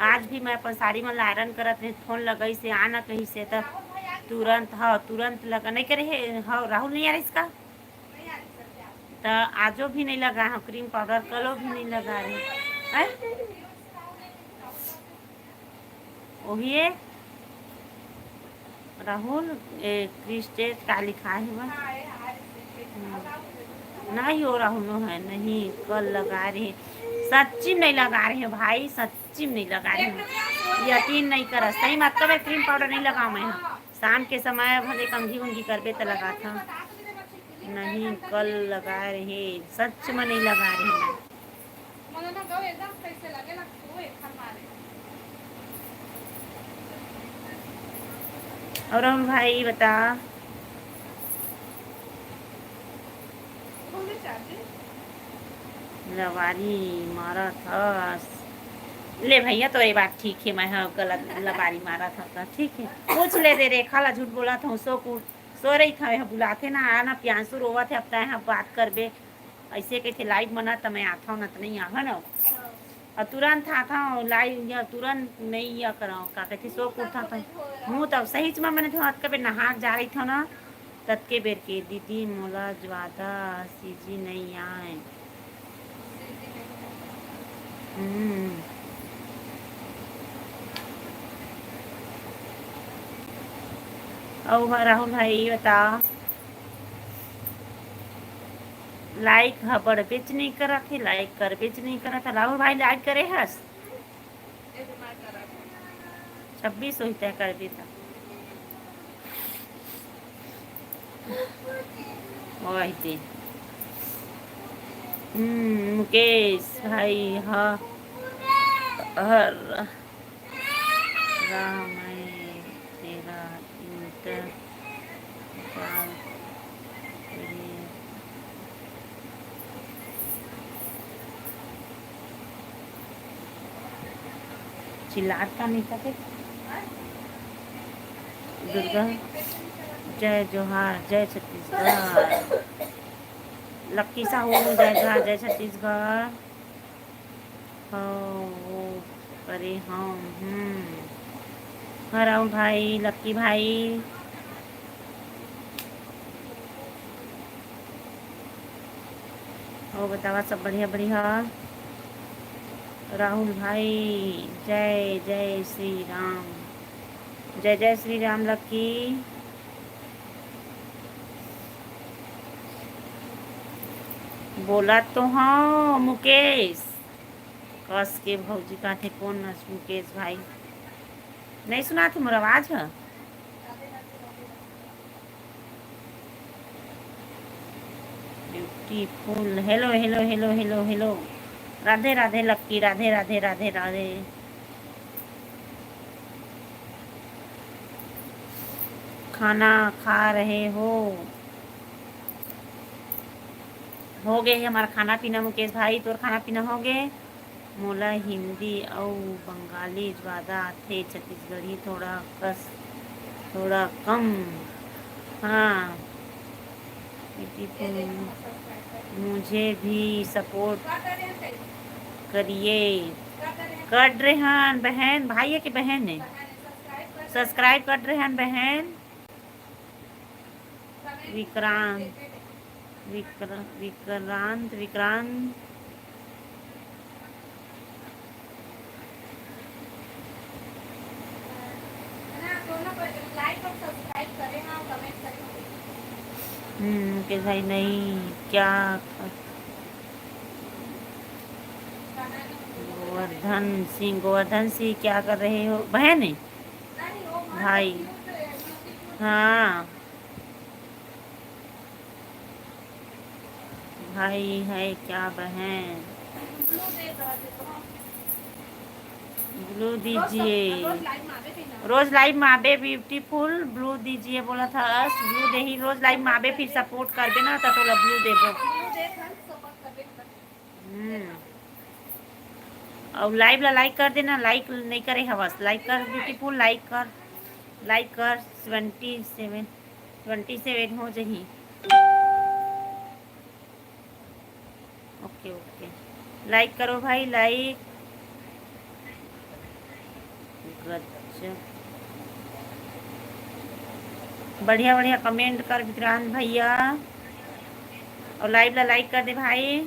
आज भी मैं अपन साड़ी मन ला आयरन करत रहे, फोन लगाइस, "आ ना," कहिस त तुरंत, हाँ, तुरंत लगा, नहीं करे हे, हाँ, राहुल नहीं आ रहा इसका? त आजो भी नहीं लगा है क्रीम पाउडर, कलो भी नहीं लगा रहे हैं। ओही ए, राहुल, ए, क्रिस्टेट का लिखा है बा? हम्म। नहीं हो राहुल, नो है, नहीं, कल लगा रहे हैं। सच्ची में नहीं लगा रहे हैं भाई, सच्ची में नहीं लगा रहे हैं। यकीन नहीं करा, सही मतलब है, क्रीम पाउडर नहीं लगाऊँ मैं। हाँ, शाम के समय भले कंघी उंघी करबे त लगा था। नहीं, कल लगा रहे, सच में नहीं लगा रहे मैं। और राहुल भाई बता। लबारी मारत हस। ले भैया, तो ये बात ठीक है, मैं ह गलत लबारी मारत हस, ठीक है। पूछ ले दे रेखा ला, झूठ बोलत हूँ, सो कुछ सो रही था, यह बुलाथे ना, आना, प्रियांशु रोवत है, अब तैं ह बात करबे, ऐसे कहते लाइव मना, त मैं आथव ना, त नहीं आहा ना। और तुरंत आथव लाइव, या तुरंत नहीं या करव, का कहते सो उठा था। मुँह तब सही च में मैंने तो हाथ कबे नहा के जा रही था ना, ततके बेर के दीदी मोला ज्यादा सीजी नहीं आए। हम्म। अउ ह-, राहुल भाई, बता, लाइक ह बढ़बेच नहीं करत हे, लाइक करबेच नहीं करत हे। राहुल भाई, लाइक करे हस? छब्बीस होही तय कर दी था। वही थी। हम्म, मुकेश भाई, हाँ, हर राम है तेरा इंतजार। चिल्लात का नहीं था फिर? दुर्गा, जय जोहार, जय छत्तीसगढ़। लक्की साहू, जय जोहार, जय छत्तीसगढ़। हाँ, वो करे हम, हम्म। हराम भाई, लक्की भाई। और बतावा, सब बढ़िया, बढ़िया। राहुल भाई, जय जय श्री राम। जय जय श्री राम लक्की। बोला तो हाँ मुकेश। कस के भौजी काथे, कौन अस मुकेश भाई? नहीं सुनाथे मोर आवाज ह? Beautiful. Hello, hello, hello, hello, hello. Radhe, Radhe lucky, Radhe, Radhe, Radhe, Radhe. खाना खा रहे हो? हो गे हे हमार खाना पीना मुकेश भाई, तोर खाना पीना हो गे? मोला हिंदी अउ बंगाली ज्यादा आथे, छत्तीसगढ़ी थोड़ा कस, थोड़ा कम। हाँ, beautiful। मुझे भी सपोर्ट करिए। कर रहे हन बहन, भाई है कि बहन है? सब्सक्राइब कर रहे हन बहन। विक्रांत, विक्र-, विक्रांत, विक्रांत। हम्म, मुकेश भाई नहीं, क्या कर-, गोवर्धन सिंह, गोवर्धन सिंह क्या कर रहे हो बहन? भाई, हाँ, भाई है क्या बहन? ब्लू दीजिए। रोज लाइव माबे ब्यूटीफुल, ब्लू दीजिए बोला था। अस ब्लू देही, रोज लाइव माबे, फिर सपोर्ट करबे ना तो तोला ब्लू देबो। हम्म। और लाइव ला लाइक कर देना, लाइक नहीं करे हवस, लाइक कर ब्यूटीफुल, लाइक कर, लाइक कर। सेवेंटी सेवन, ट्वेंटी सेवन हो जही। ओके, ओके, लाइक करो भाई, लाइक। गजब, बढ़िया बढ़िया कमेंट कर विक्रांत भैया, और लाइव ला लाइक कर दे भाई।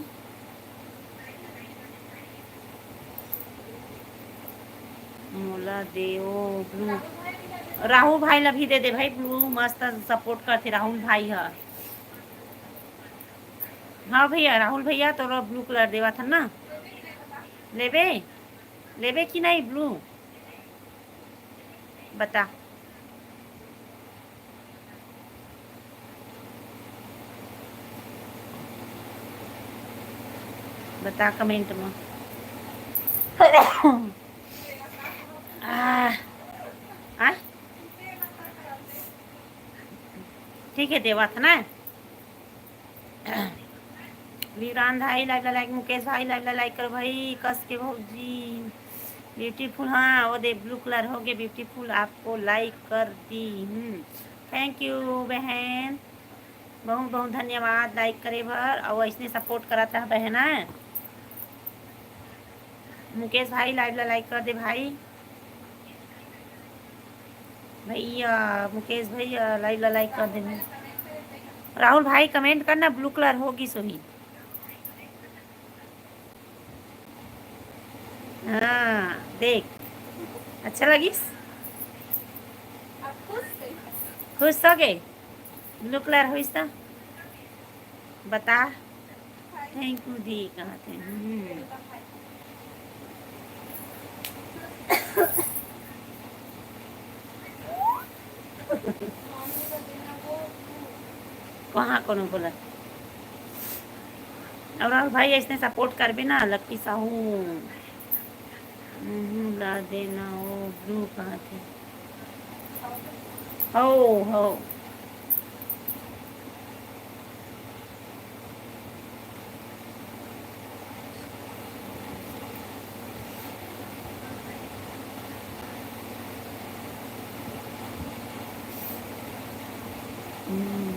मोला देओ ब्लू, राहुल भाई ला भी दे दे भाई ब्लू, मस्त सपोर्ट करथे राहुल भाई ह। हाँ भैया, राहुल भैया तोरो ब्लू कलर देवा था ना, लेबे, लेबे कि नहीं ब्लू? बता, बता कमेंट में। आ, आ? ठीक है, देवा था ना। वीरान भाई लाइव ला लाइक, मुकेश भाई लाइव ला लाइक करो भाई, कस के भौजी। ब्यूटीफुल, हाँ, वो दे ब्लू कलर हो गए ब्यूटीफुल, आपको लाइक कर दी। हम्म, थैंक यू बहन, बहुत बहुत धन्यवाद लाइक करे बर, और ऐसने सपोर्ट करत रह बहना। मुकेश भाई लाइव ला लाइक कर दे भाई। भैया, मुकेश भैया लाइव ला लाइक कर दे भाई। राहुल भाई कमेंट करना, ब्लू कलर होगी सोही। हाँ, देख, अच्छा लगिस? खुश हो गए? ब्लू कलर होइस त बता। थैंक यू दी कहत हे। हम्म। कहाँ कोनो बोला? और, और भाई, ऐसने सपोर्ट करबे ना, लक्की साहू। हम्म, ला देना, ओ ब्लू कहत हे। हो, हो। हम्म।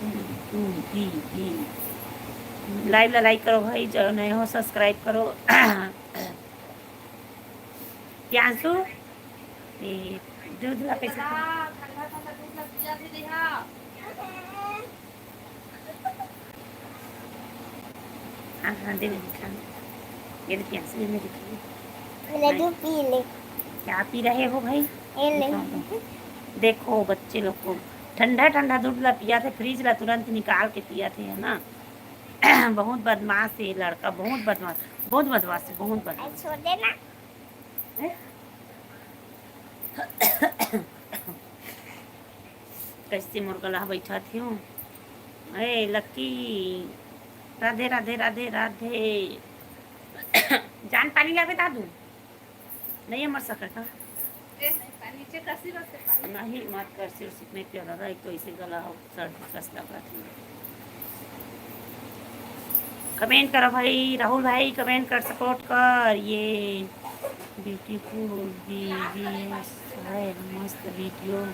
हम्म, हम्म, हम्म, हम्म। लाइव ला लाइक करो भाई, जो नए हो सब्सक्राइब करो। प्रियांशु, ए, दूध ला कैसे? ठंडा ठंडा दूध ला पिया दे दे हा। हाँ, हाँ, दे दे, खा ले। ये ले प्रियांशु, ये मेरी पी ले। लड्डू पी ले। क्या पी रहे हो भाई? ये ले। दिखाओ तो। देखो बच्चे लोग को ठंडा ठंडा दूध ला पिया थे, फ्रिज ला तुरंत निकाल के पिया थे, है ना? बहुत बदमाश है ये लड़का, बहुत बदमाश, बहुत बदमाश है, बहुत बदमाश। छोड़ देना। हैं? कैसे मोर गला बैठा थे हूँ। ए लक्की, राधे राधे राधे राधे। जान पानी लागे दादू? नहीं मर सकता। ए, नीचे कसी रख से पानी। नहीं, मत कर, सिर सिर नहीं पिया दादा, एक तो इसे गला हो, सर्दी कस लगा थी। कमेंट करो भाई, राहुल भाई, कमेंट कर, सपोर्ट कर। ये ब्यूटीफुल वीवीएस है, मस्त वीडियो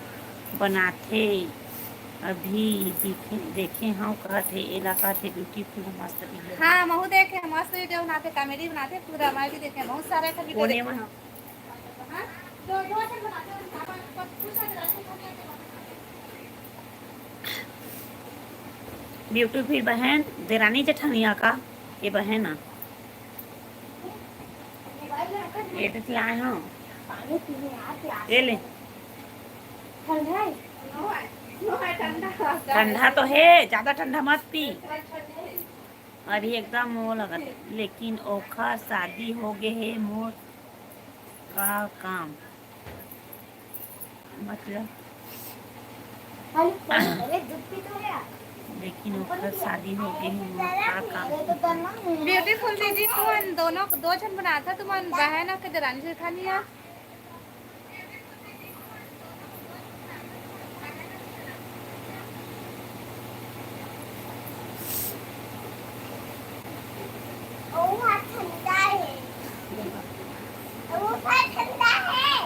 बनाथे। अभी देखे, देखे हव, कहत हे, एला कहत हे beautiful, मस्त video। हाँ, महू देखे, मस्त video बनाथे, comedy बनाथे पूरा। मैं भी देखे, बहुत सारा ऐसा video कोने देखे में? हव। हाँ? दो, दो ऐसे बनाथे, अपन, अपन, पूरा जगह से बनाथे। Beautiful बहन, देरानी जेठानिया का? ये बहन ना। ये तो लाए हव। ये ले। ठंडा है? ठंडा तो है, ज्यादा ठंडा मत पी। अभी एकदम वो लगत हे, लेकिन ओखर शादी हो गे हे, मोर का काम? मतलब, अरे, दुख भी तो है। लेकिन ओखर शादी हो गे हे, मोर का काम? Beautiful दीदी, तुमन दोनों, दो झन बनाथा, तुमन बहन के देरानी जेठानी आ? वो ठंडा है। वो ठंडा है।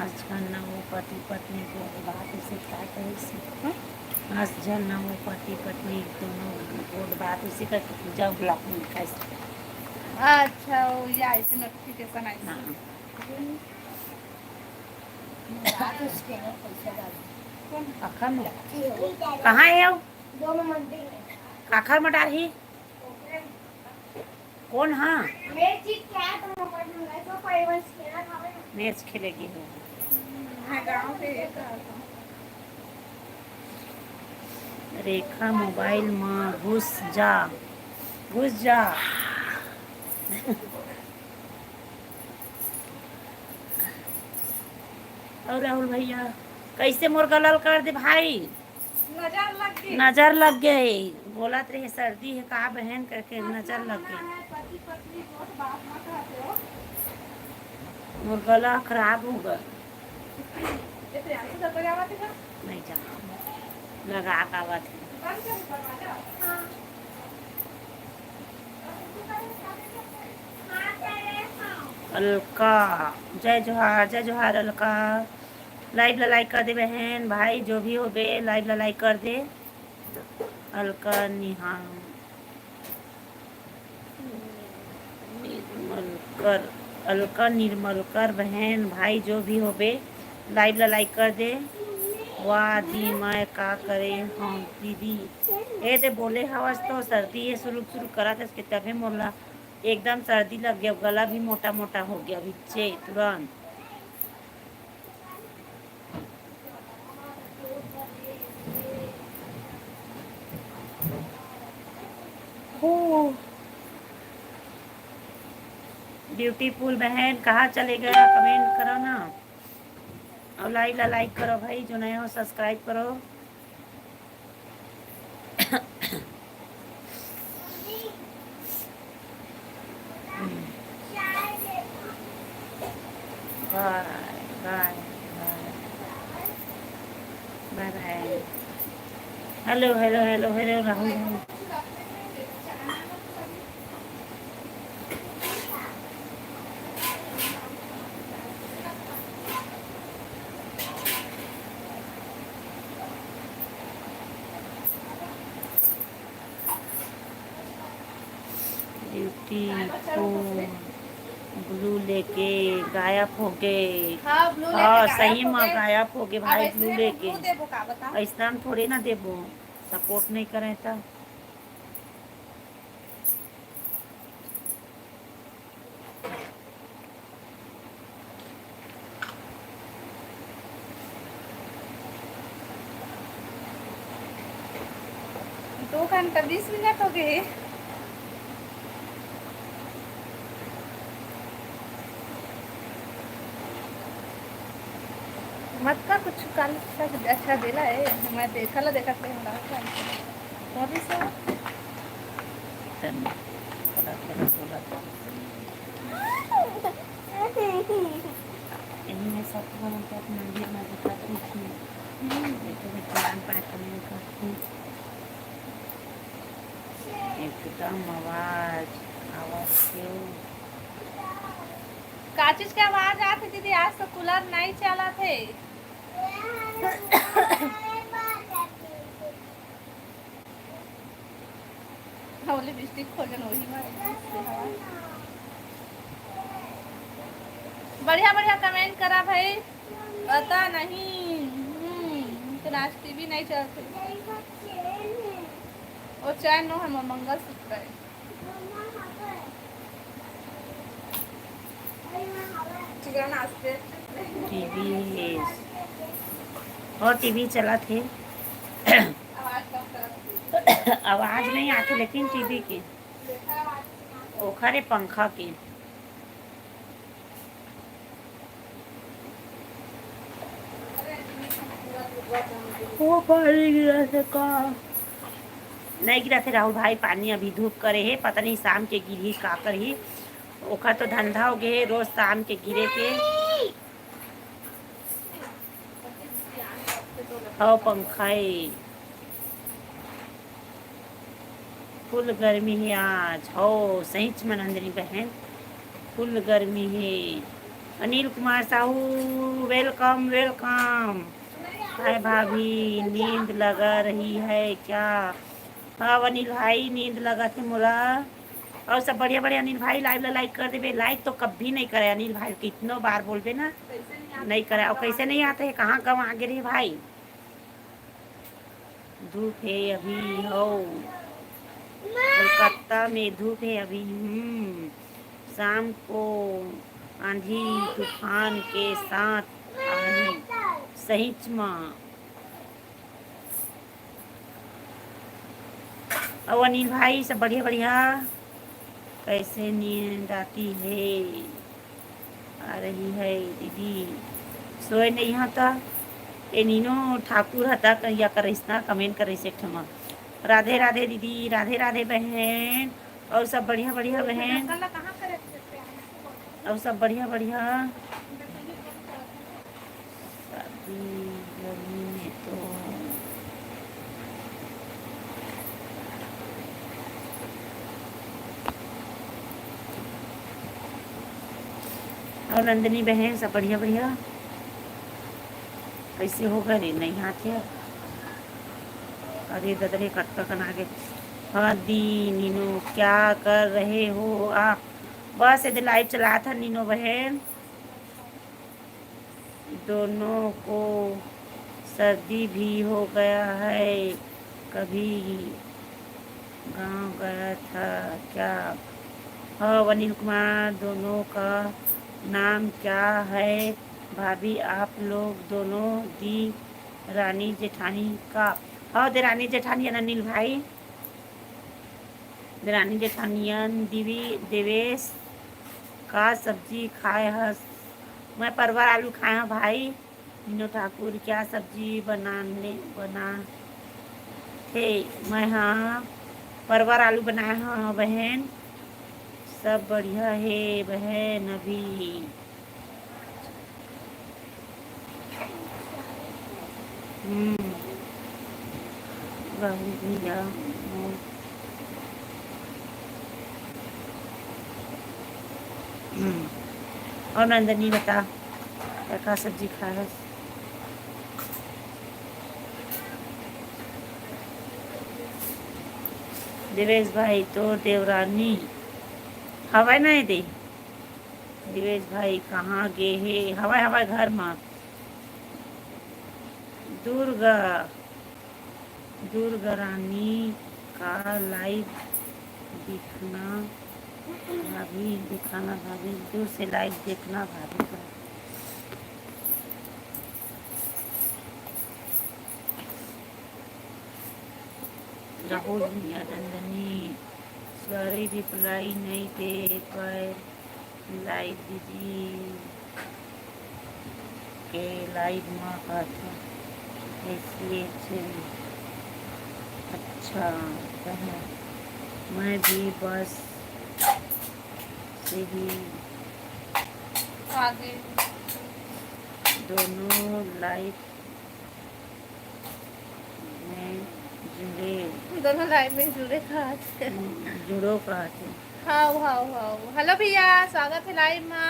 आज कल ना वो पति पत्नी गोठ बात उसे का कहिस? हाँ? आज झन ना वो पति पत्नी दोनों गोठ बात उसे का पूजा block में कैसे? अच्छा, वो ये ऐसे notification आई। हाँ। आखर में कहाँ है वो? आखर में डारही। कोन हा? Match खेले गे हे। रेखा, mobile म घुस जा, घुस जा। अउ राहुल भैया, कैसे मोर गला ल कर दे भाई? नजर लग गे। नजर लग गे। बोलत रहे सर्दी हे का बहन करके, नजर लग गे। मोर गला खराब हो गे। नहीं जाना, लगा का बात है। अलका, जय जोहार, जय जोहार अलका। Live ला like कर दे बहन, भाई, जो भी होबे, live ला like कर दे। अलका निहाम, निर्मलकर, अलका निर्मलकर बहन, भाई, जो भी होबे, live ला like कर दे। वाह दी, मैं का करे हूँ दीदी। ए दे बोले हवस तो सर्दी ये शुरू शुरू करा था, तभे मोला एकदम सर्दी लग गया, गला भी मोटा मोटा हो गया, बिच्चे तुरंत। हो। Beautiful बहन कहाँ चले गया, comment करो ना। और live ला like करो भाई, जो नया हो subscribe करो। Bye, bye, bye. Bye, bye. Hello, hello, hello, hello, Rahul, Rahul. Beautiful blue लेके गायब हो गए। हाँ, blue लेके हाँ, गायब सही हो में गए। गायब हो गए अब भाई, ऐसे blue में लेके। Blue देबो का बता? ऐसा हम थोड़े ना देबो, support नहीं करे तो। दो घंटा बीस मिनट हो गए। मत का कुछ काल तक अच्छा दिला है, मैं देखा ला देखा थे हमरा का। कौन सा? तन, थोड़ा, थोड़ा, थोड़ा। यही मैं सब को हम तो अपना मंदिर में दिखाती थी। देखो, मैं कुरान पढ़ा कमेंट करती हूँ। एकदम आवाज, आवाज क्यों? का चीज के आवाज आत हे दीदी? आज तो कूलर नहीं चलत हे। हो लिपस्टिक खोजन वही मारे। बढ़िया बढ़िया कमेंट करा भाई। पता नहीं, हम्म, तो आज टीवी नहीं चलते। वो चैन नो है, मंगलसूत्र है। टीवी हे। और टीवी चलत हे। आवाज नहीं आथे लेकिन टीवी के, ओखरे पंखा के। वो पानी गिरा से का? नहीं गिरा थे राहुल भाई, पानी अभी धूप करे हे, पता नहीं शाम के गिरही का करही। ओकर तो धंधा हो गए हे रोज शाम के गिरे के। हव पंखा हे। फुल गर्मी हे आज। हव सहीच म नंदिनी बहन, फुल गर्मी हे। Anil Kumar Sahu, welcome, welcome। हाय भाभी, नींद लगा रही है क्या? हव अनिल भाई, नींद लगत हे मोला। और सब बढ़िया बढ़िया अनिल भाई, लाइव ला लाइक कर देबे। लाइक तो कभी नहीं करे अनिल भाई, कितनो बार बोलबे ना, नहीं करे। और कैसे नहीं आते हैं, कहाँ गंवा गे रहे भाई? धूप हे अभी, हो कोलकाता में धूप हे अभी। हम्म, शाम को आंधी तूफान के साथ आही, सहीच म। अउ अनिल भाई, सब बढ़िया बढ़िया? कैसे नींद आती है? आ रही है दीदी, सोए नहीं हो त। ए नीनो ठाकुर हता कहिया करिस ना, कमेंट करिस एक ठमा। राधे राधे दीदी, राधे राधे बहन। और सब बढ़िया बढ़िया बहन, और सब बढ़िया बढ़िया। शादी गर्मी में तो और नंदिनी बहन सब बढ़िया बढ़िया। कैसे होगा रे, नहीं हाथ है। अरे ददरे कतका कन आगे। हाँ दी नीनो, क्या कर रहे हो आप? बस एदे लाइव चलात हन नीनो बहन। दोनों को सर्दी भी हो गया है, कभी गांव गया था क्या? हाँ अनिल कुमार, दोनों का नाम क्या है भाभी? आप लोग दोनों दी रानी जेठानी का? हाँ देरानी जेठानी अनिल भाई। देरानी जेठानियन, देवी, देवेश, का सब्जी खाए हस? मैं परवर आलू खाए हव भाई। मीनू ठाकुर, क्या सब्जी बनाने, बना थे? मैं हाँ परवर आलू बनाए हव बहन। सब बढ़िया हे बहन अभी। हम्म, राहुल भैया, हम्म, और नंदनी बता, का, का सब्जी खाए हस? देवेश भाई, तोर देवरानी हवय ना एदे? दिवेश भाई कहाँ गे हे? हवय, हवय घर म। दुर्गा, दुर्गा रानी का लाइव दिखना भाभी, दिखाना भाभी, दूर से लाइव देखना भाभी का। राहुल भैया, नंदनी, सॉरी, रिप्लाई नहीं दे पाए। लाइव दीदी के लाइव मा कहत हे, ऐसी, ऐसी। अच्छा, कहे, मैं भी बस से ही आगे। दोनों लाइव में जुड़े। दोनों लाइव में जुड़े कहत हे। जुड़ो कहत हे। हाव, हाव, हाव। हेलो भैया, स्वागत हे लाइव मा।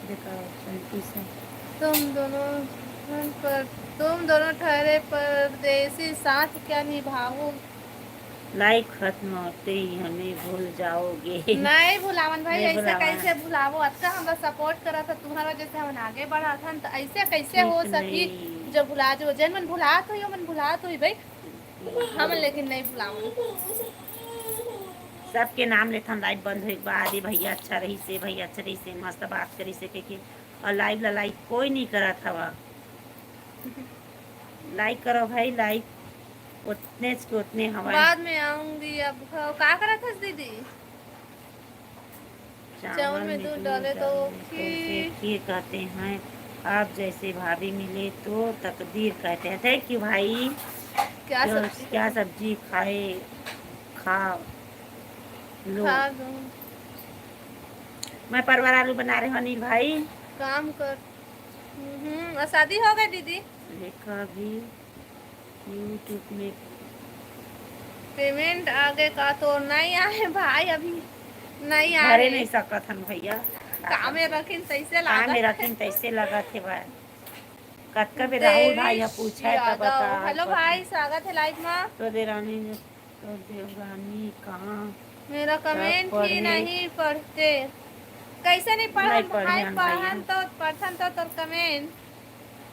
देखा, शांति से। तुम दोनों पर, तुम दोनों ठहरे परदेसी, साथ क्या निभाओ? लाइफ खत्म होते ही हमें भूल जाओगे। नहीं भुलावन भाई, नहीं ऐसे भुलावन। कैसे भुलावो? अतका हमरा सपोर्ट करत ह, तुम्हारा वजह से हमन आगे बढ़त हन, त ऐसे कैसे ठीक हो सकी नहीं। जो भुला जो? जेन मन भुलात होई, ओमन भुलात होई भाई, हमन लेकिन नहीं भुलावन। सबके नाम लेथन, लाइव बंद होए के बाद, "ये भैया अच्छा रही से, भैया अच्छा रही से, मस्त बात करी से," कहिके, और लाइव ला लाइक कोई नहीं करत हवा। लाइक करो भाई, लाइक उतने के उतने हवा। बाद में आऊंगी अब। हो, का करत हस दीदी? चावल चावल में में दूध दूध डाले तो डालने को खीर। उसे खीर कहते हैं। आप जैसे भाभी मिले तो तकदीर कहते हैं। थैंक यू भाई। क्या जो सब्जी क्या है? सब्जी खाए, खा लो। खा लो। मैं परवर आलू बना रहे हूँ अनिल भाई। काम कर। हम्म, और शादी हो गई दीदी? देखा भी YouTube में। पेमेंट आगे का तो नहीं आए भाई, अभी नहीं भरे आए। नहीं सकत हन भैया। कामे रखिन तैसे काम में लागत। रखिन तैसे लगत हे भाई। कतका बेर राहुल भाई ह देवेश पूछा है, तब यादव। बता, हेलो बता। भाई, स्वागत है लाइव में। तो देरानी, तो देवरानी कहाँ मेरा कमेंट ही पढ़े? नहीं पढ़ते। कैसे नहीं पढ़न नहीं पढ़े भाई, हम भैया। पढ़न तो, पढ़थन तो तोर कमेंट।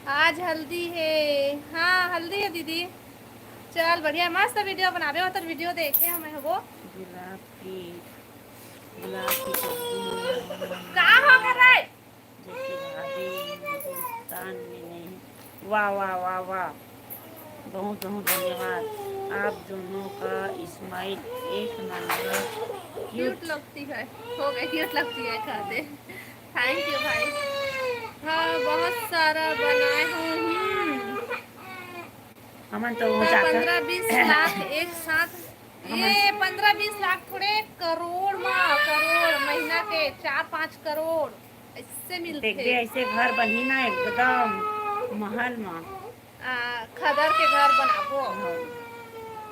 आज हल्दी है। हाँ, हल्दी है दीदी। चल, बढ़िया, मस्त वीडियो बनाबे, ओतर वीडियो देखे हमें हबो। गुलाब की, गुलाब की सब्जी। का हो गए रे? जो कि भाभी हिंदुस्तान में नहीं। वाह, वाह, वाह, वाह, बहुत बहुत धन्यवाद। आप दोनों का स्माइल एक नंबर। क्यूट क्यूट लगती है, हो गए, क्यूट लगती है कहते। थैंक यू भाई। हाँ, बहुत सारा बनाए हूँ। हम्म। हमन तो वो मैं जाकर पंद्रह बीस लाख एक साथ, हमन ये पंद्रह बीस लाख थोड़े, करोड़ मा, करोड़ महीना के, चार पाँच करोड़ ऐसे मिलते। देख दे, ऐसे घर बनही ना एकदम महल मा। आ, खदर के घर बनाबो। हाँ।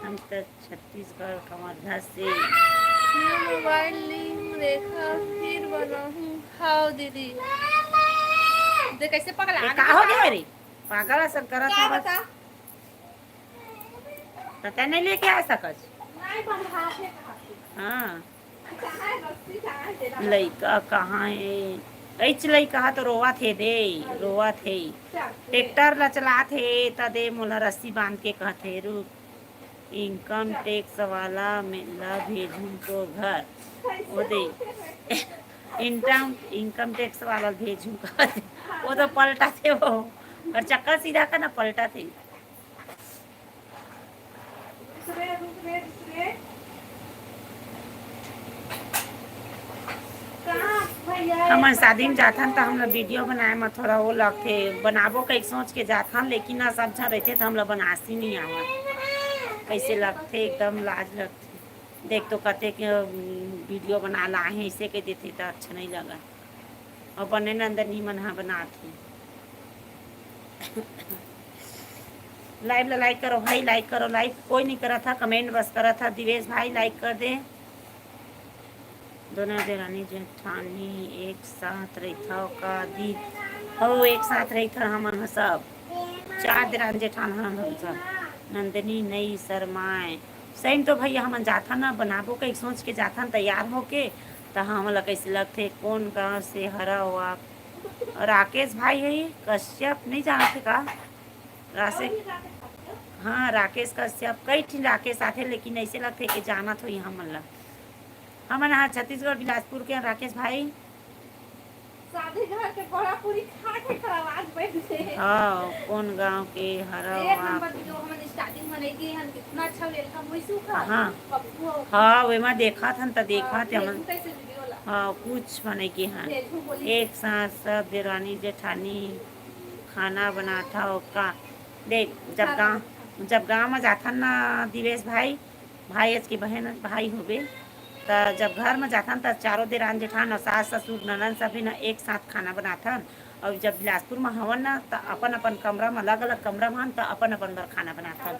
हम तो छत्तीसगढ़ कवर्धा से। न्यू मोबाइल लिंक देखा, फिर बनाहूँ। हाँ दीदी, दे कैसे पगला ये गई का हो बा? गया रे? पागल असन करत क्या हवस। बता? त तैं नहीं लेके आ सकस? नहीं, बंधा के कहा थे। हाँ। कहाँ है रस्सी, कहाँ है तेरा? लइका कहाँ है? ऐच लइका हा तो रोवत हे दे, रोवत हे। चल, ट्रैक्टर ला चलात हे, त दे मोला रस्सी बांध के कहत हे, "रुक, इनकम टैक्स वाला में ला भेजूं तो घर।" वो दे, इनकम, इनकम टैक्स वाला भेजूं कहत हे। वो तो पलटा थे वो, और चक्कर सीधा का ना पलटा थे। हमन शादी में जाथन त हमला वीडियो बनाए म थोड़ा वो लगथे, बनाबो कइके सोच के जाथन, लेकिन ना सब झन रहिथे त हमला बनासी नहीं आवत, कैसे लगथे, एकदम लाज लगथे। देख तो कते के, अम, वीडियो बना ला हे, ऐसे कह देथे त अच्छा नहीं लगा। और बने नंदनी मन हा बनात हे। लाइव ला लाइक करो भाई, लाइक करो, लाइक कोई नहीं करत हा, कमेंट बस करत हा। दिवेश भाई लाइक कर दे। दोनों देरानी जेठानी एक साथ रहिथव का दी? हो, एक साथ रहिथन हमन ह सब, चार देरानी जेठान हन हम सब। नंदनी नई शर्माए। सही में तो भैया हमन जाथन ना, बनाबो कइके सोच के जाथन तैयार होके, त हमन ला कैसे लगथे, कौन गांव से हरव आप? राकेश भाई है, कश्यप नहीं जानत हे का? रासे-, हाँ, राकेश कश्यप, कई ठिन राकेश आथे, लेकिन ऐसे लगथे कि जानत होही हमन ला। हमन हा छत्तीसगढ़ बिलासपुर के राकेश भाई। शादी घर के बड़ा पूरी खा के खराब आज बैठ गए। हाँ, कौन गांव के हरव एक आप? नंबर वीडियो हमन स्टार्टिंग में नहीं किए हन, कितना अच्छा वेलकम हुई सूखा। हाँ। पप्पू और हाँ, वेमा देखा थन त देखा हाँ, थे हमन। भेजू कैसे वीडियो ला? हाँ, कुछ बने के हन। भेजू बोली। एक साथ सब देरानी जेठानी खाना बनाथा ओका। देख, जब हाँ। गाँव, जब गाँव में जाथन ना दिवेश भाई, भाई अच के बहन भाई होबे, त जब घर में जाथन त चारों देरान जेठान और सास ससुर ननद सभी ना एक साथ खाना बनाथन। और जब बिलासपुर में हवन ना त अपन अपन कमरा में, अलग अलग कमरा में हन त अपन अपन बर खाना बनाथन।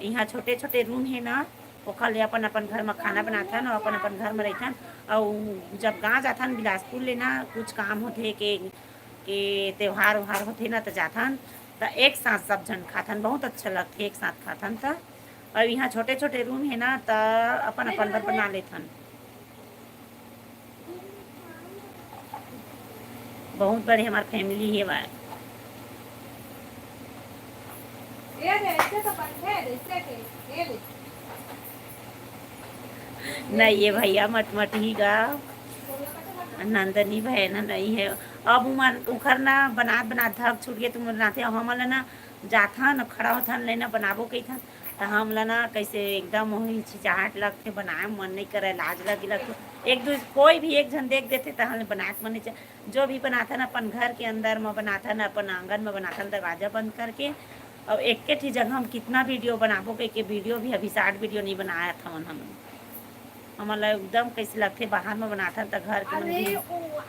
यहाँ छोटे छोटे रूम है ना, ओखर ले अपन अपन घर में खाना बनाथन और अपन अपन घर में रहिथन। अउ जब गाँव जाथन बिलासपुर ले ना, कुछ काम होथे के, के त्योहार उहार होथे ना, त जाथन, त एक साथ सब झन खाथन, बहुत अच्छा लगथे एक साथ खाथन। त अउ यहाँ छोटे छोटे रूम हे ना, त अपन अपन बर बना लेथन। बहुत बड़े हमार फैमिली हे बा। ये दे, ऐसे तो बनते हैं, जैसे के, ये दे। नहीं, ये भैया मटमटी का नंदनी बहन नहीं है। अब उमन उखर ना बनात बनात धक छूट गए, तुम बनाते हो, हमन ला ना जाथन, खड़ा होथन, लेना बनाबो कहिथन, त हमला ना कैसे एकदम वही हिचकिचाहट लगथे, बनाए मन नहीं करे, लाज लगे लगथे। एक दूसरे कोई भी एक झन देख देथे, त हमला बनाए के मन नहीं चाहे। जो भी बनाथन अपन घर के अंदर म बनाथन, अपन आंगन म बनाथन, दरवाजा बंद करके। और एक के ठी जगह हम कितना वीडियो बनाबो कह के वीडियो भी अभी शॉर्ट वीडियो नहीं बनाया था हमन। हमन ला एकदम कैसे लगथे बाहर म बनाथन त घर के मन अरे भी। ओ,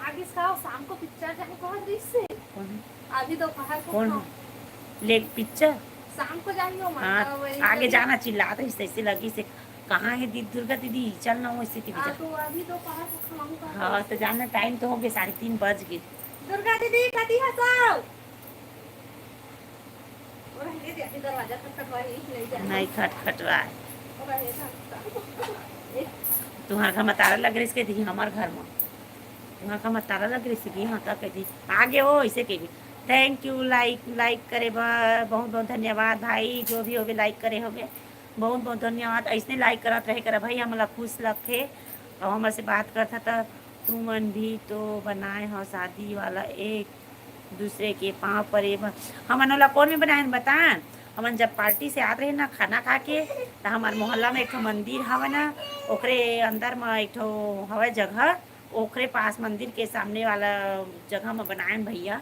आगे साव शाम को पिक्चर जाने को हर दृश्य। कौन है? अभी दोपहर को कौन खाओ। है? ले पिक्चर। शाम को जाएंगे हम, हाँ, तो वही आगे कभी जाना चिल्लात रहिस, ऐसे लगी से, "कहाँ है दीदी, दुर्गा दीदी, चल ना वैसे के हाँ, भीतर।" तो अभी दोपहर को खाऊंगा। हाँ, तो जाना टाइम तो हो गए, साढ़े तीन बज गए। दुर्गा दीदी, कती हसाओ? और ये दे, अभी दरवाजा खटखटवाए, यही नहीं जाना। नहीं खटखटवाए। और ये था। तुहार घर म ताला लग रहिस के दी, हमार घर म। तुहार घर म ताला लग रहिस के, हाँ, त कह दी, "आगे हो," ऐसे कह दी। Thank you, लाइक, लाइक करे बर बहुत बहुत धन्यवाद भाई, जो भी होगे लाइक करे होगे, बहुत बहुत धन्यवाद। ऐसने लाइक करत रहे करा भाई, हमला खुश लगथे। और हमर से बात करथा त तुमन भी तो बनाए हो शादी वाला एक दूसरे के पाँव परे बर। हमन ओला कौन में बनाए हन बता? हमन जब पार्टी से आत रहे ना खाना खा के, त हमार मोहल्ला में एक ठो मंदिर हवय ना, ओकरे अंदर म एक ठो हवय जगह, ओकरे पास मंदिर के सामने वाला जगह म बनाए हन भैया।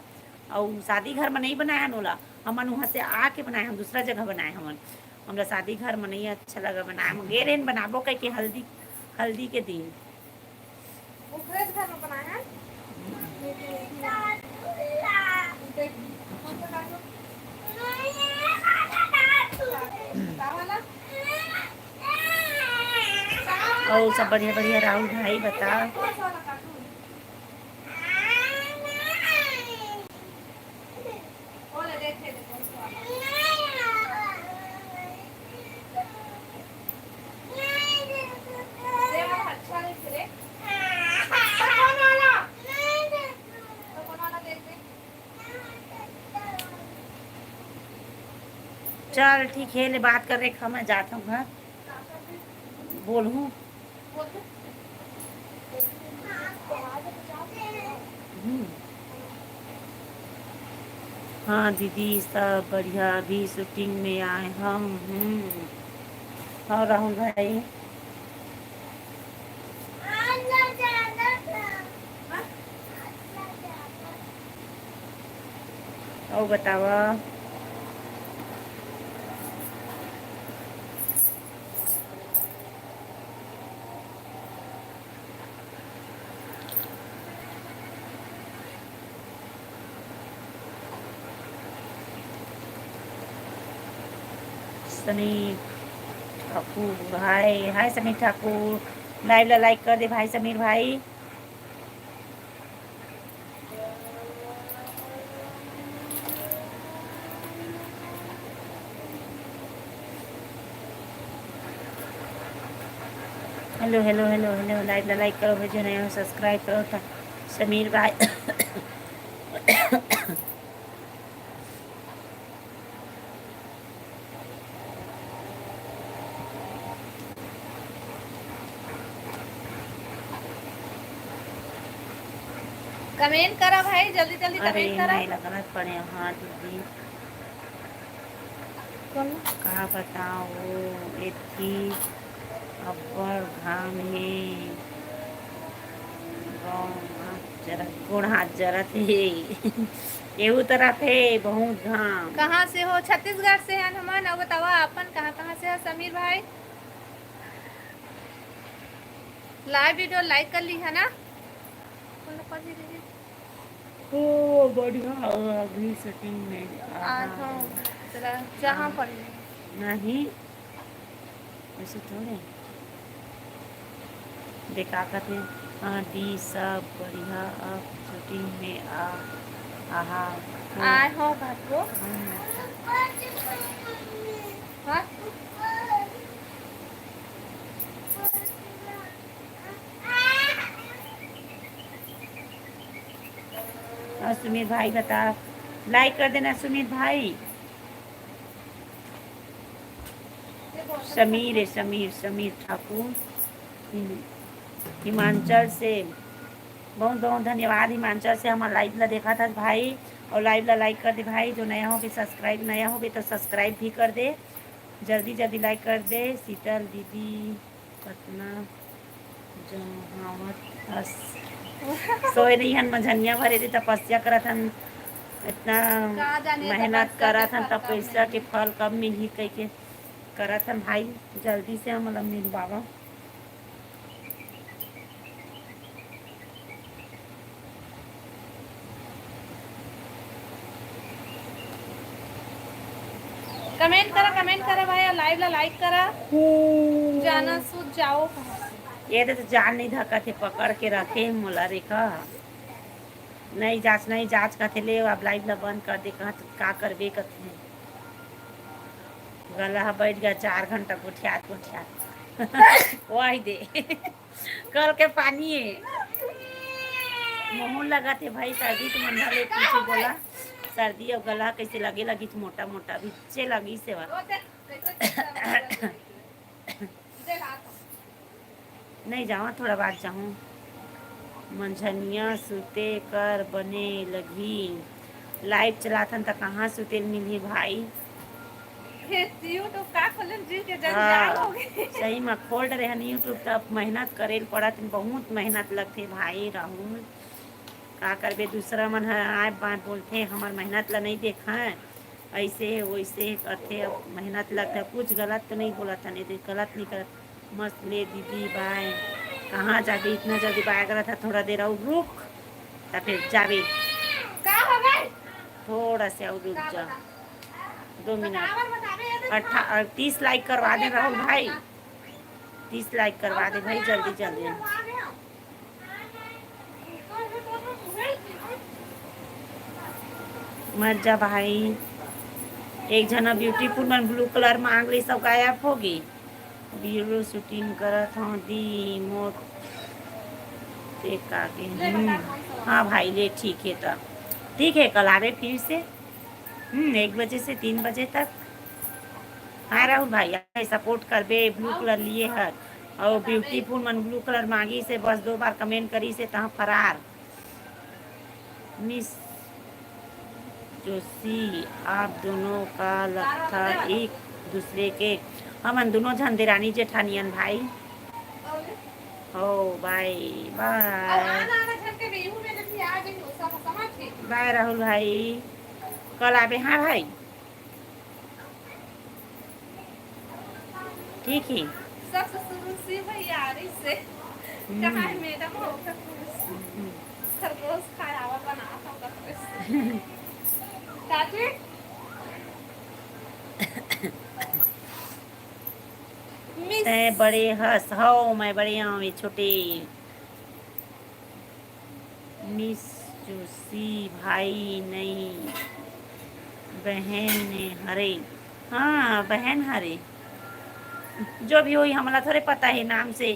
अउ शादी घर म नहीं बनाए हन ओला, हमन वहाँ से आके बनाए हन, दूसरा जगह बनाए हमन। हमरा शादी घर म नहीं अच्छा लगा बनाए, हम गे रहेन बनाबो कह के हल्दी, हल्दी के दिन। ओकरे घर में बनाए हैं। और सब बढ़िया बढ़िया राहुल भाई बता। चल ठीक हे, ले बात कर रेखा, मैं जात हूँ घर, बोलहूँ। हम्म। हाँ दीदी, सब बढ़िया, अभी शूटिंग में आए हम। हम्म। और राहुल भाई? और बतावा। समीर ठाकुर, हाय, हाय समीर ठाकुर, लाइव ला लाइक कर दे भाई समीर भाई। Hello, hello, hello, hello, live ला लाइक करो भाई, जो नया हो सब्सक्राइब करो। त समीर भाई। कमेंट करा भाई, जल्दी जल्दी अरे कमेंट करा। नहीं लगना पड़े, हाँ दीदी। कौन? का बताओ, एतकी अब्बड़ घाम हे, गोड़ हाथ जरत, गोड़ हाथ जरत हे। एहू तरफ हे बहुत घाम। कहाँ से हो? छत्तीसगढ़ से हन हमन। अउ बतावा अपन, कहाँ कहाँ से है समीर भाई? लाइव वीडियो लाइक कर ली है ना? कौन लोग कर ली है? ओ, बढ़िया, अभी शूटिंग में। आज हम जरा जहाँ हाँ। पर नहीं। नहीं, ऐसे थोड़े। देखा करते। हाँ दी, सब बढ़िया। अब shooting में आ, आहा। आए हो बाबू। हाँ। और सुमित भाई बता, like कर देना सुमित भाई। समीर है, समीर, समीर ठाकुर, हिम-, हिमाचल से। बहुत बहुत धन्यवाद हिमाचल से हमर live ला देखत हस भाई, और live ला like कर दे भाई। जो नया होगे subscribe, नया होगे तो subscribe भी कर दे। जल्दी जल्दी like कर दे। शीतल दीदी कतना जमावत हस। सोए नहीं हन, मझनिया भरे दे तपस्या करत हन, इतना का जाने मेहनत तपस्या के करत हन, फल कब तपस्या के मिलही। फल कब मिलही कह के करत हन भाई। जल्दी से हमला मिलवावा। Comment करा, comment करा भाई, और live ला like करा। जाना सूत जाओ। ये दे तो जान नहीं धकत हे, पकड़ के रखे हे मोला, रेखा। नहीं जांच, नहीं जांच कथे ले, अब live ला बंद कर दे, कहत का करबे कथे। गला ह बैठ गया चार घंटा गोठियात गोठियात। वही दे। कल के पानी है। मुँह लगत हे भाई, सर्दी तो मन ले कुछ बोला। सर्दी और गला कैसे लगे लगी तो मोटा मोटा भी चे लगी सेवा। नहीं जावा, थोड़ा बात जाहूँ। मंझनिया सुते कर बने लगही। Live चलाथन त कहाँ सुते ल मिलही भाई। हे, YouTube का खोले जी के जंजाल हाँ, हो गई। सही में खोल रहे हन YouTube, तब मेहनत करे ल पड़त, बहुत मेहनत लगथे भाई राहुल। का करबे, दूसरा मन ह आए बाए बोलथे, हमर मेहनत ला नहीं देखा, ऐसे है वैसे है करथे। अब मेहनत लगथे, कुछ गलत तो नहीं बोलत हन, यदि गलत नहीं करत। मस्त ले दीदी, बाय। कहाँ जाबे इतना जल्दी बाय करत है, थोड़ा देर और रुक, तब फिर जाबे। का हो गए? थोड़ा से और रुक जा, दो मिनट। कावर बतावे ये तो अट्ठा तीस like करवा दे राहुल भाई, तीस like करवा दे भाई, जल्दी जल्दी। मत जा भाई, एक जना beautiful मन blue colour मांग ली, सब गायब होगी। Video shooting करत हूँ दी मोर ते का के। हम्म, हाँ भाई ले, ठीक है, तो ठीक है, कल आवे फिर से। हम्म, एक बजे से तीन बजे तक। हाँ राहुल भाई, आए support करबे, blue colour लिए हर, और beautiful मन blue colour मांगी से बस दो बार comment करी से तहाँ फरार। Miss जोशी, आप दोनों का लगता एक दूसरे के, हमन दोनों झन देरानी जेठानियन भाई। हो, bye bye। Bye राहुल भाई, कल आबे। हाँ भाई, ठीक है। सब ससुर से भैयारी से। हम्म। कहाँ है मैडम? वो खरगोश। हम्म। खरगोश खाया हुआ बना था खरगोश। काकी? Miss। तैं बड़े हस, हौ, मैं बड़े आवे छोटे। Miss जोशी भाई नहीं, बहन ने हरे। हाँ, बहन हरे। जो भी होई, हमला थोड़े पता है नाम से,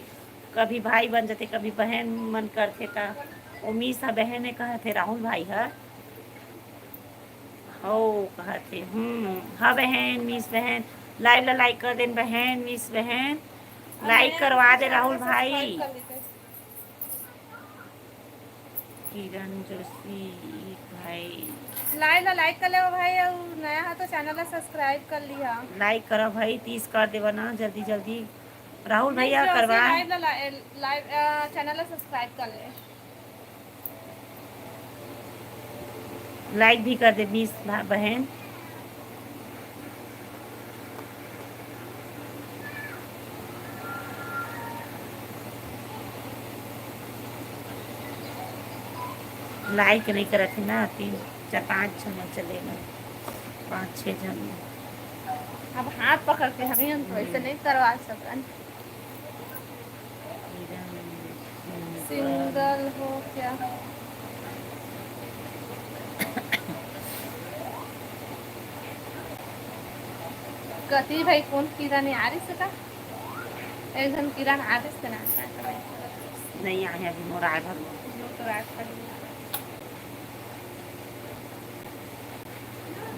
कभी भाई बन जाते, कभी बहन मन करथे। त वो Miss ह बहन ने कहथे, राहुल भाई ह। ओ कहथे, हम्म, हाँ बहन, Miss बहन, live ला like कर देन बहन, Miss बहन, like करवा दे राहुल भाई। किरण जोशी भाई। Live ला like कर लेवा भाई, और नया है तो channel ला subscribe कर लिहा। Like करा भाई, तीस कर देवा ना जल्दी जल्दी। राहुल भैया करवा। Live ला, live, अ, channel ला subscribe कर ले। Like भी कर दे Miss भा-, बहन। Like नहीं करत है ना, तीन चार पाँच झन चलेगा, पाँच छः झन। अब हाथ पकड़ के हम ही हम तो ऐसे नहीं करवा सकन। सिंगल हो क्या? कति भाई, कोन किरण आरिस का? एक झन किरण आरिस के नाम का? नहीं आए अभी, मोर आए भर।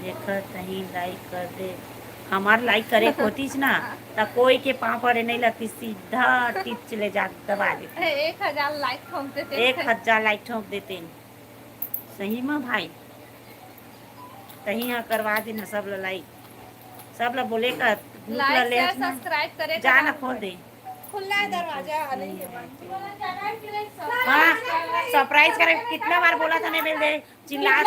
देखत नहीं, लाइक कर दे। हमार लाइक करे होतीस ना, त कोई के पाँव पड़े नहीं लगती, सीधा टिच ले जा, दबा देते। एक हजार लाइक ठोंक देते। एक हजार लाइक ठोंक देते। सही में भाई, तही यहाँ करवा देना सब ला लाइक, सब ला बोले का group ला लाइक, ले share, ना। Subscribe करे जा ना, खोल दे। खुला है दरवाजा, आ नहीं है। हाँ, सरप्राइज करे, कितना बार बोला था, नहीं मिल दे, चिल्ला।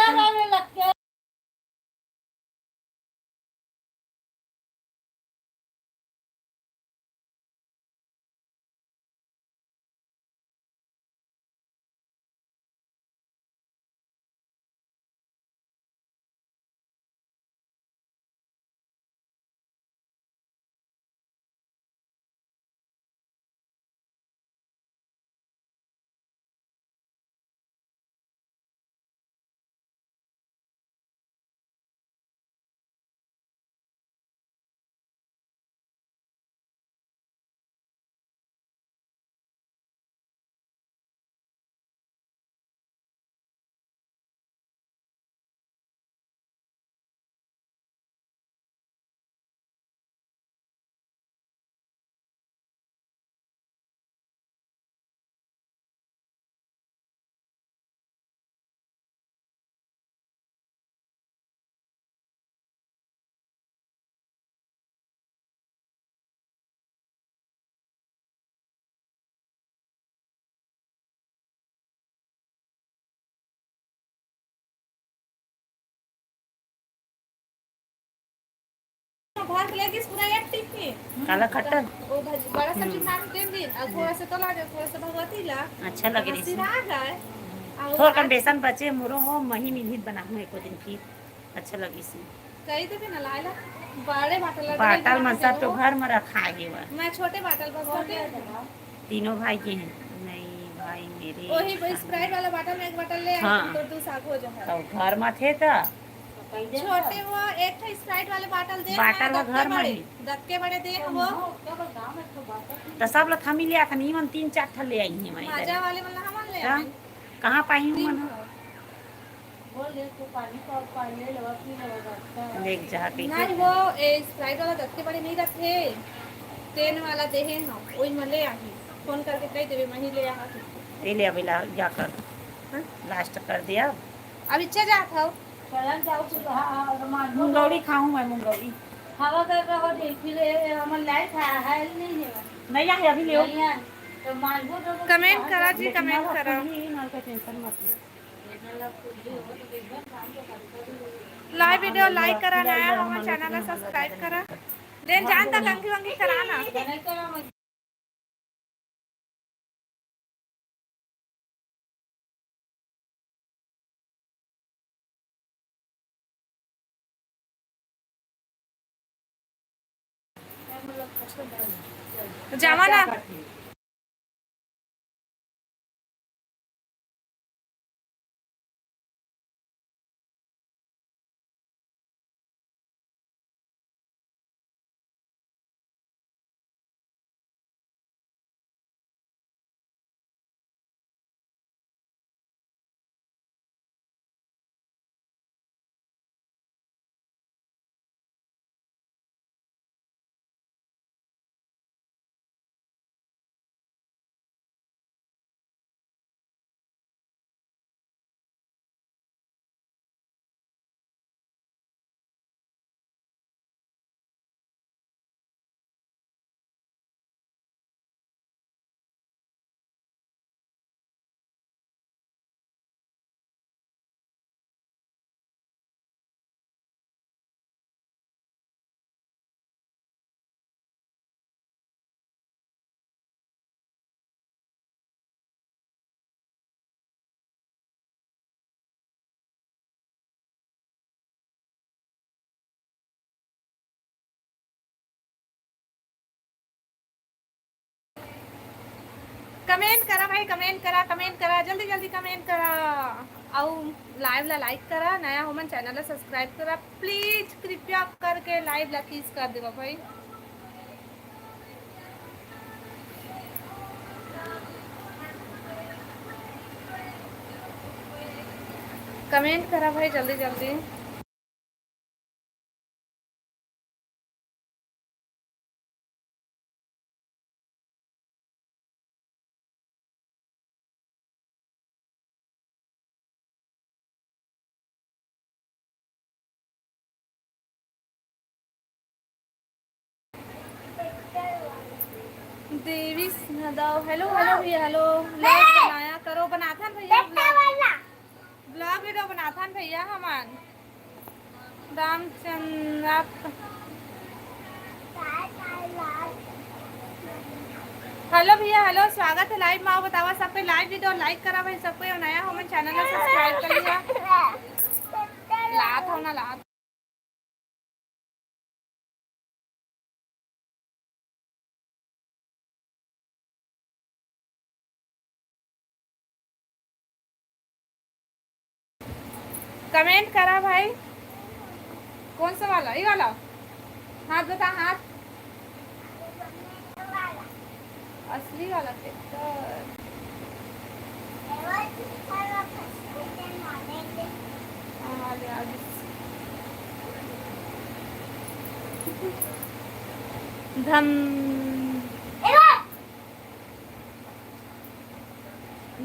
भर के लेगिस पूरा एक टिप में। काला खट्टा? वो भज-, बड़ा सब्जी हम्म। बना के दे दिन, और थोड़ा सा तो ला दे, थोड़ा सा भगवती ला। अच्छा लगे रही। सिरा गए। और थोड़ा कन आज बेसन बचे मोरो हो, मही मिलही बनाहूँ एको दिन फिर। अच्छा लगी सी। कही तो ना लाए ला। बड़े बाटल ला बाटल दे, मन सब तो दे। घर में रखा है वो। मैं छोटे बाटल भगवती ला। तीनों भाई के हैं। नहीं भाई मेरे वही वो Sprite वाला बाटल में एक बाटल ले आए, हाँ। तो दो साग हो जाए। तो घर में थे तो छोटे वो एक ठो Sprite वाले बाटल दे, बाटल हाँ, वो घर में दत्ते बड़े, ही। दत्ते बड़े दे वो। तो सब लोग हम ही ले आथन, इमन तीन चार ठो ले आई हैं माजा वाले, मतलब हम ले हाँ? आए। कहाँ पाई हूँ तीन मन? ठो। बोल दे, तो पानी का, पानी ले लेवा, पी लेवा, बस। देख जा, पी नहीं, के। वो, ए, Sprite वाला दत्ते बड़े नहीं रखे, टेन वाला देहे हम, वही में ले आही। फोन करके कह देवे, वहीं ले आहा तू। ये ले, अभी ला, जा कर। हाँ? लास्ट कर दिया। अब इच्छा जात हो। चलन जाओ, तू, हाँ, हाँ, तो मान लो। मुंगौड़ी खाऊं मैं, मुंगौड़ी। हवा कर रहा हो, देख भी ले, हमर लाइफ है, है नहीं है। नहीं आए, अभी ले। नहीं है, तो मान लो, तो कमेंट करा जी, लेकिन कमेंट अब करा। अपनी ही माल का टेंशन मत ले। लाइव वीडियो लाइक करा, नया हमर चैनल ला सब्सक्राइब करा। ले जान तक अंगी वंगी करा ना। जावा ना। कमेंट करा भाई, कमेंट करा, कमेंट करा, जल्दी जल्दी कमेंट करा। अउ लाइव ला लाइक करा, नया हो मन चैनल ला सब्सक्राइब करा, प्लीज कृपया करके लाइव ला किस कर देवा भाई। कमेंट करा भाई जल्दी जल्दी। देवी नदाव, हेलो हेलो भैया, हेलो। लाइव बनाया करो, बनाथन भैया, ब्लॉग वीडियो बनाथन भैया हमन। रामचंद्र, हेलो भैया, हेलो, स्वागत है लाइव में। आओ बतावा सबके, लाइव वीडियो लाइक करा भाई सबको, और नया हो मन चैनल ला सब्सक्राइब कर लिया। लात हो ना लात। कमेंट करा भाई, कौन सा वाला? ये वाला। हाथ बता, हाथ। असली वाला ट्रैक्टर। हाँ, ले आ गई। धम।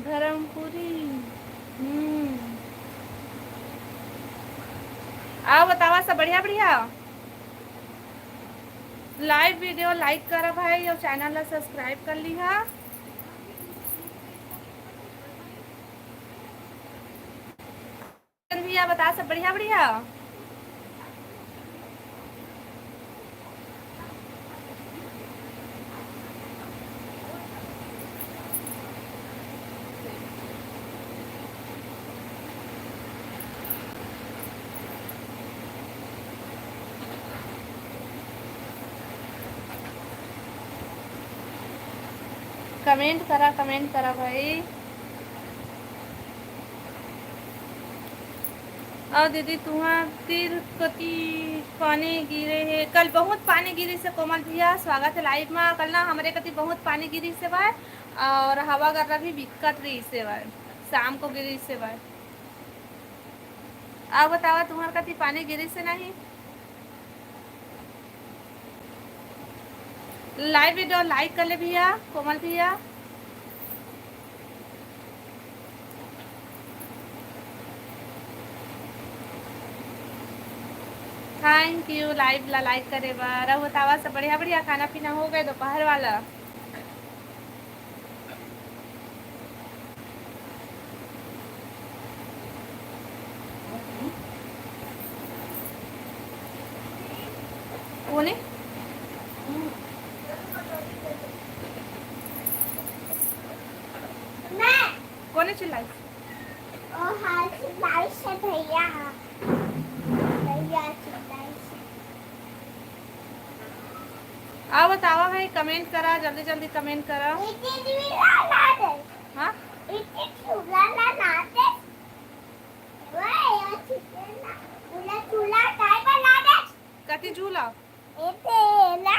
धर्मपुरी। हम्म। आओ बतावा सब बढ़िया बढ़िया। लाइव वीडियो लाइक करा भाई और चैनल ला सब्सक्राइब कर लिहा। भैया बता सब बढ़िया बढ़िया। कमेंट करा, कमेंट करा भाई। अउ दीदी, तुंहर तीर कति पानी गिरे हे? कल बहुत पानी गिरिस हे कोमल भैया, स्वागत है लाइव मा। कल ना हमरे कति बहुत पानी गिरिस हे भाई, और हवा गर्रा भी बिकट रहिस हे भाई, शाम को गिरिस हे भाई। अउ बतावा, तुंहर कति पानी गिरिस हे नहीं? लाइव वीडियो लाइक कर ले भैया, कोमल भैया। थैंक यू लाइव ला लाइक करे बर। अउ बतावा सब बढ़िया बढ़िया, खाना पीना हो गए दोपहर वाला? कोने? कोने चिल्लाइस? ओ हाँ, चिल्लाइस भैया। भैया चिल्लाइस। अउ बतावा भाई, कमेंट करा, जल्दी जल्दी कमेंट करा। इतनी भी ला, ला दे। हाँ? इतनी झूला ला, ला दे। ओए, ये चिल्ला, झूला, झूला काय बर ला दे? कति झूला? ए तेला।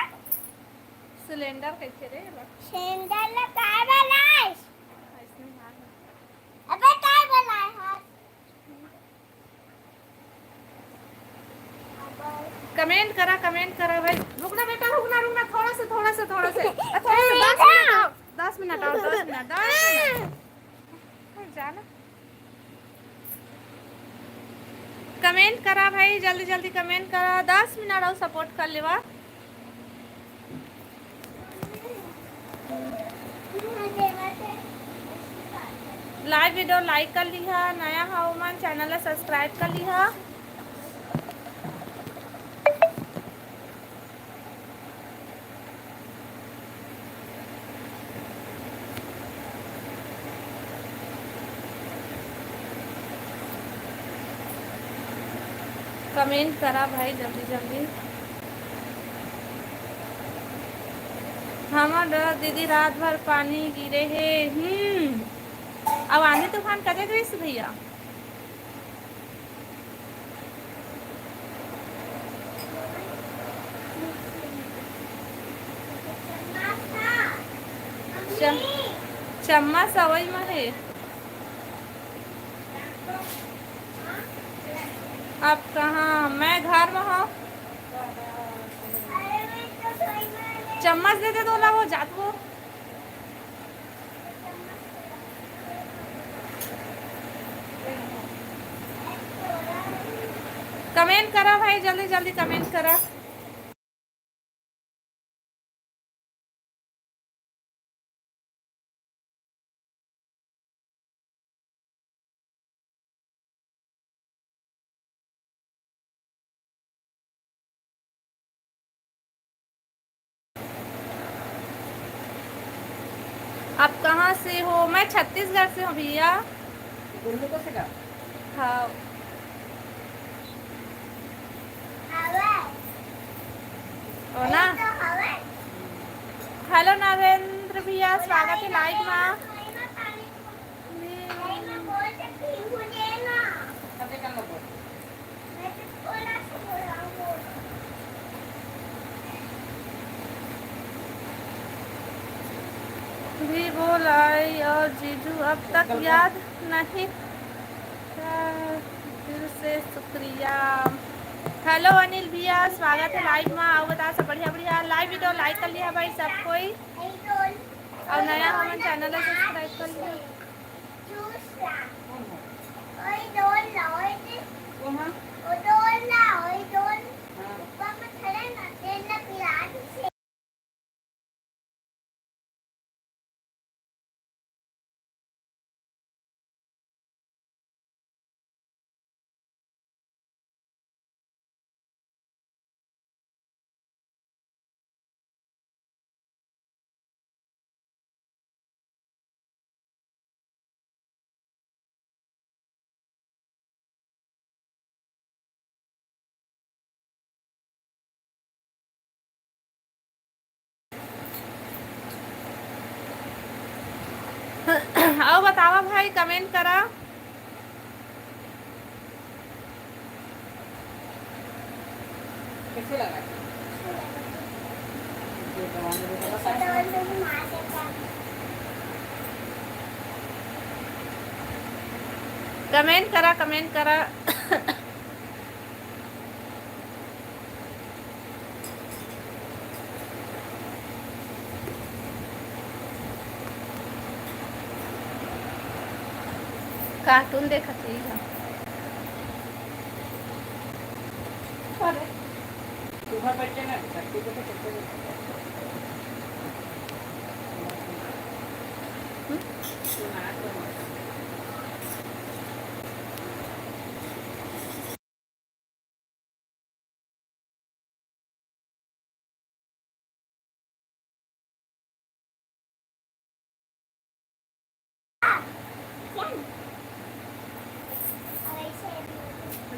सिलेंडर कइसे रे एला? सिलेंडर ला काय बर लाइस? अइसने हाल हे। अबे काय बर लाए हस? कमेंट करा, कमेंट करा भाई। रुकना बेटा, रुकना, रुकना, थोड़ा सा, थोड़ा सा, थोड़ा सा। अ, थोड़ा सा, दस मिनट और, दस मिनट और, दस मिनट, दस मिनट। जा ना। कमेंट करा भाई, जल्दी जल्दी कमेंट करा, दस मिनट और सपोर्ट कर लेवा। लाइव वीडियो लाइक कर लिहा, नया हा ओमन चैनल ला सब्सक्राइब कर लिहा। कमेंट करा भाई जल्दी जल्दी। हमर डहर दीदी रात भर पानी गिरे हे। हम्म। अब आंधी तूफान कते गिरिस भैया? च-, चम्मच अवई म हे। आप कहाँ? मैं घर में हूँ। चम्मच दे दे तो ला, वो जात वो। कमेंट करा भाई, जल्दी जल्दी कमेंट करा। आप कहाँ से हो? मैं छत्तीसगढ़ से हूँ भैया। गुल्लू को सिखा। हाँ। हो ना? हेलो नरेंद्र भैया, स्वागत है लाइव मा। भी बोलाई और जीजू अब तक याद नहीं। दिल से शुक्रिया। हेलो अनिल भैया, स्वागत है लाइव मा। आओ बता सब बढ़िया बढ़िया। लाइव वीडियो लाइक कर लिया भाई सब कोई, और नया हमन चैनल ला सब्सक्राइब कर लिया। अउ बतावा भाई, कमेंट करा। कैसे लगा? कमेंट करा, कमेंट करा। कार्टून देखत रही हम। अरे, ऊपर बैठ जाना, धरती पे तो चलते रहते हैं। हम्म?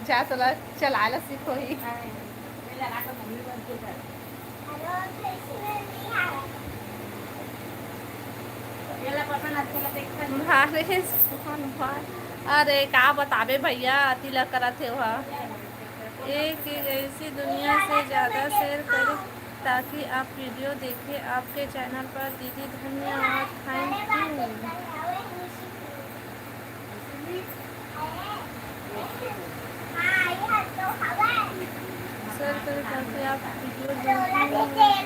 जा, तोला चलाए ला सीखोही। अरे, सुमन भाई, अरे, का बताबे भैया, अति ला करत हे ओहा। एक ऐसी दुनिया से ज़्यादा शेयर करें ताकि आप वीडियो देखें, आपके चैनल पर। दीदी धन्यवाद, थैंक यू। शेयर करें ताकि आप वीडियो देखें।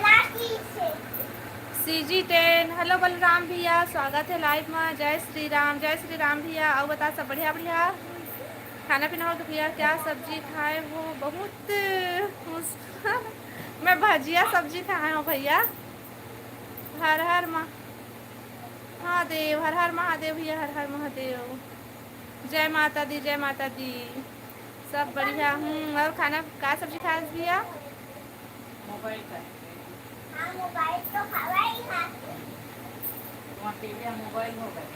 सीजी टेन, हेलो बलराम भैया, स्वागत है लाइव में। जय श्री राम, जय श्री राम भैया। अउ बता, सब बढ़िया बढ़िया? खाना पीना हो तो भैया, क्या सब्जी खाए हो? बहुत मुश्किल। मैं भजिया सब्जी खाए हूँ भैया। हर हर महा-, महादेव, हर हर महादेव भैया, हर हर महादेव। जय माता दी, जय माता दी। सब बढ़िया। हम्म, और खाना का सब्जी खाए भैया? मोबाइल का। हाँ, मोबाइल तो हवा ही है। वहाँ टीवी और मोबाइल हो गए।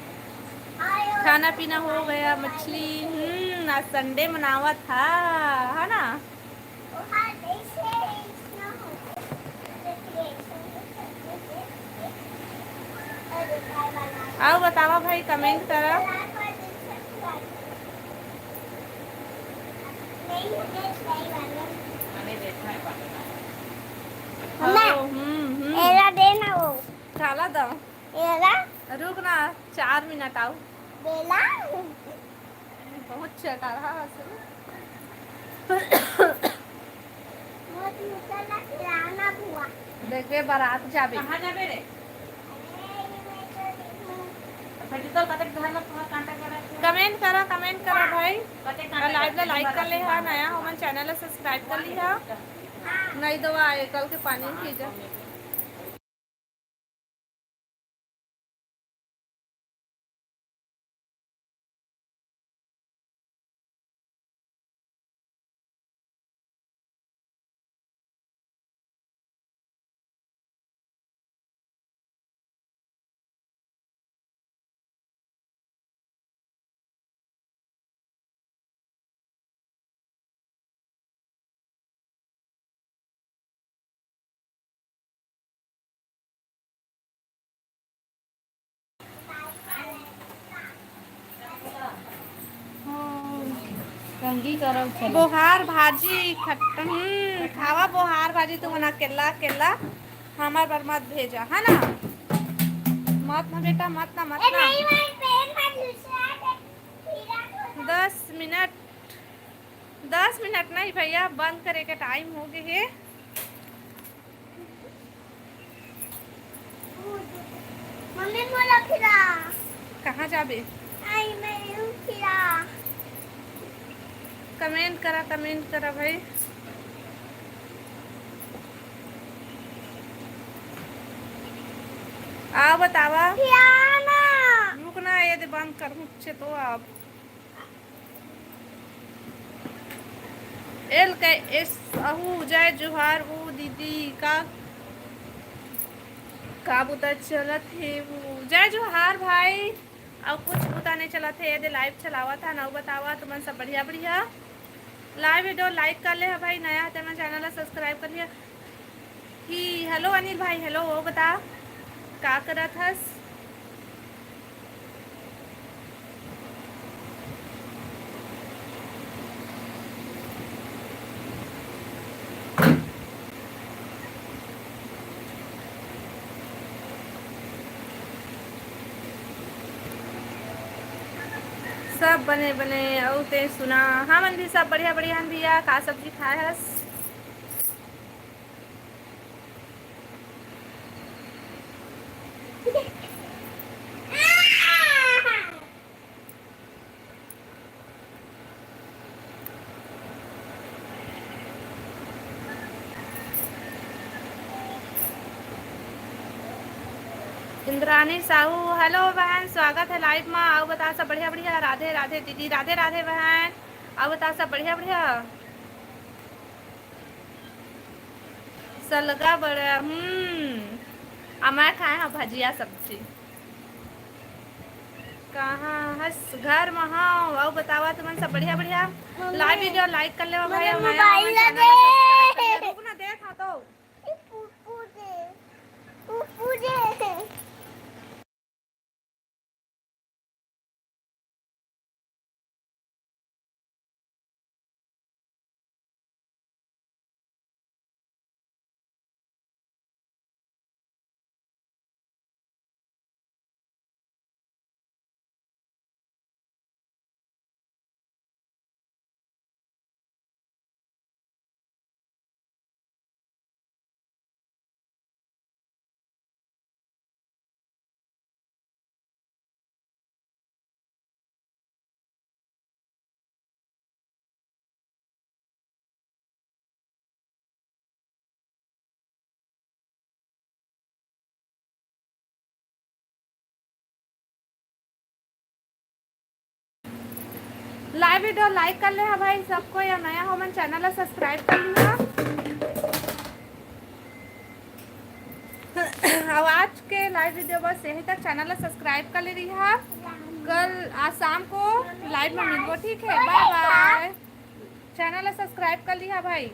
खाना पीना हो गया, मछली, हम्म, आज संडे मनावा था, है ना? वो हर देश है, इसमें हो गया। तो creation तो करते थे। अउ बतावा भाई, comment करा। मम्मा, हम्म, हम्म। एला दे ना वो। काला दो? एला? रुक ना, चार मिनट आउ। बेला? बहुत चटरहा हस। मत मुसला खिलाना बुआ। देखबे, बारात जाबे। कहाँ जाबे रे? Comment करा, comment करा भाई। अउ live ला like कर ले हा, नया हो मन channel ला subscribe कर लिहा। नहीं दवा आए, कल के पानी पी जा। कंघी करब चलो। बोहार भाजी खट्टा, हम्म, खावा बोहार भाजी तुमन अकेला अकेला, हमर बर मत भेजा, है ना? मत ना बेटा, मत ना, मत ए, ना। नहीं, मैं पेन में दूसरा के खीरा को दस मिनट, दस मिनट नहीं भैया, बंद करे के टाइम हो गए हे। मम्मी, मोला खिला। कहाँ जाबे? आई, मैं खिला। Comment करा, comment करा भाई। आ बतावा। खिला ना। रुक ना, ये दे बंद कर, मुझसे तो आप। एल के एस साहू, जय जोहार। ओ दीदी, का, का बुता चलत हे वो? जय जोहार भाई। अउ कुछ बुता नहीं चलत हे, एदे live चलावत हन। अउ बतावा, तुमन सब बढ़िया, बढ़िया? Live video like कर ले हा भाई, नया हे तेमन channel ला subscribe कर लिहा। कि hello अनिल भाई, hello, वो बता, का करत हस? सब बने बने, अउ ते सुना? हमन भी सब बढ़िया बढ़िया हन भैया। का सब्जी खाए हस? इंद्रानी साहू, hello बहन, स्वागत हे live मा। अउ बता सब बढ़िया बढ़िया? राधे राधे दीदी, राधे राधे बहन। अउ बता सब बढ़िया बढ़िया? सलगा बड़ा, हम्म, अउ मैं खाए हव भजिया सब्जी। कहाँ हस? घर म हव। अउ बतावा तुमन सब बढ़िया बढ़िया? मम्मी, live video like कर लेवा भाई, मम्मी, अउ नया mobile हमर channel ला दे। Subscribe कर लेवा। रुक ना, देख हाँ तो। पप्पू दे, पप्पू दे। Live video like कर ले हा भाई सबको, या नया हो मन channel ला subscribe कर लिहा। अउ आज के live video बस यहीं तक। Channel ला subscribe कर ले रही हा। कल आज शाम को live में मिलबो, ठीक है? Bye bye। Channel ला subscribe कर लिहा भाई।